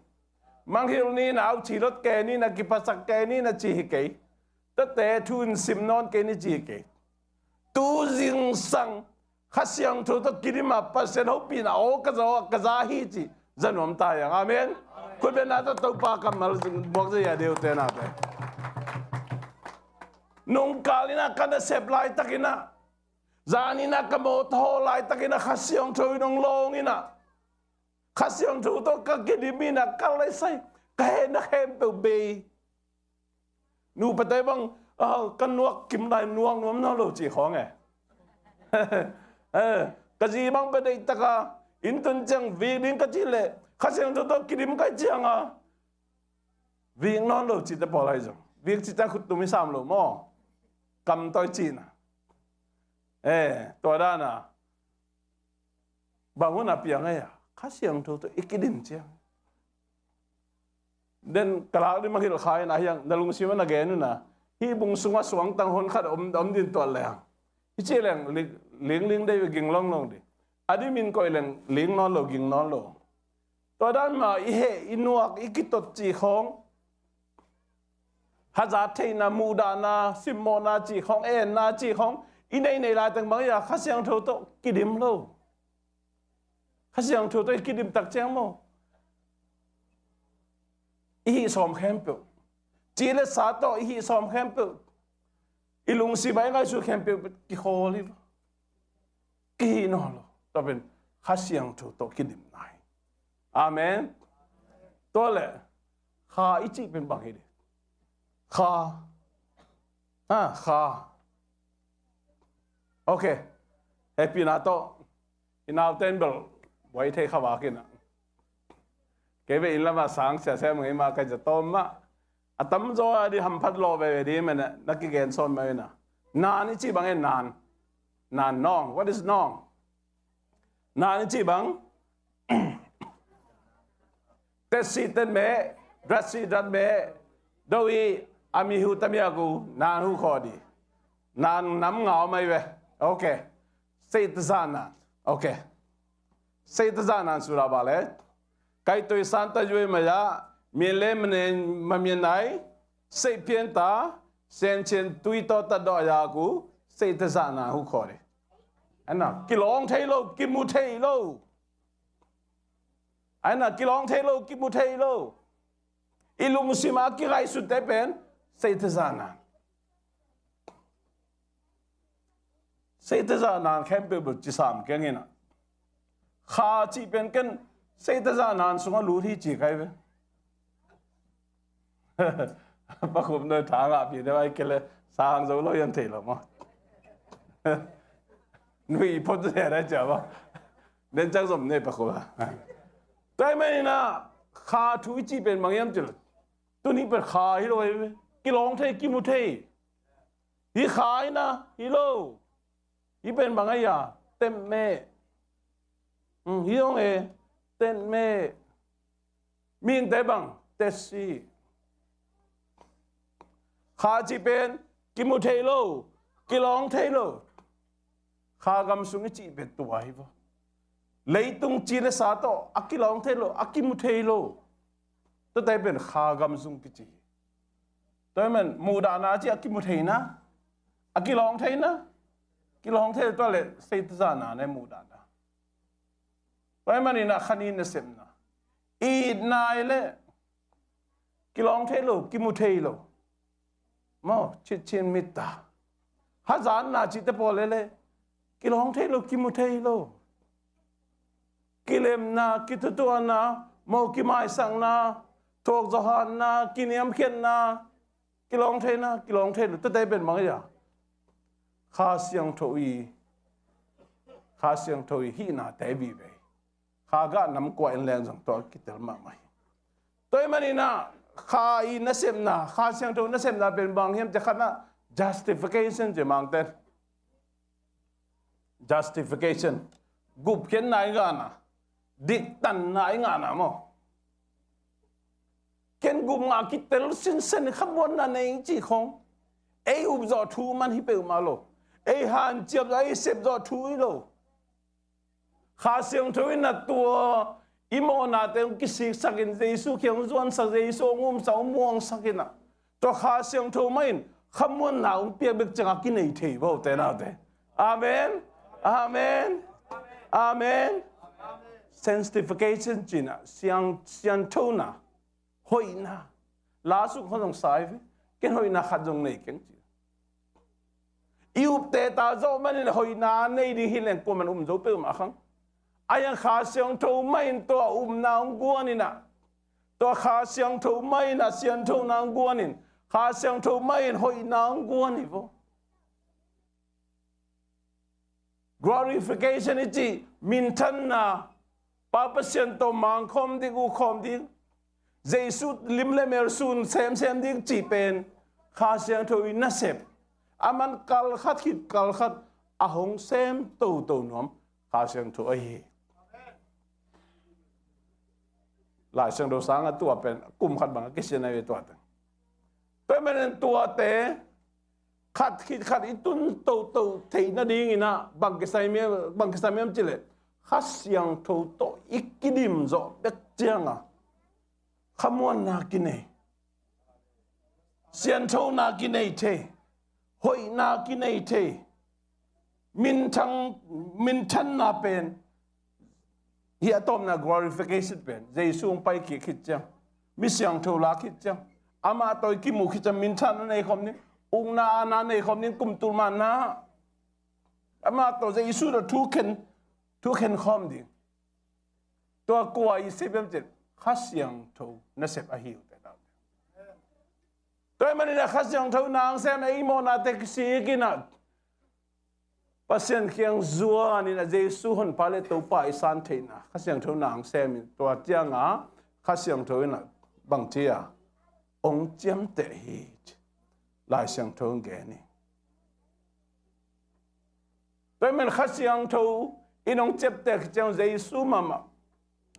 Manghilh ni na, auci lot kei ni na, kiphasak kei ni na ci hi kei. Tate thu in sim nawn kei ni ci hi kei. Tu zingsang Kha Siangtho tawh kidim a Pasian hopihna aw ka za, ka za hi ci za nuam ta hiang. Amen. Khutbetna tawh Topa kammal buak zia deuh te nate. Nungkal ina ka nasep laitakin ah, zan ina ka mawtaw laitakin ah Kha Siangtho in hong lawng ina, Kha Siangtho tawh ka kidim ina ka laisai, ka hehna khempeuh bei. Nupate bang, ah, ka nuak kim lai nuak nuam nawn lo ci khawng e. Eh, ka zi bang bia deihtaka inn tun ciang vik ding ka cih leh Kha Siangtho tawh kidim ka hih cianga vik nawn lo cite pawl ahi zong, vik cite khuttum i sam lo maw? Kamtawi cihna. Eh, tua dana bang hun a piang ahi a, Kha Siangtho tawh i kidim ciang. Den ka lak ding mangngilh kha in a hiang, na lungsim a na gen un a, hih bung sungah suangtang hon khat om, om din tuat leng, i cih leng ling, ling, ling dei, ging longlong ding. A dimin koih leng ling nawn lo, ging nawn lo. Tua dan mah i heh, i nuak, i kitot cih khawng, hazat theihna, muhdahna, simmawhna cih khawng, enna cih khawng i nei, nei laiteng bang hi a, Kha Siangtho tawh kidim lo. Kha Siangtho tawh i kidim tak ciang maw, i hih sawm khempeuh, ci le sa tawh i hih sawm khempeuh, i lungsim a i ngaihsut khempeuh kikhawl hi. Kihih nawn lo. Tua pen Kha Siangtho tawh kidim nai. Amen. Tua le kha i cih pen bang hi ding? Kha. Ha, kha. Ok. Hehpihna tawh i nauten bel buai thei kha vak in a. Kei ve inn lamah sang sia sem ngei mah, ka zatawm mah. A tamzaw a di hamphat lawh veve di mene na kigen sawn mah ina. Naan i cih bang e, naan. Naan, nawng. What is nawng? Naan i cih bang? Tet si tet meh, dat si dat meh. Do i a mi hu tamiak uh naan hu khaw di. Naan nam ngau mai ve. Ok. Seih tazah naan. Ok. Seih tazah naan sura ba le. Kaitoi san ta yue maya, mien le mane mamian ai, seih pian ta, sen cien tui tawh ta dawh ya ku, seih tazah naan hu khaw di. Ana, kilawng thei lo, kimu thei lo. Aina kilawng thei lo, kimu thei lo. I lungsim a kingaihsutte pen Satan zahna. Satan zahna khempeuh bel ci sam keng ina. Kha cih pen ken Satan zahna sungah lut hi ci kai ve. Pakhum noi tha ngah pi deuh ai kele sang zo lo yan thei lo maw. Nui phot ze dai cia maw. Den cang zom ne pakhum a. Tua ahih manin ah kha thu i cih pen bang hiam cih leh tuni pen kha hi lo hi ve. Kilawng thei, kimu thei. Hi kha hi na, hi lo. Hi pen bang ahi a, temeh. Hi ong e, temeh. Mihingte bang, tesi. Kha cih pen kimu thei lo, kilawng thei lo. Kha gam sung i cih pen tua hi vo. Leitung ci le sa tawh a kilawng thei lo, a kimu thei lo. Tuate pen kha gam sung kici hi. Tua ahih man muhdahna ci a kimu thei na, a kilawng thei na, kilawng thei tua le Satan zahna na muhdahna. Tua ahih manin ah kha nih nasepna, itna i le kilawng thei lo, kimu thei lo. Maw, citcin mitta. Hazatna cihte pawl le le kilawng thei lo, kimu thei lo. Kilemna, kithutuahna, maw kimaisakna, thuakzawhhatna, kiniamkhiatna, kilawng thei na, kilawng thei lo. Tuate pen bang ahi a, Kha Siangtho i, Kha Siangtho i hihnate vive. Kha gah nam kua in leng zong tua kitel mahmah hi. Tua ahih manin ah kha i nasepna, Kha Siangtho nasepna pen bang hiam cih khatna, justification ci Mangten. Justification. Gupkhiatna i ngahna, diktanna i ngahna maw. Ken gup ngah kitel sinsen, khamuanna nei cih khong. Ei up zawh thu man hi peuhmah lo. Ei hanciam zawh, ei sep zawh thu hi lo. Kha Siangtho in ah tua i mawhnate hong kisiksak in, Jesu kiang hong zuansak, Jesu hong umsak, hong muangsak in ah, tua Kha Siangtho mah in khamuanna hong piak bek ciangin kinei thei vo, te naute. Amen. Amen. Amen. Sanctification cih in ah siang, sianthona, hoihna. La sung khong zong sa hi ve. Ken hoihna khat zong nei keng ci. I upte ta zawh manin hoihna nei ding hi leng kuaman um zo peuhmah khang. Ahi hang Kha Siangtho mah in tua upna hong guan in ah, tua Kha Siangtho mah in ah sianthona hong guan in, Kha Siangtho mah in hoihna hong guan hi vo. Glorification i cih minthanna, Pa Pasian tawh mangkhawm ding, utkhawm ding, Jesu lim le mel sun semsem ding cih pen Kha Siangtho i nasep. Aman kal khat khit kal khat a hong sem toto nuam Kha Siangtho ahi hi. Lai Siangtho sangah tua pen kum khat bang a kisian ahi ve tua teng. Tua manin tuate khat khit khat i tun toto theih nadingin ah bang kisai hiam, bang kisai hiam cih leh Kha Siangtho tawh i kidim zawh bek ciangin khamuanna kinei, sianthona kinei thei, hoihna kinei thei, minthang, minthanna pen hi a tawpna glorification pen Jesu hong pai kik khit ciang, mi siangtho lak khit ciang, amah tawh i kimuh khit ciang minthanna nei khawm ding, ukna aana nei khawm ding, kum tul manna amah tawh Jesu tawh thu khen, thu khen khawm ding. Tua kua i sep hiam cih leh Kha Siangtho nasep ahi uh te. Tua ahih manin ah Kha Siangtho na hong sem, ei mawhnate kisik in ah Pasian kiang zuan in ah Jesu Honpa le Topa i san theihna Kha Siangtho na hong sem in, tua ciangin Kha Siangtho in ah bang ci a, hong ciamteh hi ci Lai Siangtho in gen hi. Tua ahih manin Kha Siangtho in hong ciamteh khit ciang Jesu mahmah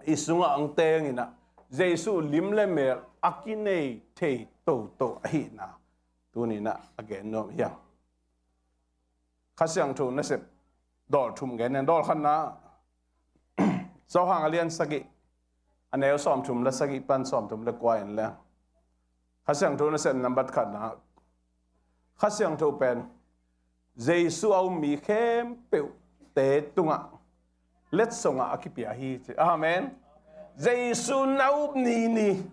i sungah hong teng in ah Jesu lim le mel a kinei thei toto ahihna tuni in ah a gen nuam hi hang. Kha Siangtho nasep dawl thum gen ning. Dawl khatna, Johan a lian sagih, a neu sawmthum le sagih pan sawmthum le kua en leng, Kha Siangtho nasep nambat khatna, Kha Siangtho pen Jesu a um mi khempeuhte tungah letsongah a kipia hi ci. Amen. Jesu na up ni ni.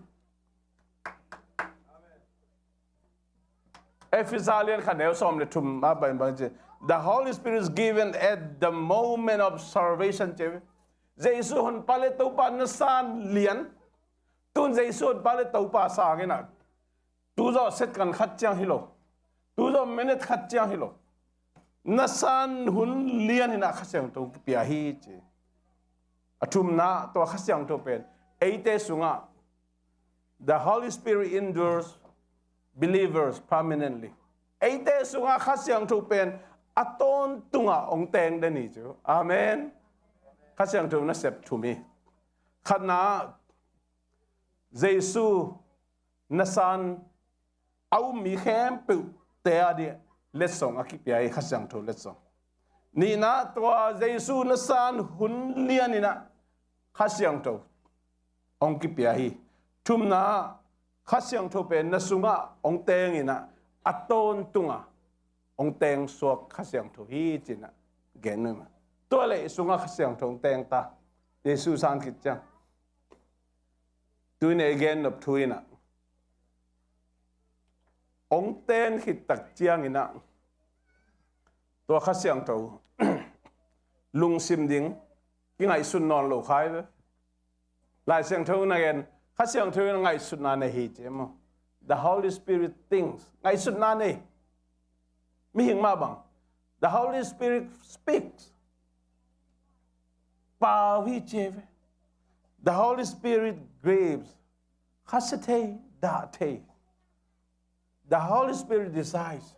Efesa lian khat neu sawm le thum ah bang bang ci. The Holy Spirit is given at the moment of salvation ci. Jesu honpa le Topa na san lian. Tun Jesu honpa le Topa sang in ah, tu zawh second khat ciang hi lo. Tu zawh minute khat ciang hi lo. Na san hun lian in ah Kha Siangtho kipia hi ci. A thumna, tua Kha Siangtho pen eite sungah, the Holy Spirit indwells believers permanently. Eite sungah Kha Siangtho pen a tawntungah hong teng den hi ci. Amen. Kha Siangtho nasep thum hi. Khatna, Jesu na san a um mi khempeuhte a ding letsong a kipia hi, Kha Siangtho letsong. Nihna, tua Jesu na san hun lian in ah Kha Siangtho hong kipia hi. Thumna, Kha Siangtho pen na sungah hong teng in ah a tawntungah hong teng suak Kha Siangtho hi ci-in ah gen nuam ing. Tua leh i sungah Kha Siangtho hong teng ta. Jesu san khit ciang, tu-in i gen nop thu in ah, hong ten khit tak ciangin ah, tua Kha Siangtho lungsim ding kingaihsun nawn lo khai ve. Lai Siangtho in a gen, Kha Siangtho in ngaihsutna nei hi ci maw. The Holy Spirit thinks. Ngaihsutna nei. Mihing mah bang, the Holy Spirit speaks. Pau hi ci ve. The Holy Spirit grieves. Khasia thei, dah thei. The Holy Spirit decides.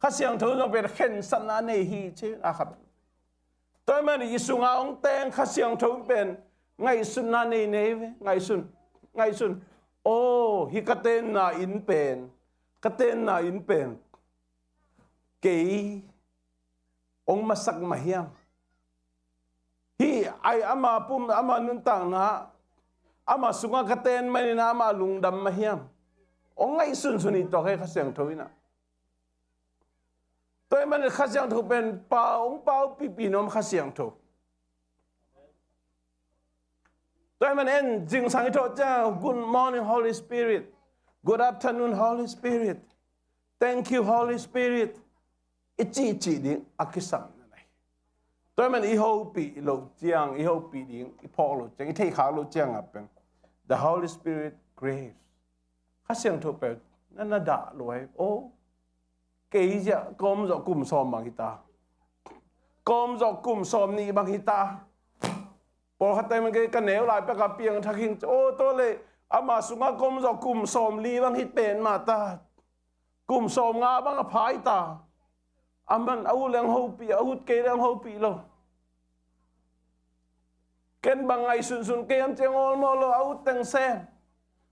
Kha Siangtho zong pen khensatna nei hi ci a khat. Tua ahih manin i sungah hong teng Kha Siangtho pen ngaihsutna nei nei ve, ngaihsun, ngaihsun. Aw, hih ka tenna inn pen, ka tenna inn pen kei hong masak mah hiam? Hih ai ama pum, ama nuntakna, ama sungah ka ten manin ama lungdam mah hiam? Hong ngaihsunsun hi tuak hi Kha Siangtho in ah. Tua ahih manin Kha Siangtho pen pau, hong paupihpih nuam Kha Siangtho. Tua ahih manin zingsang i thawh ciang, "Good morning, Holy Spirit. Good afternoon, Holy Spirit. Thank you, Holy Spirit," i cihcih ding a kisam na hi. Tua ahih manin i hopih loh ciang, i hopih ding i phawk loh ciang, i theihkhak loh ciang a pen, the Holy Spirit grieves. Kha Siangtho pen na, na dah lua hi. Aw, kei zia ka om zawh kum sawm bang hi ta, ka om zawh kum sawm nih bang hi ta. Pawlkhatte man kei ka neu lai pek a piangthak hing ci. Aw, tua leh ama sungah ka om zawh kum sawm li bang hi pen mah ta, kum sawm nga bang a pha hi ta. Aman a ut leng hopih, a ut kei leng hopih lo. Ken bang ngaihsunsun kei hiam ci-a ngawlmawh lo, a ut teng sem.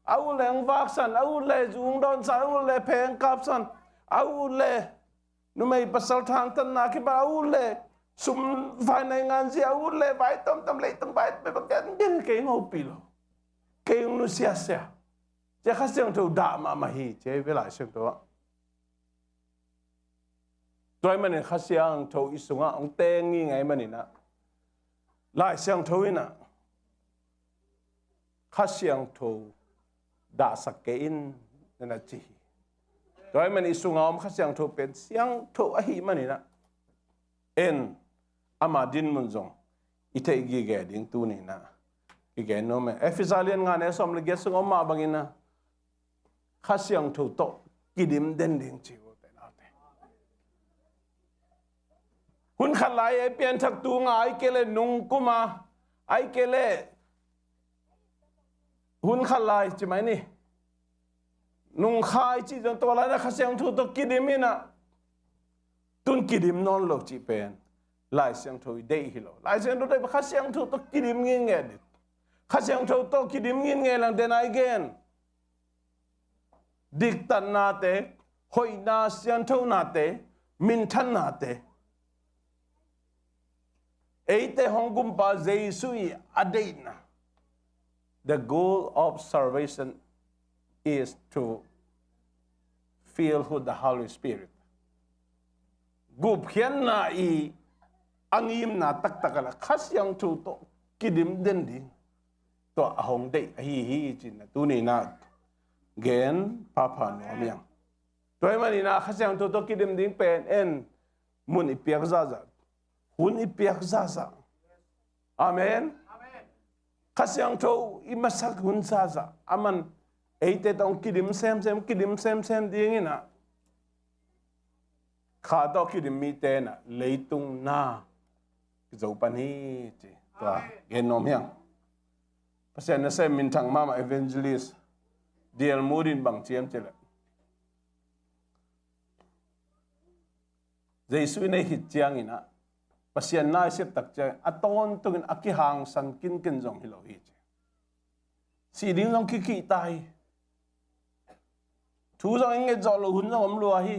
A ut leng vaksan, a ut leh zung dawnsan, a ut leh pheng kapsan, a ut leh numei pasal thangtatna kipan, a ut leh sum vai nai nganzia, a ut leh vai tomtom leitung vai pe bang ken, ken kei hopih lo. Kei hong nusiasia. Ci-a Kha Siangtho dah mahmah hi ci-a hi ve Lai Siangtho ah. Tua ahih manin Kha Siangtho i sungah hong teng ngei ngei manin ah, Lai Siangtho in ah, Kha Siangtho dahsak kei in, na na ci hi. Tua ahih manin i sungah om Kha Siangtho pen siangtho ahih manin ah, en ama dinmun zong i theih gige ding tuni-in ah i gen nuam e. Efesa lian nga neu sawm le giat sung om mah bangin ah, Kha Siangtho tawh kidim den ding ci uh te naute. Hun khat lai ei pianthak tu nga, ahih kei leh nung kum a, ahih kei leh hun khat lai ci mai ni. Nung kha i cih zong tua lai-in ah Kha Siangtho tawh kidim in ah, tun kidim nawn lo cih pen Lai Siangtho i deih hi lo. Lai Siangtho deih, Kha Siangtho tawh kidim ngitnget ding. Kha Siangtho tawh kidim ngitnget leng den a i gen. Diktatnate, hoihna, sianthonate, minthannate, eite hong gumpa Jesu i a deihna. The goal of salvation is to fill with the Holy Spirit. Gupkhiatna i a ngimna taktak a la Kha Siangtho tawh kidim den ding. tua a hong deih ahi hi, ci-in ah tuni-in ah gen phapha nuam hi hang. Tua ahih manin ah Kha Siangtho tawh kidim ding pen en mun i piak zahzah, hun i piak zahzah. Amen. Kha Siangtho i masak hun zahzah a man eite tawh kidim semsem, kidim semsem dingin ah Kha tawh kidim mite in ah leitung na kizo pan hi, ci. Tua gen nuam hi hang. Pasian nasem minthang mahmah evangelist Diel Mudin bang ci hiam cih leh, Jesu in ei khit ciangin ah, Pasian na i sep tak ciangin a tawntungin a kihangsan kinkin zong hi lo hi, ci. Sih ding zong kikihta hi. Thu zong i nget zawh loh hun zong om lua hi.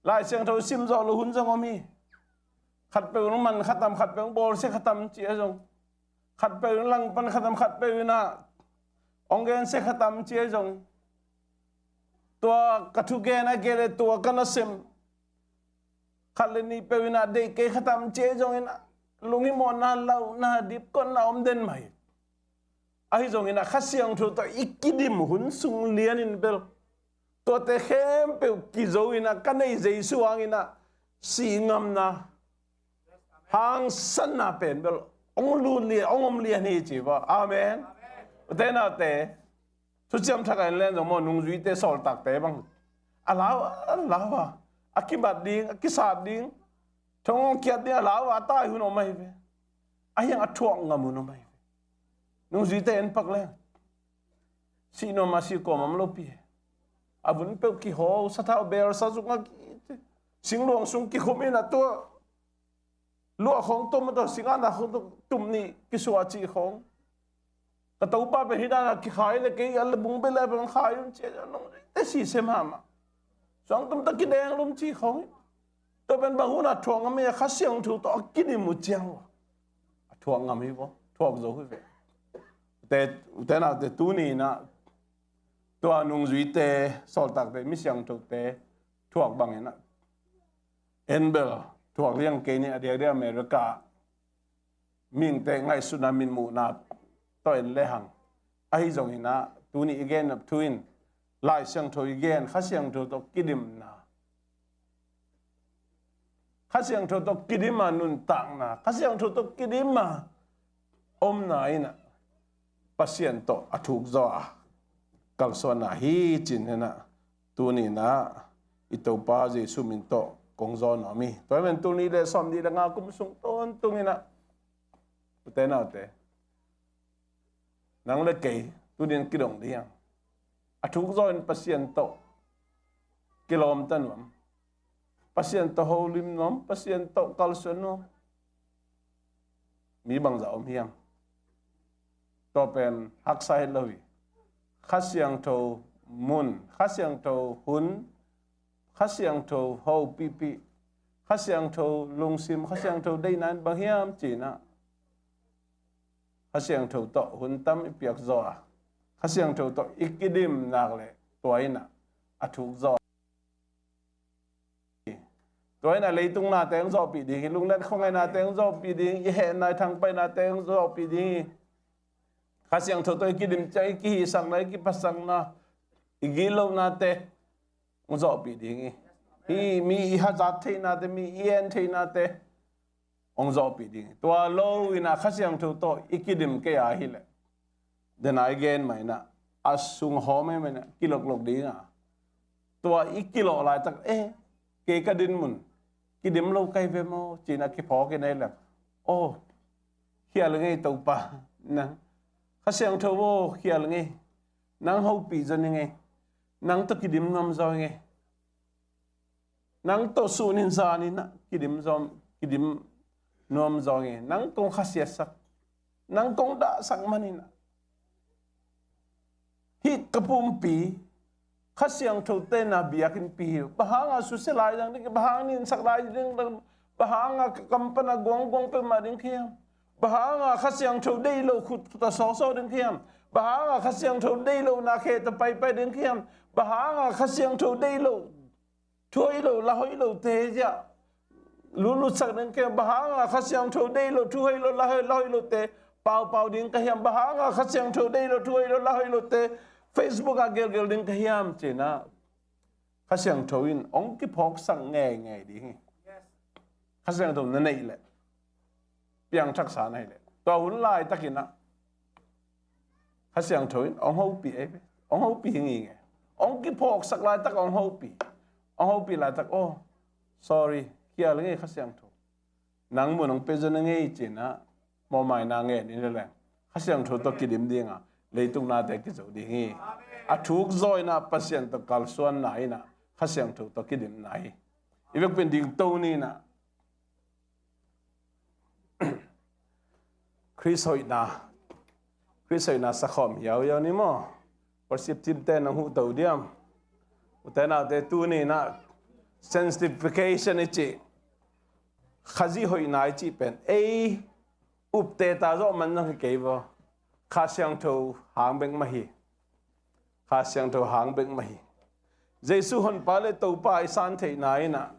Lai Siangtho sim zawh loh hun zong om hi. Khatpeuh in man kha tam, khatpeuh in bawlsia kha tam ci a zong, khatpeuh in langpan kha tam, khatpeuh in ah hong gensia kha tam ci a zong, tua ka thugen a gel le tua ka nasem khat le nih peuh in ah deih kei kha tam ci a zongin ah lunghimawhna, launa, dipkotna om den mah hi. Ahi zongin ah Kha Siangtho tawh i kidim hun sung lianin bel tuate khempeuh kizo in ah ka nei Jesu hangin ah sih ngamna, hangsanna pen bel hong lut lian, hong om lian hi ci ba. Amen. Ute naute, thuciam thak a en leng zong maw, nungzuite, sawltakte bang a lau a, a lau a, a kimat ding, a kisat ding, thong hong kiat ding a lau a, a tai hun om ahi ve. Ahi hang a thuak ngam hun om ahi ve. Nungzuite en pak leng sih nuam a sih kawm om lopi hi. A vun peuh kihaw, sathau bel sa sung a ki, singluang sung kikhum in ah tua luah khawng tum a, tua sing a na khawng tum nih kisuah cih khawng. Ka Topa pen hih dan a kikhai le kei a le bung bel le bang khai un ci a, nungzuite sih sem hamah. Suang tum ta kideng lum cih khawng hi. Tua pen bang hun a thuak ngam hi a, Kha Siangtho tawh a kidim uh ciang uh a thuak ngam hi vaw, thuak zo hi ve. Ute, ute naute, tuni in ah tua nungzuite, sawltakte, mi siangthote thuak bangin ah en bel thuak liang kei ni. A diakdiak America mihingte ngaihsutna, mitmuhna tawh en lehang, ahi zongin ah tuni i gen nop thu in Lai Siangtho i gen, Kha Siangtho tawh kidimna, Kha Siangtho tawh kidim a nuntakna, Kha Siangtho tawh kidim a omna in ah Pasian tawh a thuk zaw a kalsuanna hi ci-in ah tuni in ah i Topa Jesu min tawh kong zaw nuam hi. Tua hi men tul nih le sawm nih le nga kum sung tawntung in ah, ute naute, nang le kei tuni in kidong ding hi hang. A thuk zaw in Pasian tawh kilawmta nuam, Pasian tawh holim nuam, Pasian tawh kalsuan nuam mi bangzah om hiam? Tua pen haksa het lo hi. Kha Siangtho mun, Kha Siangtho hun, Kha Siangtho hopihpih, Kha Siangtho lungsim, Kha Siangtho deihna in bang hiam ci-in ah, Kha Siangtho tawh hun tam i piak zaw a, Kha Siangtho tawh i kidim nak leh tua in ah a thuk zaw. Tua in ah leitung nate hong zawhpih ding hi, lunglet khuangaih nate hong zawhpih ding hi, i hehna, i thangpaih nate hong zawhpih ding hi. Kha Siangtho tawh i kidim ciang i kihisakna, i kiphatsakna, i gitlohnate hong zawhpih ding hi. Hih mi i hazat theihnate, mi i en theihnate hong zawhpih ding hi. Tua lo in ah Kha Siangtho tawh i kidim kei a hileh, den a i gen mah in ah a sung hawm ahi mah in ah kiloklok ding a, tua i kilawh laitak, eh, kei ka din mun kidim lo ka hi ve maw ci-in ah kiphawk in ah hileh, aw, khial ing ei Topa, nang Kha Siangtho aw, khial ing ei, nang hopih zaw ning ei, nang tawh kidim nuam zaw ing ei. Nang tawh sunin zanin ah kidim zaw, kidim nuam zaw ing ei. Nang kong khasiatsak, nang kong dahsak manin ah hih ka pumpi Kha Siangtho tawh na biakinnpi hi. Bang hanga susia lai ding, bang hang ninsak lai ding, bang hanga ka kam pan a guangguang peuhmah ding ka hiam? Bang hanga Kha Siangtho deih loh khut, khut a sawsawk ding ka hiam? Bang hanga Kha Siangtho deih loh na khe tawh paipai ding ka hiam? Bang hanga Kha Siangtho deih loh, thu hoih lo, la hoih lote zia lutlutsak ding ka hiam? Bang hanga Kha Siangtho deih loh, thu hoih lo, la hoih, la hoih lote Paupau ding ka hiam, bang hanga Kha Siangtho deih lo, thu hoih lo, la hoih lote Facebook ah gelgel ding ka hiam ci-in ah Kha Siangtho in hong kiphawksak ngeingei ding hi. Kha Siangtho na neih leh, piangthaksa na hih leh, tua hun laitakin ah Kha Siangtho in hong hopih ei ve. Hong hopih hi ngei ngei. Hong kiphawksak laitak hong hopih. Hong hopih laitak, oh, sorry, khial ngei Kha Siangtho. Nang mun hong pia zaw ning ei ci-in ah mawhmaina ngen in leng, Kha Siangtho tawh kidim ding a, leitung nate kizo ding hi. A thuk zaw in ah Pasian tawh kalsuanna in ah Kha Siangtho tawh kidimna hi. I vekpi in dingto ni in ah Khrist hoihna, Khrist hoihna sakhawm hiauhiau ni maw? Worship team te nang huhto diam? Ute naute, tuni in ah sanctification i cih, Khazih hoihna i cih pen ei upte ta zawh man zong hi kei vaw. Kha Siangtho hang bek mah hi. Kha Siangtho hang bek mah hi. Jesu Honpa le Topa i san theihna in ah,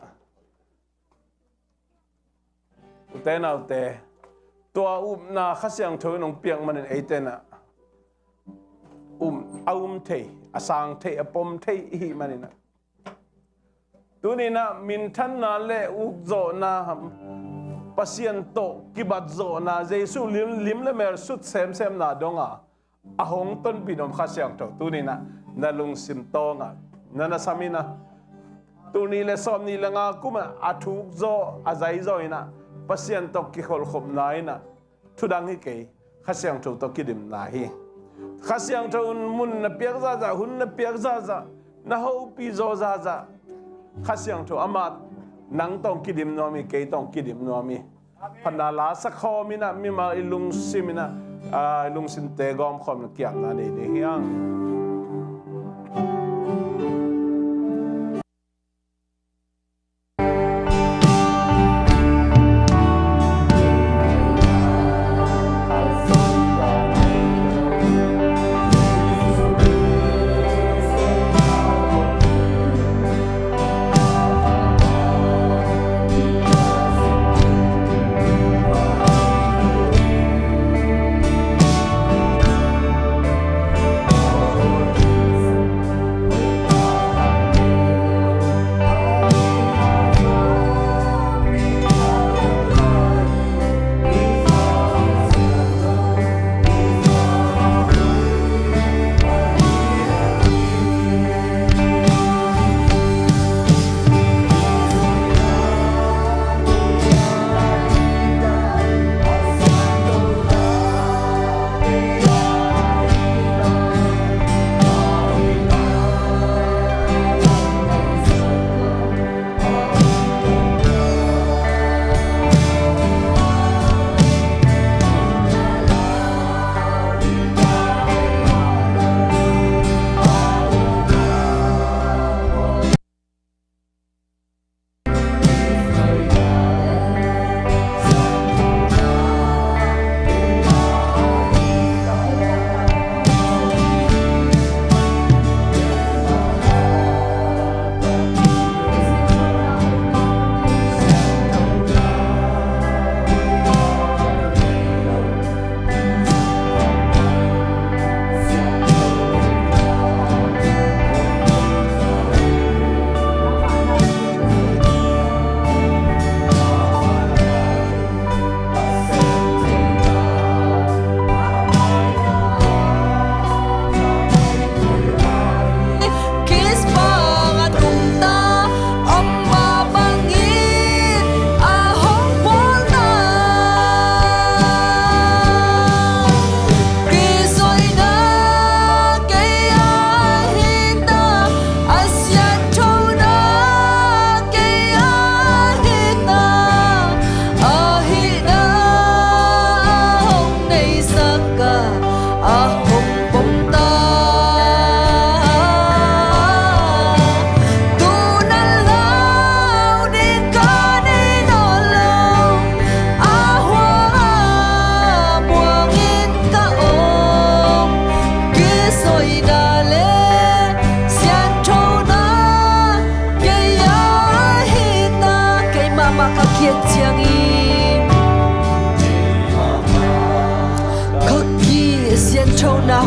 ute naute, tua upna Kha Siangtho in hong piak manin eite in ah um, a um thei, a sang thei, a pom thei i hih manin ah, tuni in ah minthanna le ukzawhna, Pasian tawh kibatzawhna, Jesu lim, lim le mel sut semsemna dong a, a hong tonpih nuam Kha Siangtho tuni in ah na lungsim tawng ah na nasam in ah, tul nih le sawmnih le nga kum ah a thuk zaw, a zai zaw in ah Pasian tawh kikholhkhopna in ah, thu dang hi kei, Kha Siangtho tawh kidimna hi. Kha Siangtho in mun na piak zahzah, hun na piak zahzah, na hopih zaw zahzah, Kha Siangtho amah nang tawh hong kidim nuam hi, kei tawh hong kidim nuam hi. Phatna la sakhawm in ah mimal i lungsim in ah, ah, i lungsimte gawmkhawm in ah kiapna nei ding hi hang.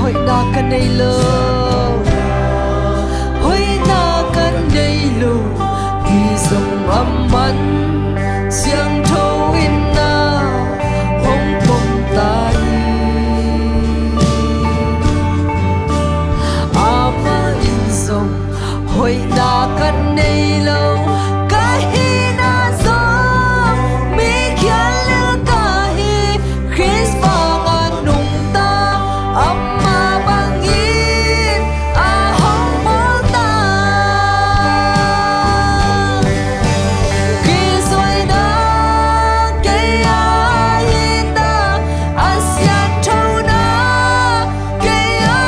Hoihna ka nei lo, hoihna ka nei lo, hi zong a man siangtho in na hong pom ta hi. Amah in zong hoihna ka nei lo, ka hihna zong mi khial lel ka hi. Khrist bangah nungta amah bangin a hong bawl ta. Kizawina kei a hi ta, a sianthona kei a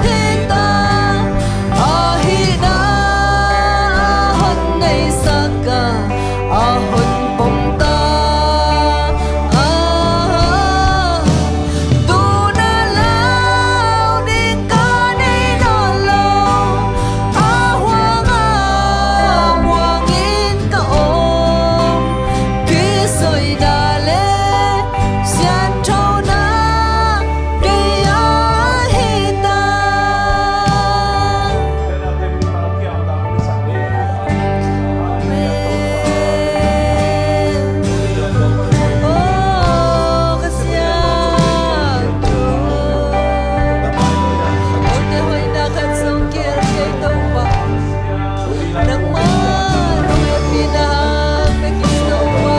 hi ta, a hihna a hon neisak a, a hon pom ta. Ah, tuna lau ding ka nei nawn lo, a huang a muangin ka om. Kizawina le sianthona kei a hi ta. Amen. Oh, ka siangtho. Kote hoihna khat zong kihel kei Topa. Nangmah nong hehpihna hang bek hi Topa.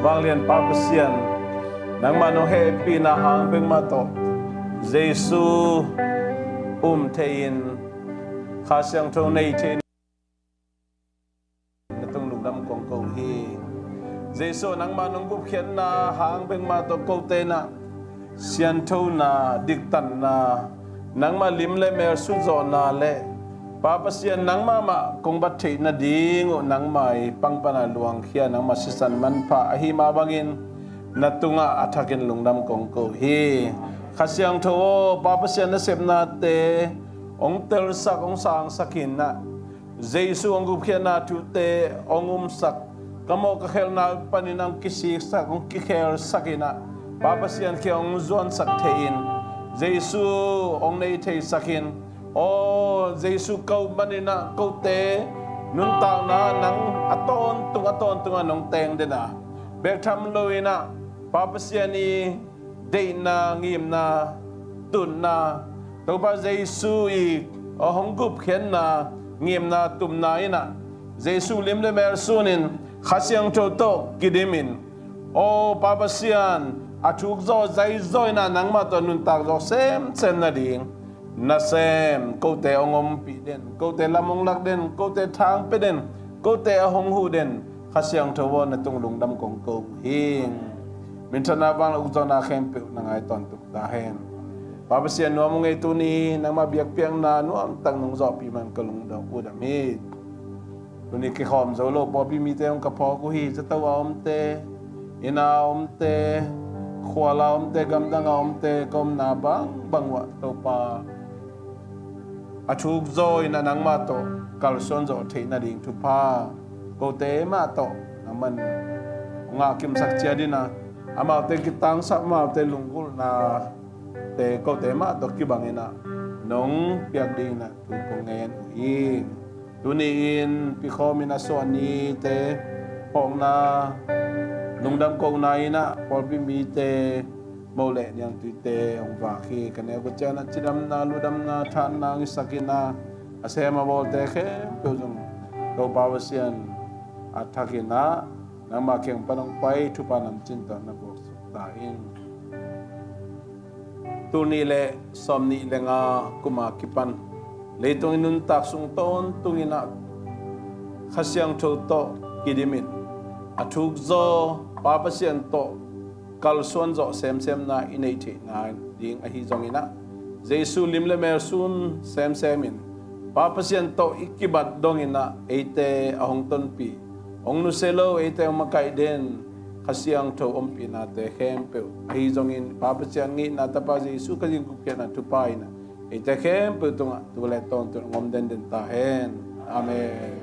Vanglian Pa Pasian, nangmah nong hehpihna hang bek mah tawh Jesu um thei-in, Kha Siangtho nei thei-in na tung lungdam kong ko hi. Jesu, nangmah nong gupkhiatna hang bek mah tawh kote in ah sianthona, diktanna, nangmah lim le mel sutzawhna le Pa Pasian nangmah mah kong bat theih nading uh nangmah i pangpana luangkhia, nangmah sisan manpha ahi mah bangin na tungah a thakin lungdam kong ko hi. Kha Siangtho aw, Pa Pasian nasepnate hong telsak, hong sangsak in ah, Jesu hong gupkhiatna thute hong umsak, ka mawh ka khelhna panin hong kisiksak, hong kikhelsak in ah, Pa Pasian kiang hong zuansak thei-in, Jesu hong nei theisak in. Aw, Jesu ka up manin ah kote nuntakna nang a tawntung a tawntungah nong teng den a, bek tham lo in ah Pa Pasian i deihna, ngimna, tutna, Topa Jesu i a hong gupkhiatna, ngimna, tumna in ah Jesu lim le mel sunin Kha Siangtho tawh kidimin, aw Pa Pasian, a thuk zaw zai zaw in ah nangmah tawh nuntak zaw semsem nading nasem, kote hong ompih den, kote lam hong lak den, kote thang pia den, kote a hong huh den, Kha Siangtho aw, na tung lungdam kong ko hi. Minthanna, vanglian, ukzawhna khempeuh na ngai tawntung ta hen. Pa Pasian, nuam ung ei, tuni nangmah biakpiakna nuamtak nong zawhpih man ka lungdam, udam hi. Tuni kikhawm zo lo pawlpi mite hong ka phawk uh hi. Zato a omte, inn a omte, khual a omte, gamdang a omte, ka omna bangbang uah Topa, a thuk zaw in a nangmah tawh kalsuan zawh theih nading thupha kote mah tawh nangman hong ngahkimsak ciat in a, amaute kitangsap, amaute lunggulhnate kote mah tawh kibang in a nong piak ding in a thu kong ngen uh hi. Tuni-in pikhawm in a suah nite phawkna lungdam kohna in a pawlpi mite, mo le niangtuite hong vak hi. Ka neu ka ciang a cidamna, ludamna, thahatna hong hisak in a, a sem a bawlte khempeuh zong Topa Pasian a thak in a nangmah kiang pan hong pai thupha namcin tawh na buaksuk ta in. Tul nih le sawmnih le nga kum a kipan leitung i nuntak sung tawntung in a Kha Siangtho tawh kidim in a thuk zaw Pa Pasian tawh kalsuan zawh semsemna i neih theih nading ahi zongin a, Jesu lim le mel sun semsem in Pa Pasian tawh i kibat dong in a, eite a hong tonpih, hong nusia lo, eite hong makaih den Kha Siangtho ompihnate khempeuh ahi zongin, Pa Pasian ngihna, Tapa Jesu Khazih gupkhiatna thupha in a, eite khempeuh tungah tu le tawntung hong om denden ta hen. Amen.